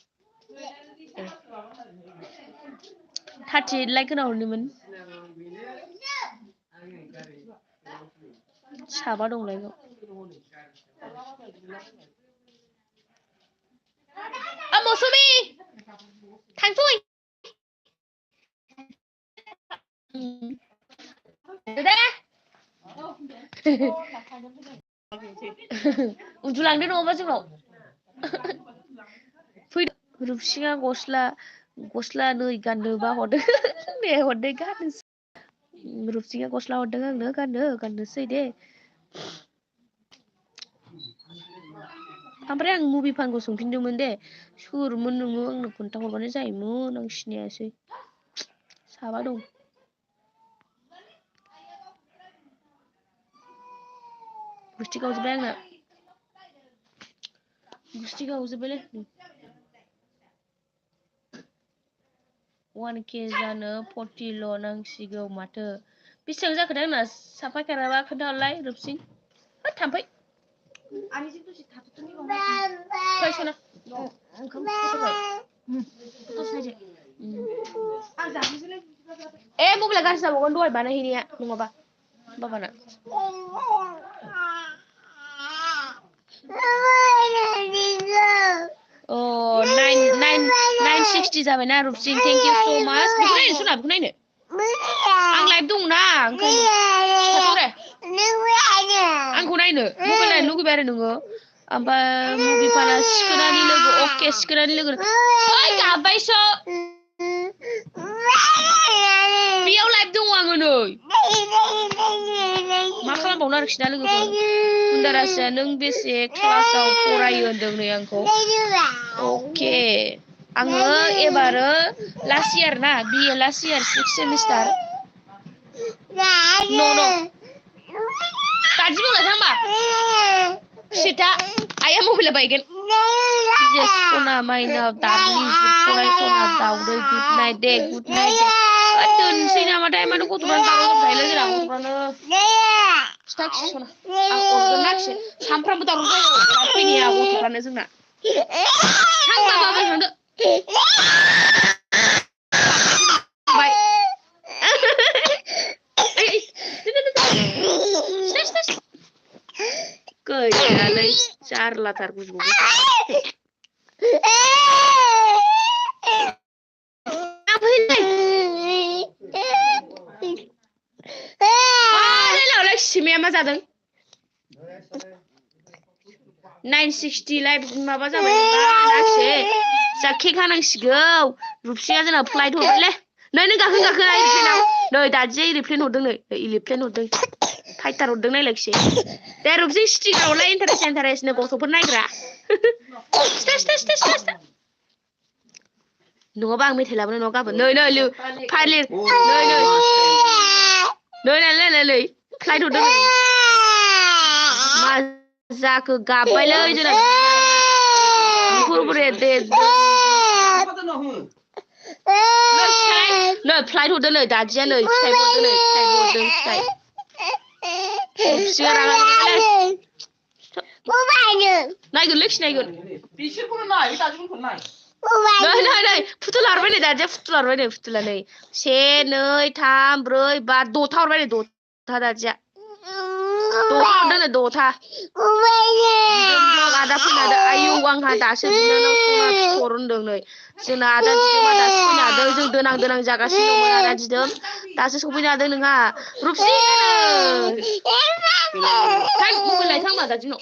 38 लाइक होना हरनोमोन साबा दं लाइकआव मौसुमि थांसै दे उन्दुलांदो नङाबा जोंनाव फैदो रुपसिङा गस्ला नै गाननोबा हरदों दे हरदो गाननोसै रुपसिङा गस्ला हरदों आंनो गाननोसै दे ओमफ्राय आं मुभि फानखौ सोंफिनदोंमोन दे सोरमोन नोङो आंनो खोन्थाहरबानो जायोमोन आं सिनायासै साबा दं गुस्थि गावजोब्बाय आंना गुस्थि गावजोब्बायलै 1K जानो 40 ल' नांसिगौ माथो बेसेबां जाखोथाय आंना साफायखाराबा खोन्थाहरलाय रुपसिं होद थाम्फै फै सना ओंखाम मबाइला गाज्रि जाबावगोन दहाय बानायहैनाया नङाबा बाबाना 960 जाबायना रुपसिं थेंक इउ स' माच बेखौ नायनो सोना बेखौ नायनो आं लाइभ दंना आंखौ नायनो मबाइल नायनो लुगैबाय आरो नोङो ओमफ्राय मुभि फाना सिखोनानि लोगो अके सिखोनानि लोगो ओइ गाबबायसो बेयाव लाइभ दङ आङो नै मा खालामबावनो आरोखि ना लोगोफोर उन्दारासआ नों बेसे क्लासाव फरायो होनदों नै आंखौ अके आङो एबारो लास्ट इयार ना बिए लास्ट इयार 6th सेमिस्टार न' दादि बुंलाय थांबा सिटा आइया मबाइला बायगोन बिजेस सना माइना दारलि फरायसना दाउदै गुड नाइट दे गुड नाइट दे दोनसै नामाथाय माथो गथ'फ्रानो दावराव जाबाय जोंना गथ'फ्रानो खिथाखि सना आं अरगोन नाखि सामफ्रामबो दावराव जायो फैनाया गथ'फ्रानो जोंना थांबा बाबाय थांदो बाय गैयालै जारलाथार बुजबो सिमाया मा जादों 960 लाइभ माबा जाबाय नाखि जा केक हानांसिगौ रुपसिया जोंना फ्लाइट हरबायलै नै नों गाखो एरोप्लेनाव नै दादिया एरोप्लेन हरदों नै एरोप्लेन हरदों फाइटार हरदों नायलायखिसै दे रुपसि स्टिकारआवलाय इन्टारेस्ट गथ'फोर नायग्रा नङाबा आं मेथाइ लाबोनाय नङा गाबोन नै फाइलिर नै फ्लाइट हरदों मा जाखो गाबबायलै जोंना बुरे दे नै फ्लाइट हरदों नै दादिया नै फिथाइ हरदों फिथाइ रुपसिया रागा नायगोनलै नायगोन बिसोरखौनो नाय दादिखौनो नाय नै फुथुला हरबाय नै दादिया फुथुला हरबाय नै फुथुला नै 1 2 3 4 5 6 था हरबाय नै 6 था दादिया 6 था हरदों नै 6 था आदा फैनादो आयौ आंहा दासो बिनानाव सना फिथर होनदों नै जोंना आदा दिदोमा दासो फैनो हादों जों दोनां जागासिनो दंमोन आदा दिदोम दासो सफैनो हादों नोंहा रुपसि मबाइल लायथांबा दादिनाव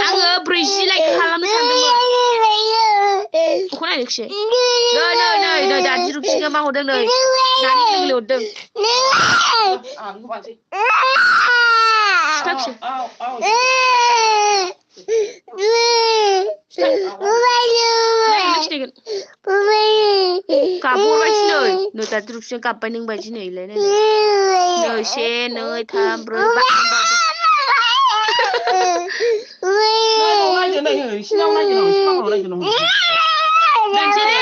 आङो 40 लाइक खालामनो सानदोंमोन अखौ नायनोखिसै नै दादि रुपसिया मा हरदों नै नानि लोगो हरदों गाबहरबायसो नै दादि रुपसिया गाबबाय नों बायदि नैलाय नै 1 2 3 4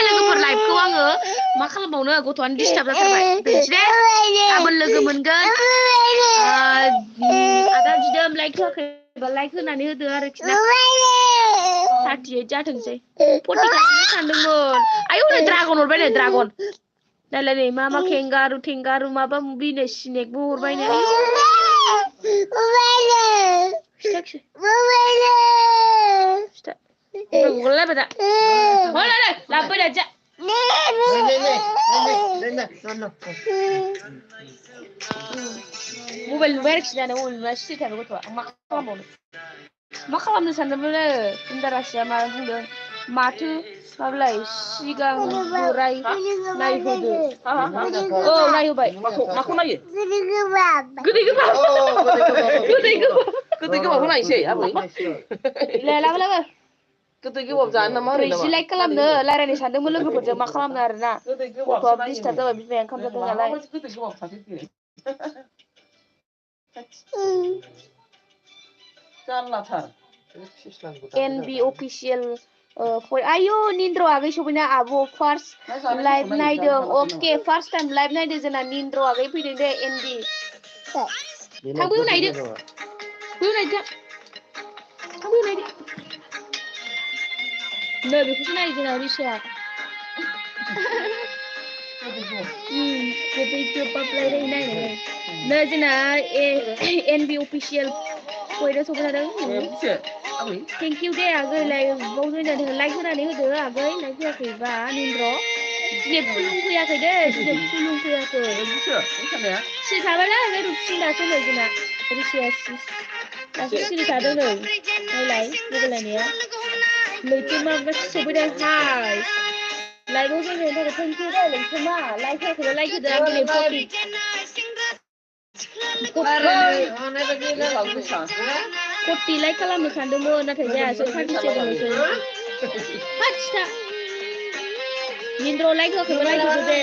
लोगोफोर लाइभखौ आङो मा खालामबावनो गथ'आनो डिस्टार्ब जाथारबाय दोनसै दे गाबोन लोगो मोनगोन आदा दिदोम लाइक होआखैबा लाइक होनानै होदो आरोखि ना 38 जाथोंसै 40 खालामनो सानदोंमोन आयौ नै ड्रागन हरबाय नै ड्रागन नायलाय नै मा थेंगारु माबा मुबि नै स्नेकबो हरबाय नै गलायबाय दा लाबोबाय दादिया मबाइल नुबाय आरोखि ना मबाइल नुबा सिरि थानो गथ'आ मा खालामनो सानदोंमोन इन्दारासिया मा बुंदों माथो माबालाय सिगां बोराय नायहोदो औ नायहोबाय माखौ नायो गोदै गोबाबखौ नायनोसै आबै लाबो गोदै गोबाब जानो नामा 40 लाइक खालामनो रायलायनो सानदोंमोन लोगोफोरजों मा खालामनो आरोना गथ'आ डिस्टार्ब जाबाय बिमाया ओंखाम जादों नालाय गोदै गोबाब जारलाथार NB official आयौ निन्द्र आगै सफैना आब' फार्स्ट लाइभ नायदों अके फार्स्ट टाइम लाइभ नायदों जोंना निन्द्र आगै फैदों दे NB थांबो नायदो नै बेखौसो नायो जोंना रिसाया गोदै गोबाबलाय नायनानै नै जोंना NB official फैदो सफैदों थेंक इउ दे आगै लाइभआव लाइक होनानै होदो आगै लाइक होआखैबा निन्द्र दिनै फुलुं फैयाखै दे दिनै फुलुं फैयाखै सिरि थाबायलै बे रुपसिन दासो नै जोंना रिसाया दासो सिरि थादों नै नायलाय मबाइलायनाया लैथोमा सफैदों हाय लाइभआव जोंनि थाखाय थेंक इउ दे लैथोमा लाइक होआखैबा लाइक होदो आं दिनै 40 लाइक खालामनो सानदोंमोन नाथाय जायासै 37ल'सै हाटसा निन्द्र लाइक होआखैबा लाइक होदो दे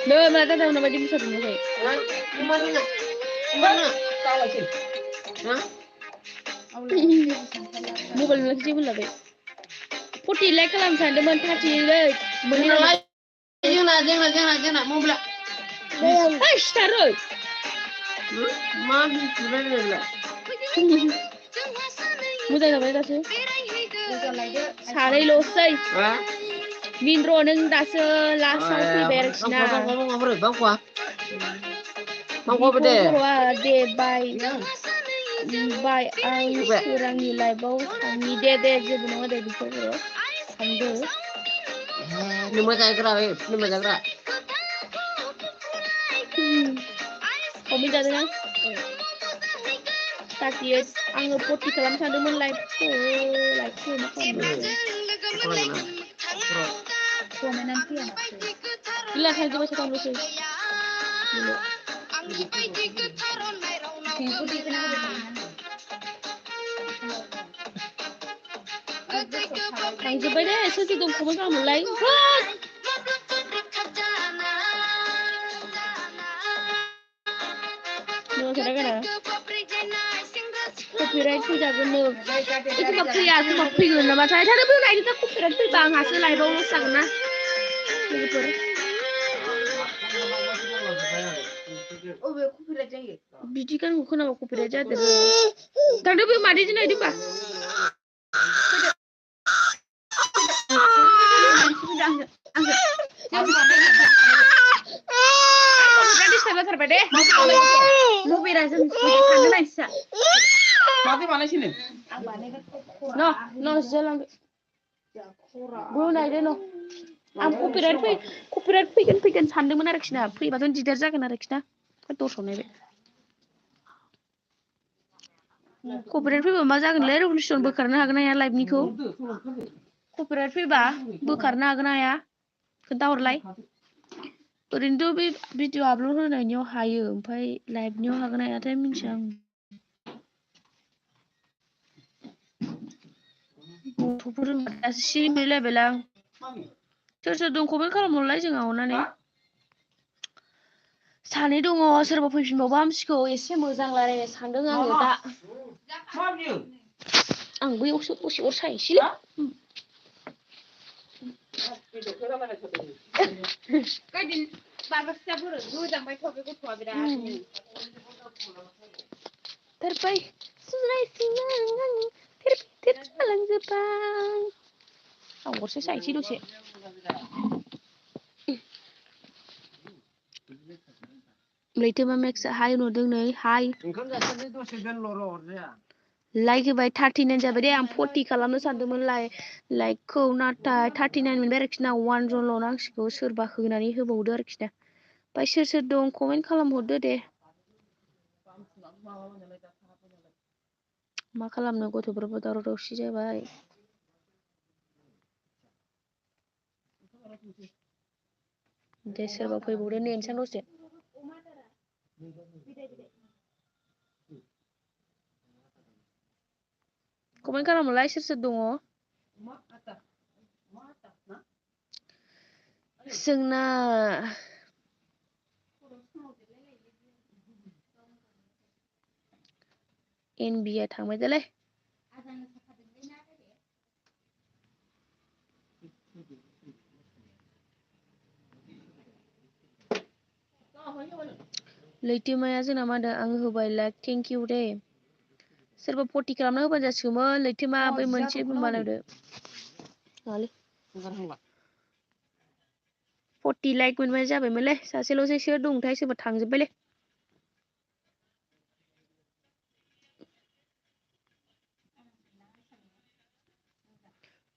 नै मा जादों उनाव बायदि मोसादोंमोन मबाइल नुनायखौ जेबो लाबाय 40 लाइक खालामनो सानदोंमोन 30 लाइक मोननाय जोंना मबाइला सिथारो मा बिदिबायलाय मोजां जाबाय दासो सानैल'सै मिन्द्र नों दासो लास्टआव फैबाय आरोखि ना बर'आ दे बाय आं सोरांनि लाइफआव थांनि दे जेबो नङा दे बेखौ बर' थांदो कमेन्ट जादों आं 38 आङो 40 खालामनो सानदोंमोन लाइकखौ मा खालामनो गैला थांजोब्बाय साथामल'सै थांजोब्बाय दे सोर दं कमेन्ट खालामहरलाय कपिराइट फैजागोननो एखमबा फैया एखमबा फैगोन नामाथाय थारबो नायनो कपिराइट फैबा आंहासो लाइभआव लस जागोन ना लोगोफोर बिदि गानखौ खोनाबा कपिराइट जादेरो दाथ' बे मादैजों नायदो होमबा आं कपिराइट फैगोन सानदोंमोन आरोखि ना फैबाथ' दिगदार जागोन आरोखि ना दर्शक नायबाय कपिराइट फैबा मा जागोनलै रेगुलेसन बोखारनो हागोन ना हाया लाइभनिखौ कपिराइट फैबा बोखारनो हागोन ना हाया खोन्थाहरलाय ओरैनोथ' बे भिडिअ आपल'ड होनायनियाव हायो ओमफ्राय लाइभनियाव हागोन ना हायाथाय मिन्थिया आं गथ'फोर दासो सिरि मोनलायबायलां सोर दं कमेन्ट खालामहरलाय जोंहा अननानै सानै दङ सोरबा फैफिनबावबा हामसिगौ एसे मोजां रायलायनो सानदों आङो दा आं बैयावसो दसे अर सायनोसैलै आं अरसो सायनोसै दसे लैथोमा मेक्स हाय नुदों नै हाय लाइक होबाय 39 जाबाय दे आं 40 खालामनो सानदोंमोन लाइकखौ नाथाय 39 मोनबाय आरोखि ना 1 जनल' नांसिगौ सोरबा होनानै होबावदो आरोखि ना ओमफ्राय सोर दं कमेन्ट खालामहरदो दे मा खालामनो गथ'फोरबो दावराव दावसि जाबाय दे सोरबा फैबावदो नेनोसै दसे कमेन्ट खालामहरलाय सोर दङ जोंना एनबिआ थांबाय दालाय लैथोमाया जोंना मा होनदों आं होबाय लाइक थेंक इउ दे सोरबा 40 खालामना होबानो जासिगौमोन लैथोमा बै मोनसे बानायदो 40 लाइक मोनबाय जाबायमोनलै सासेल'सै सोर दंथाय सोरबा थांजोब्बायलै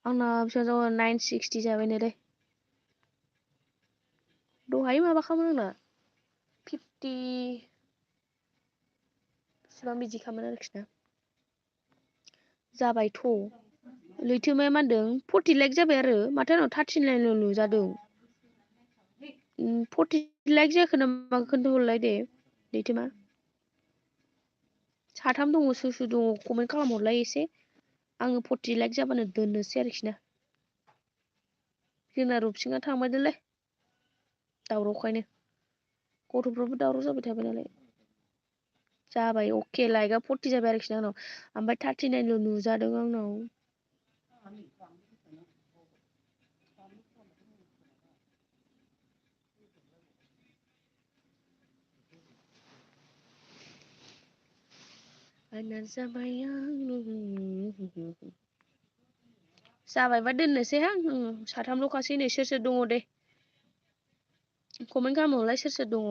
आंना बेसेबां जाबाय 960 जाबाय नै दे दहाय माबाखामोन आंना 50 बेसेबां बिदि खामोन आरोखि ना जाबायथ' लैथोमाया मा होनदों 40 लाइक जाबाय आरो माथो आंनाव 39 नुजादों 40 लाइक जाखो नामा खोन्थाहरलाय दे लैथोमा साथाम दङ सोर सोर दङ कमेन्ट खालामहरलाय एसे आङो 40 लाइक जाबानो दोननोसै आरोखि ना जोंना रुपसिङा थांबायदोलै दावरावखायनो गथ'फ्राबो दावराव जाबाय थाबाय नालाय जाबाय अके लाइकआ 40 जाबाय आरोखि ना आंनाव ओमफ्राय 39 ल' नुजादों आंनाव जाबायबा दोननोसै हां साथामल'खासै नै सोर सोर दङ दे कमेन्ट खालामहरलाय सोर सोर दङ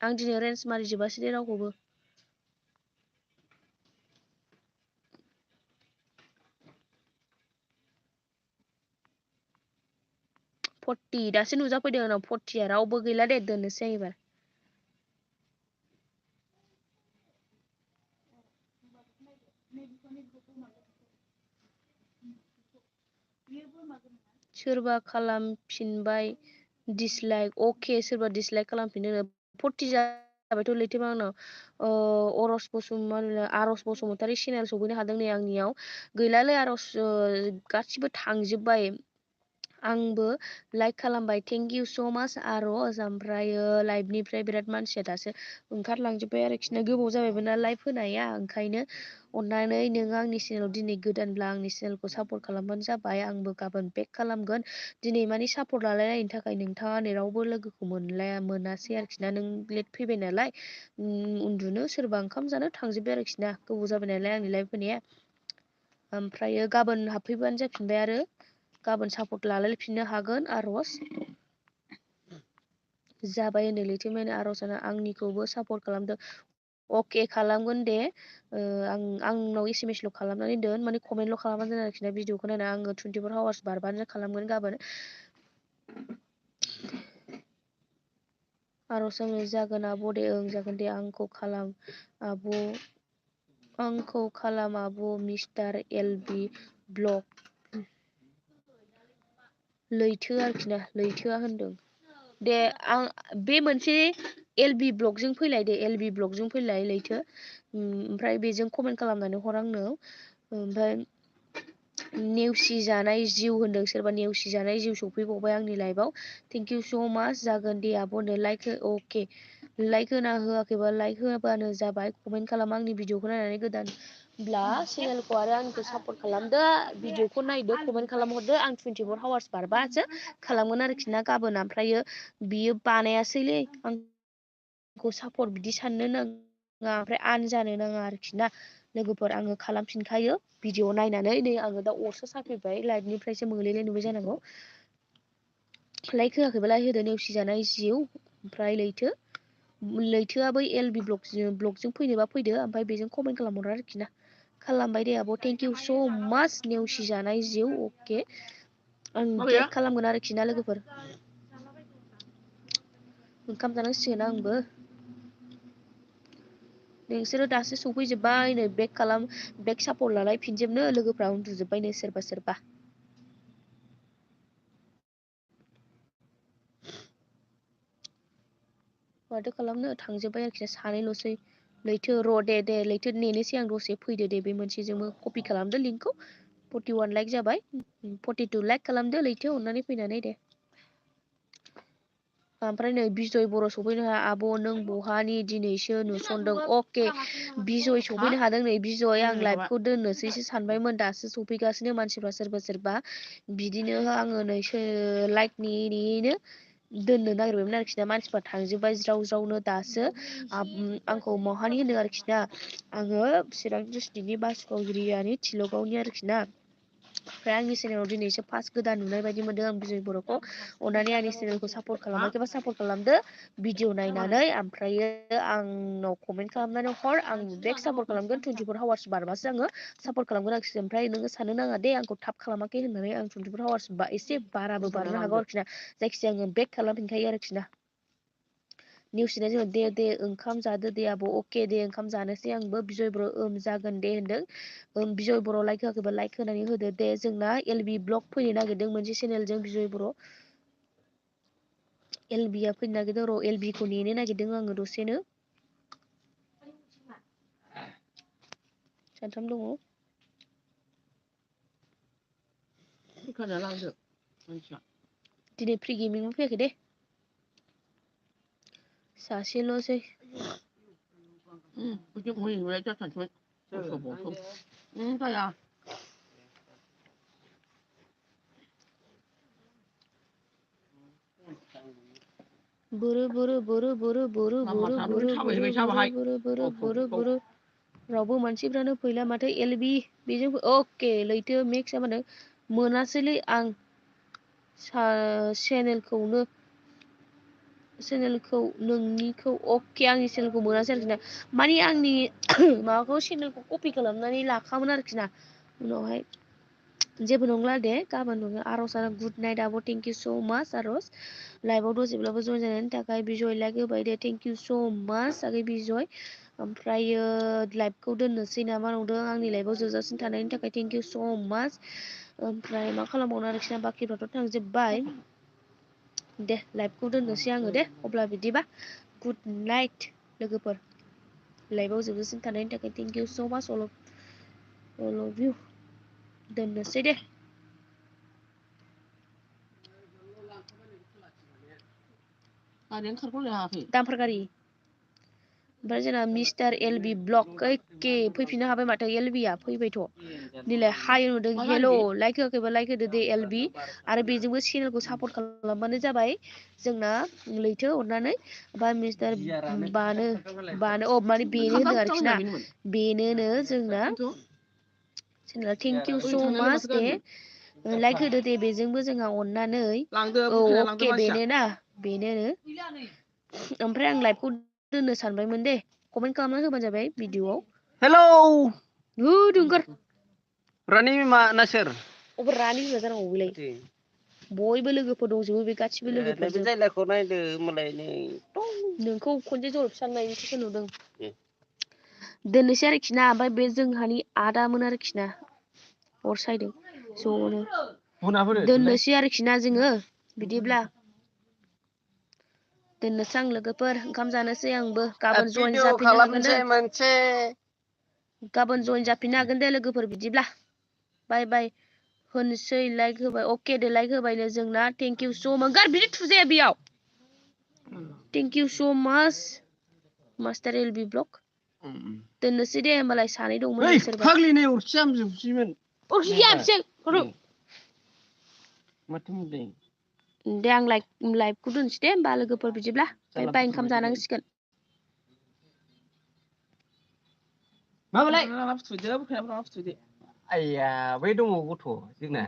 आं दिनै रेन्ज मारिजोबासै दे रावखौबो फर्टी दासो नुजाफैदों आंनाव 40 रावबो गैला दे दोननोसै आं एबार सोरबा खालामफिनबाय डिसलाइक अके सोरबा डिसलाइक खालामफिनदों 40 जाबायथ' लैथोमा आंनाव आरस बसुमतारी चेनेल सफैनो हादों नै आंनियाव गैलालै आरस गासिबो थांजोब्बाय आंबो लाइक खालामबाय थेंक इउ स' माच आरस ओमफ्रायो लाइभनिफ्राय बिराद मानसिया दासो ओंखारलांजोब्बाय आरोखि ना गोबाव जाबायबो ना लाइभ होनाया ओंखायनो अन्नानै नोङो आंनि चेनेलाव दिनै गोदानब्ला आंनि चेनेलखौ सापर्ट खालामबानो जाबाय आंबो गाबोन बेक खालामगोन दिनै माने सापर्ट लालायनायनि थाखाय नोंथाङा नै रावबो लोगोखौ मोनासै आरोखि ना नों लेट फैबाय नालाय उन्दुनो सोरबा ओंखाम जानो थांजोब्बाय आरोखि ना गोबाव जाबाय नालाय आंनि लाइभ होनाया ओमफ्रायो गाबोन हाबफैबानो जाफिनबाय आरो गाबोन सापर्ट लालायफिननो हागोन आरज जाबाय होनो लैथोमानो आरजआनो आंनिखौबो सापर्ट खालामदों अके खालामगोन दे आंनाव एसएमएसल' खालामनानै दोन माने कमेन्टल' खालामनानै दोन आरोखि ना भिडिअखौ नायना आङो 24 आवार्स बारबानो खालामगोन गाबोन आरज आंनो जागोन आब' दे जागोन दे आंखौ खालाम आब' मिस्टार एलबि ब्लग लैथो आरोखि ना लैथोआ होनदों दे आं बे मोनसे एलबि ब्लगजों फैलाय दे एलबि ब्लगजों फैलाय लैथो ओमफ्राय बेजों कमेन्ट खालामनानै हर आंनो ओमफ्राय नेवसि जानाय जिउ होनदों सोरबा नेवसि जानाय जिउ सफैबावबाय आंनि लाइभआव थेंक इउ स' माच जागोन दे आब'नो लाइक हो अके लाइक होना होआखैबा लाइक होबानो जाबाय कमेन्ट खालाम आंनि भिडिअखौ नायनानै गोदानब्ला चेनेलखौ आरो आंखौ सापर्ट खालामदो भिडिअखौ नायदो कमेन्ट खालामहरदो आं 24 आवार्स बारबासो खालामगोन आरोखि ना गाबोन ओमफ्रायो बियो बानायासैलै आंखौ सापर्ट बिदि साननो नाङा ओमफ्राय आन जानो नाङा आरोखि ना लोगोफोर आङो खालामफिनखायो भिडिअ नायनानै नै आङो दा अरसो साफैबाय लाइभनिफ्रायसो मोलेले नुबाय जानांगौ लाइक होआखैबा लाइक होदो नेवसिजानाय जिउ ओमफ्राय लैथोआ बै एलबि ब्लगजों फैनोबा फैदो ओमफ्राय बेजों कमेन्ट खालामहरो आरोखि ना खालामबाय दे आब' थेंक इउ स' माच नेवसिजानाय जिउ अके आं बेक खालामगोन आरोखि ना लोगोफोर ओंखाम जानांसिगोन आंबो नोंसोरो दासो सफैजोब्बाय नै बेक सापर्ट लालायफिनजोबनो लोगोफ्रा उन्दुजोब्बाय नै सोरबा माथो खालामनो थांजोब्बाय आरोखि सानैल'सै लैथो र' दे लैथो नेनोसै आं दसे फैदो दे बे मोनसेजोंबो कपि खालामदो लिंकखौ 41 लाइक जाबाय 42 लाइक खालामदो लैथो अननानै फैनानै दे ओमफ्राय नै बिजय बर' सफैनो हाया आब' नों बहानि दिनैसो नुसनदों अके बिजय सफैनो हादों नै बिजय आं लाइभखौ दोननोसैसो सानबायमोन दासो सफैगासिनो मानसिफ्रा सोरबा बिदिनो आङो नै लाइक नेनो दोननो नागिरबायमोन आरोखि ना मानसिफ्रा थांजोब्बाय ज्रावनो दासो आंखौ महानि होनदों आरोखि ना आङो चिरां डिस्ट्रिक्टनि बासुगावगिरियानि थिल'गावनि आरोखि ना ओमफ्राय आंनि चेनेलाव दिनैसो फार्स्ट गोदान नुनाय बायदि मोनदों आं बिजय बर'खौ अननानै आंनि चेनेलखौ सापर्ट खालामाखैबा सापर्ट खालामदो भिडिअ नायनानै ओमफ्रायो आंनाव कमेन्ट खालामनानै हर आं बेक सापर्ट खालामगोन 24 आवार्स बारबासो आङो सापर्ट खालामगोन आरोखि ओमफ्राय नोङो साननो नाङा दे आंखौ थाब खालामाखै होननानै आं 24 आवार्स एसे बाराबो बारनो हागौ आरोखि ना जायखिजाया आङो बेक खालामफिनखायो आरोखि ना नेवसिनाय जोङो दे ओंखाम जादो दे आब' अके दे ओंखाम जानोसै आंबो बिजय बर' जागोन दे होनदों बिजय बर' लाइक होआखैबा लाइक होनानै होदो दे जोंना एलबि ब्लग फैनो नागिरदों मोनसे चेनेलजों बिजय बर' एलबिया फैनो नागिरदों र' एलबिखौ नेनो नागिरदों आङो दसेनो साथाम दङ दिनै फ्रि गेमिंबो फैयाखै दे सासेल'सै बोरो रावबो मानसिफ्रानो फैला माथो एलबि बेजों अके लैथो मेक्स मानो मोनासैलै आं चेनेलखौ नोंनिखौ अके आंनि चेनेलखौ मोनासै आरोखि ना माने आंनि माबाखौ चेनेलखौ कपि खालामनानै लाखामोन आरोखि ना उनावहाय जेबो नंला दे गाबोन नङो आरज गुड नाइट आब' थेंक इउ सो माच आरज लाइभआव दसेब्लाबो जइन जानायनि थाखाय बिजय लाइक होबाय दे थेंक इउ सो माच आगै बिजय ओमफ्रायो लाइभखौ दोननोसै नामा नंदों आंनि लाइभआव जोबजासिम थानायनि थाखाय थेंक इउ सो माच ओमफ्राय मा खालामबावनो आरोखि ना बाखिफ्राथ' थांजोब्बाय दे लाइभखौ दोननोसै आङो दे अब्ला बिदिबा गुड नाइट लोगोफोर लाइभआव जोबजासिम थानायनि थाखाय थेंक इउ सो माच अल अफ इउ दोननोसै दे दामफार गारि ओमफ्राय जोंना मिस्टार एलबि ब्लक एखे फैफिननो हाबाय माथो एलबिया फैबायथ' दिनै हाय नुदों हेल' लाइक होआखैबा लाइक होदो दे एलबि आरो बेजोंबो चेनेलखौ सापर्ट खालामबानो जाबाय जोंना लैथो अरनानै बा मिस्टार बानो माने बेनो होनदों आरोखि ना बेनोनो जोंना चेनेला थेंक इउ सो माच दे लाइक होदो दे बेजोंबो जोंहा अननानै औ अके बेनो ना बेनोनो ओमफ्राय आं लाइभखौ दोननो सानबायमोन दे कमेन्ट खालामना होबानो जाबाय भिडिअआव हेलौ होदो ओंखार रानि मा नासोर अबे रानि बिमा जानांगौ बेलाय बयबो लोगोफोर दंजोबो बे गासिबो लोगोफोरजों जायलाखौ नायदो होमबालाय नै नोंखौ खनसे जलफिसांनायनिसो नुदों दोननोसै आरोखि ना ओमफ्राय बे जोंहानि आदामोन आरोखि ना अर सायदों ज'नो दोननोसै आरोखि ना जोङो बिदिब्ला दोननोसै आं लोगोफोर ओंखाम जानोसै आंबो गाबोन जइन जाफिननो हागोन गाबोन जइन जाफिननो हागोन दे लोगोफोर बिदिब्ला बाय बाय होनसै लाइक होबाय अके दे लाइक होबायनो जोंना थेंक इउ स' माच गार बिदि थुजाया बेयाव थेंक इउ स' माच मास्टार एलबि ब्लक दोननोसै दे होमबालाय सानै दंमोन सोरबा फाग्लिनि अरखियामजोबसैमोन दे आं लाइभखौ दोनसै दे होमबा लोगोफोर बिदिब्ला बाय बाय ओंखाम जानांसिगोन माबालाय आइया बै दङ गथ' जोंना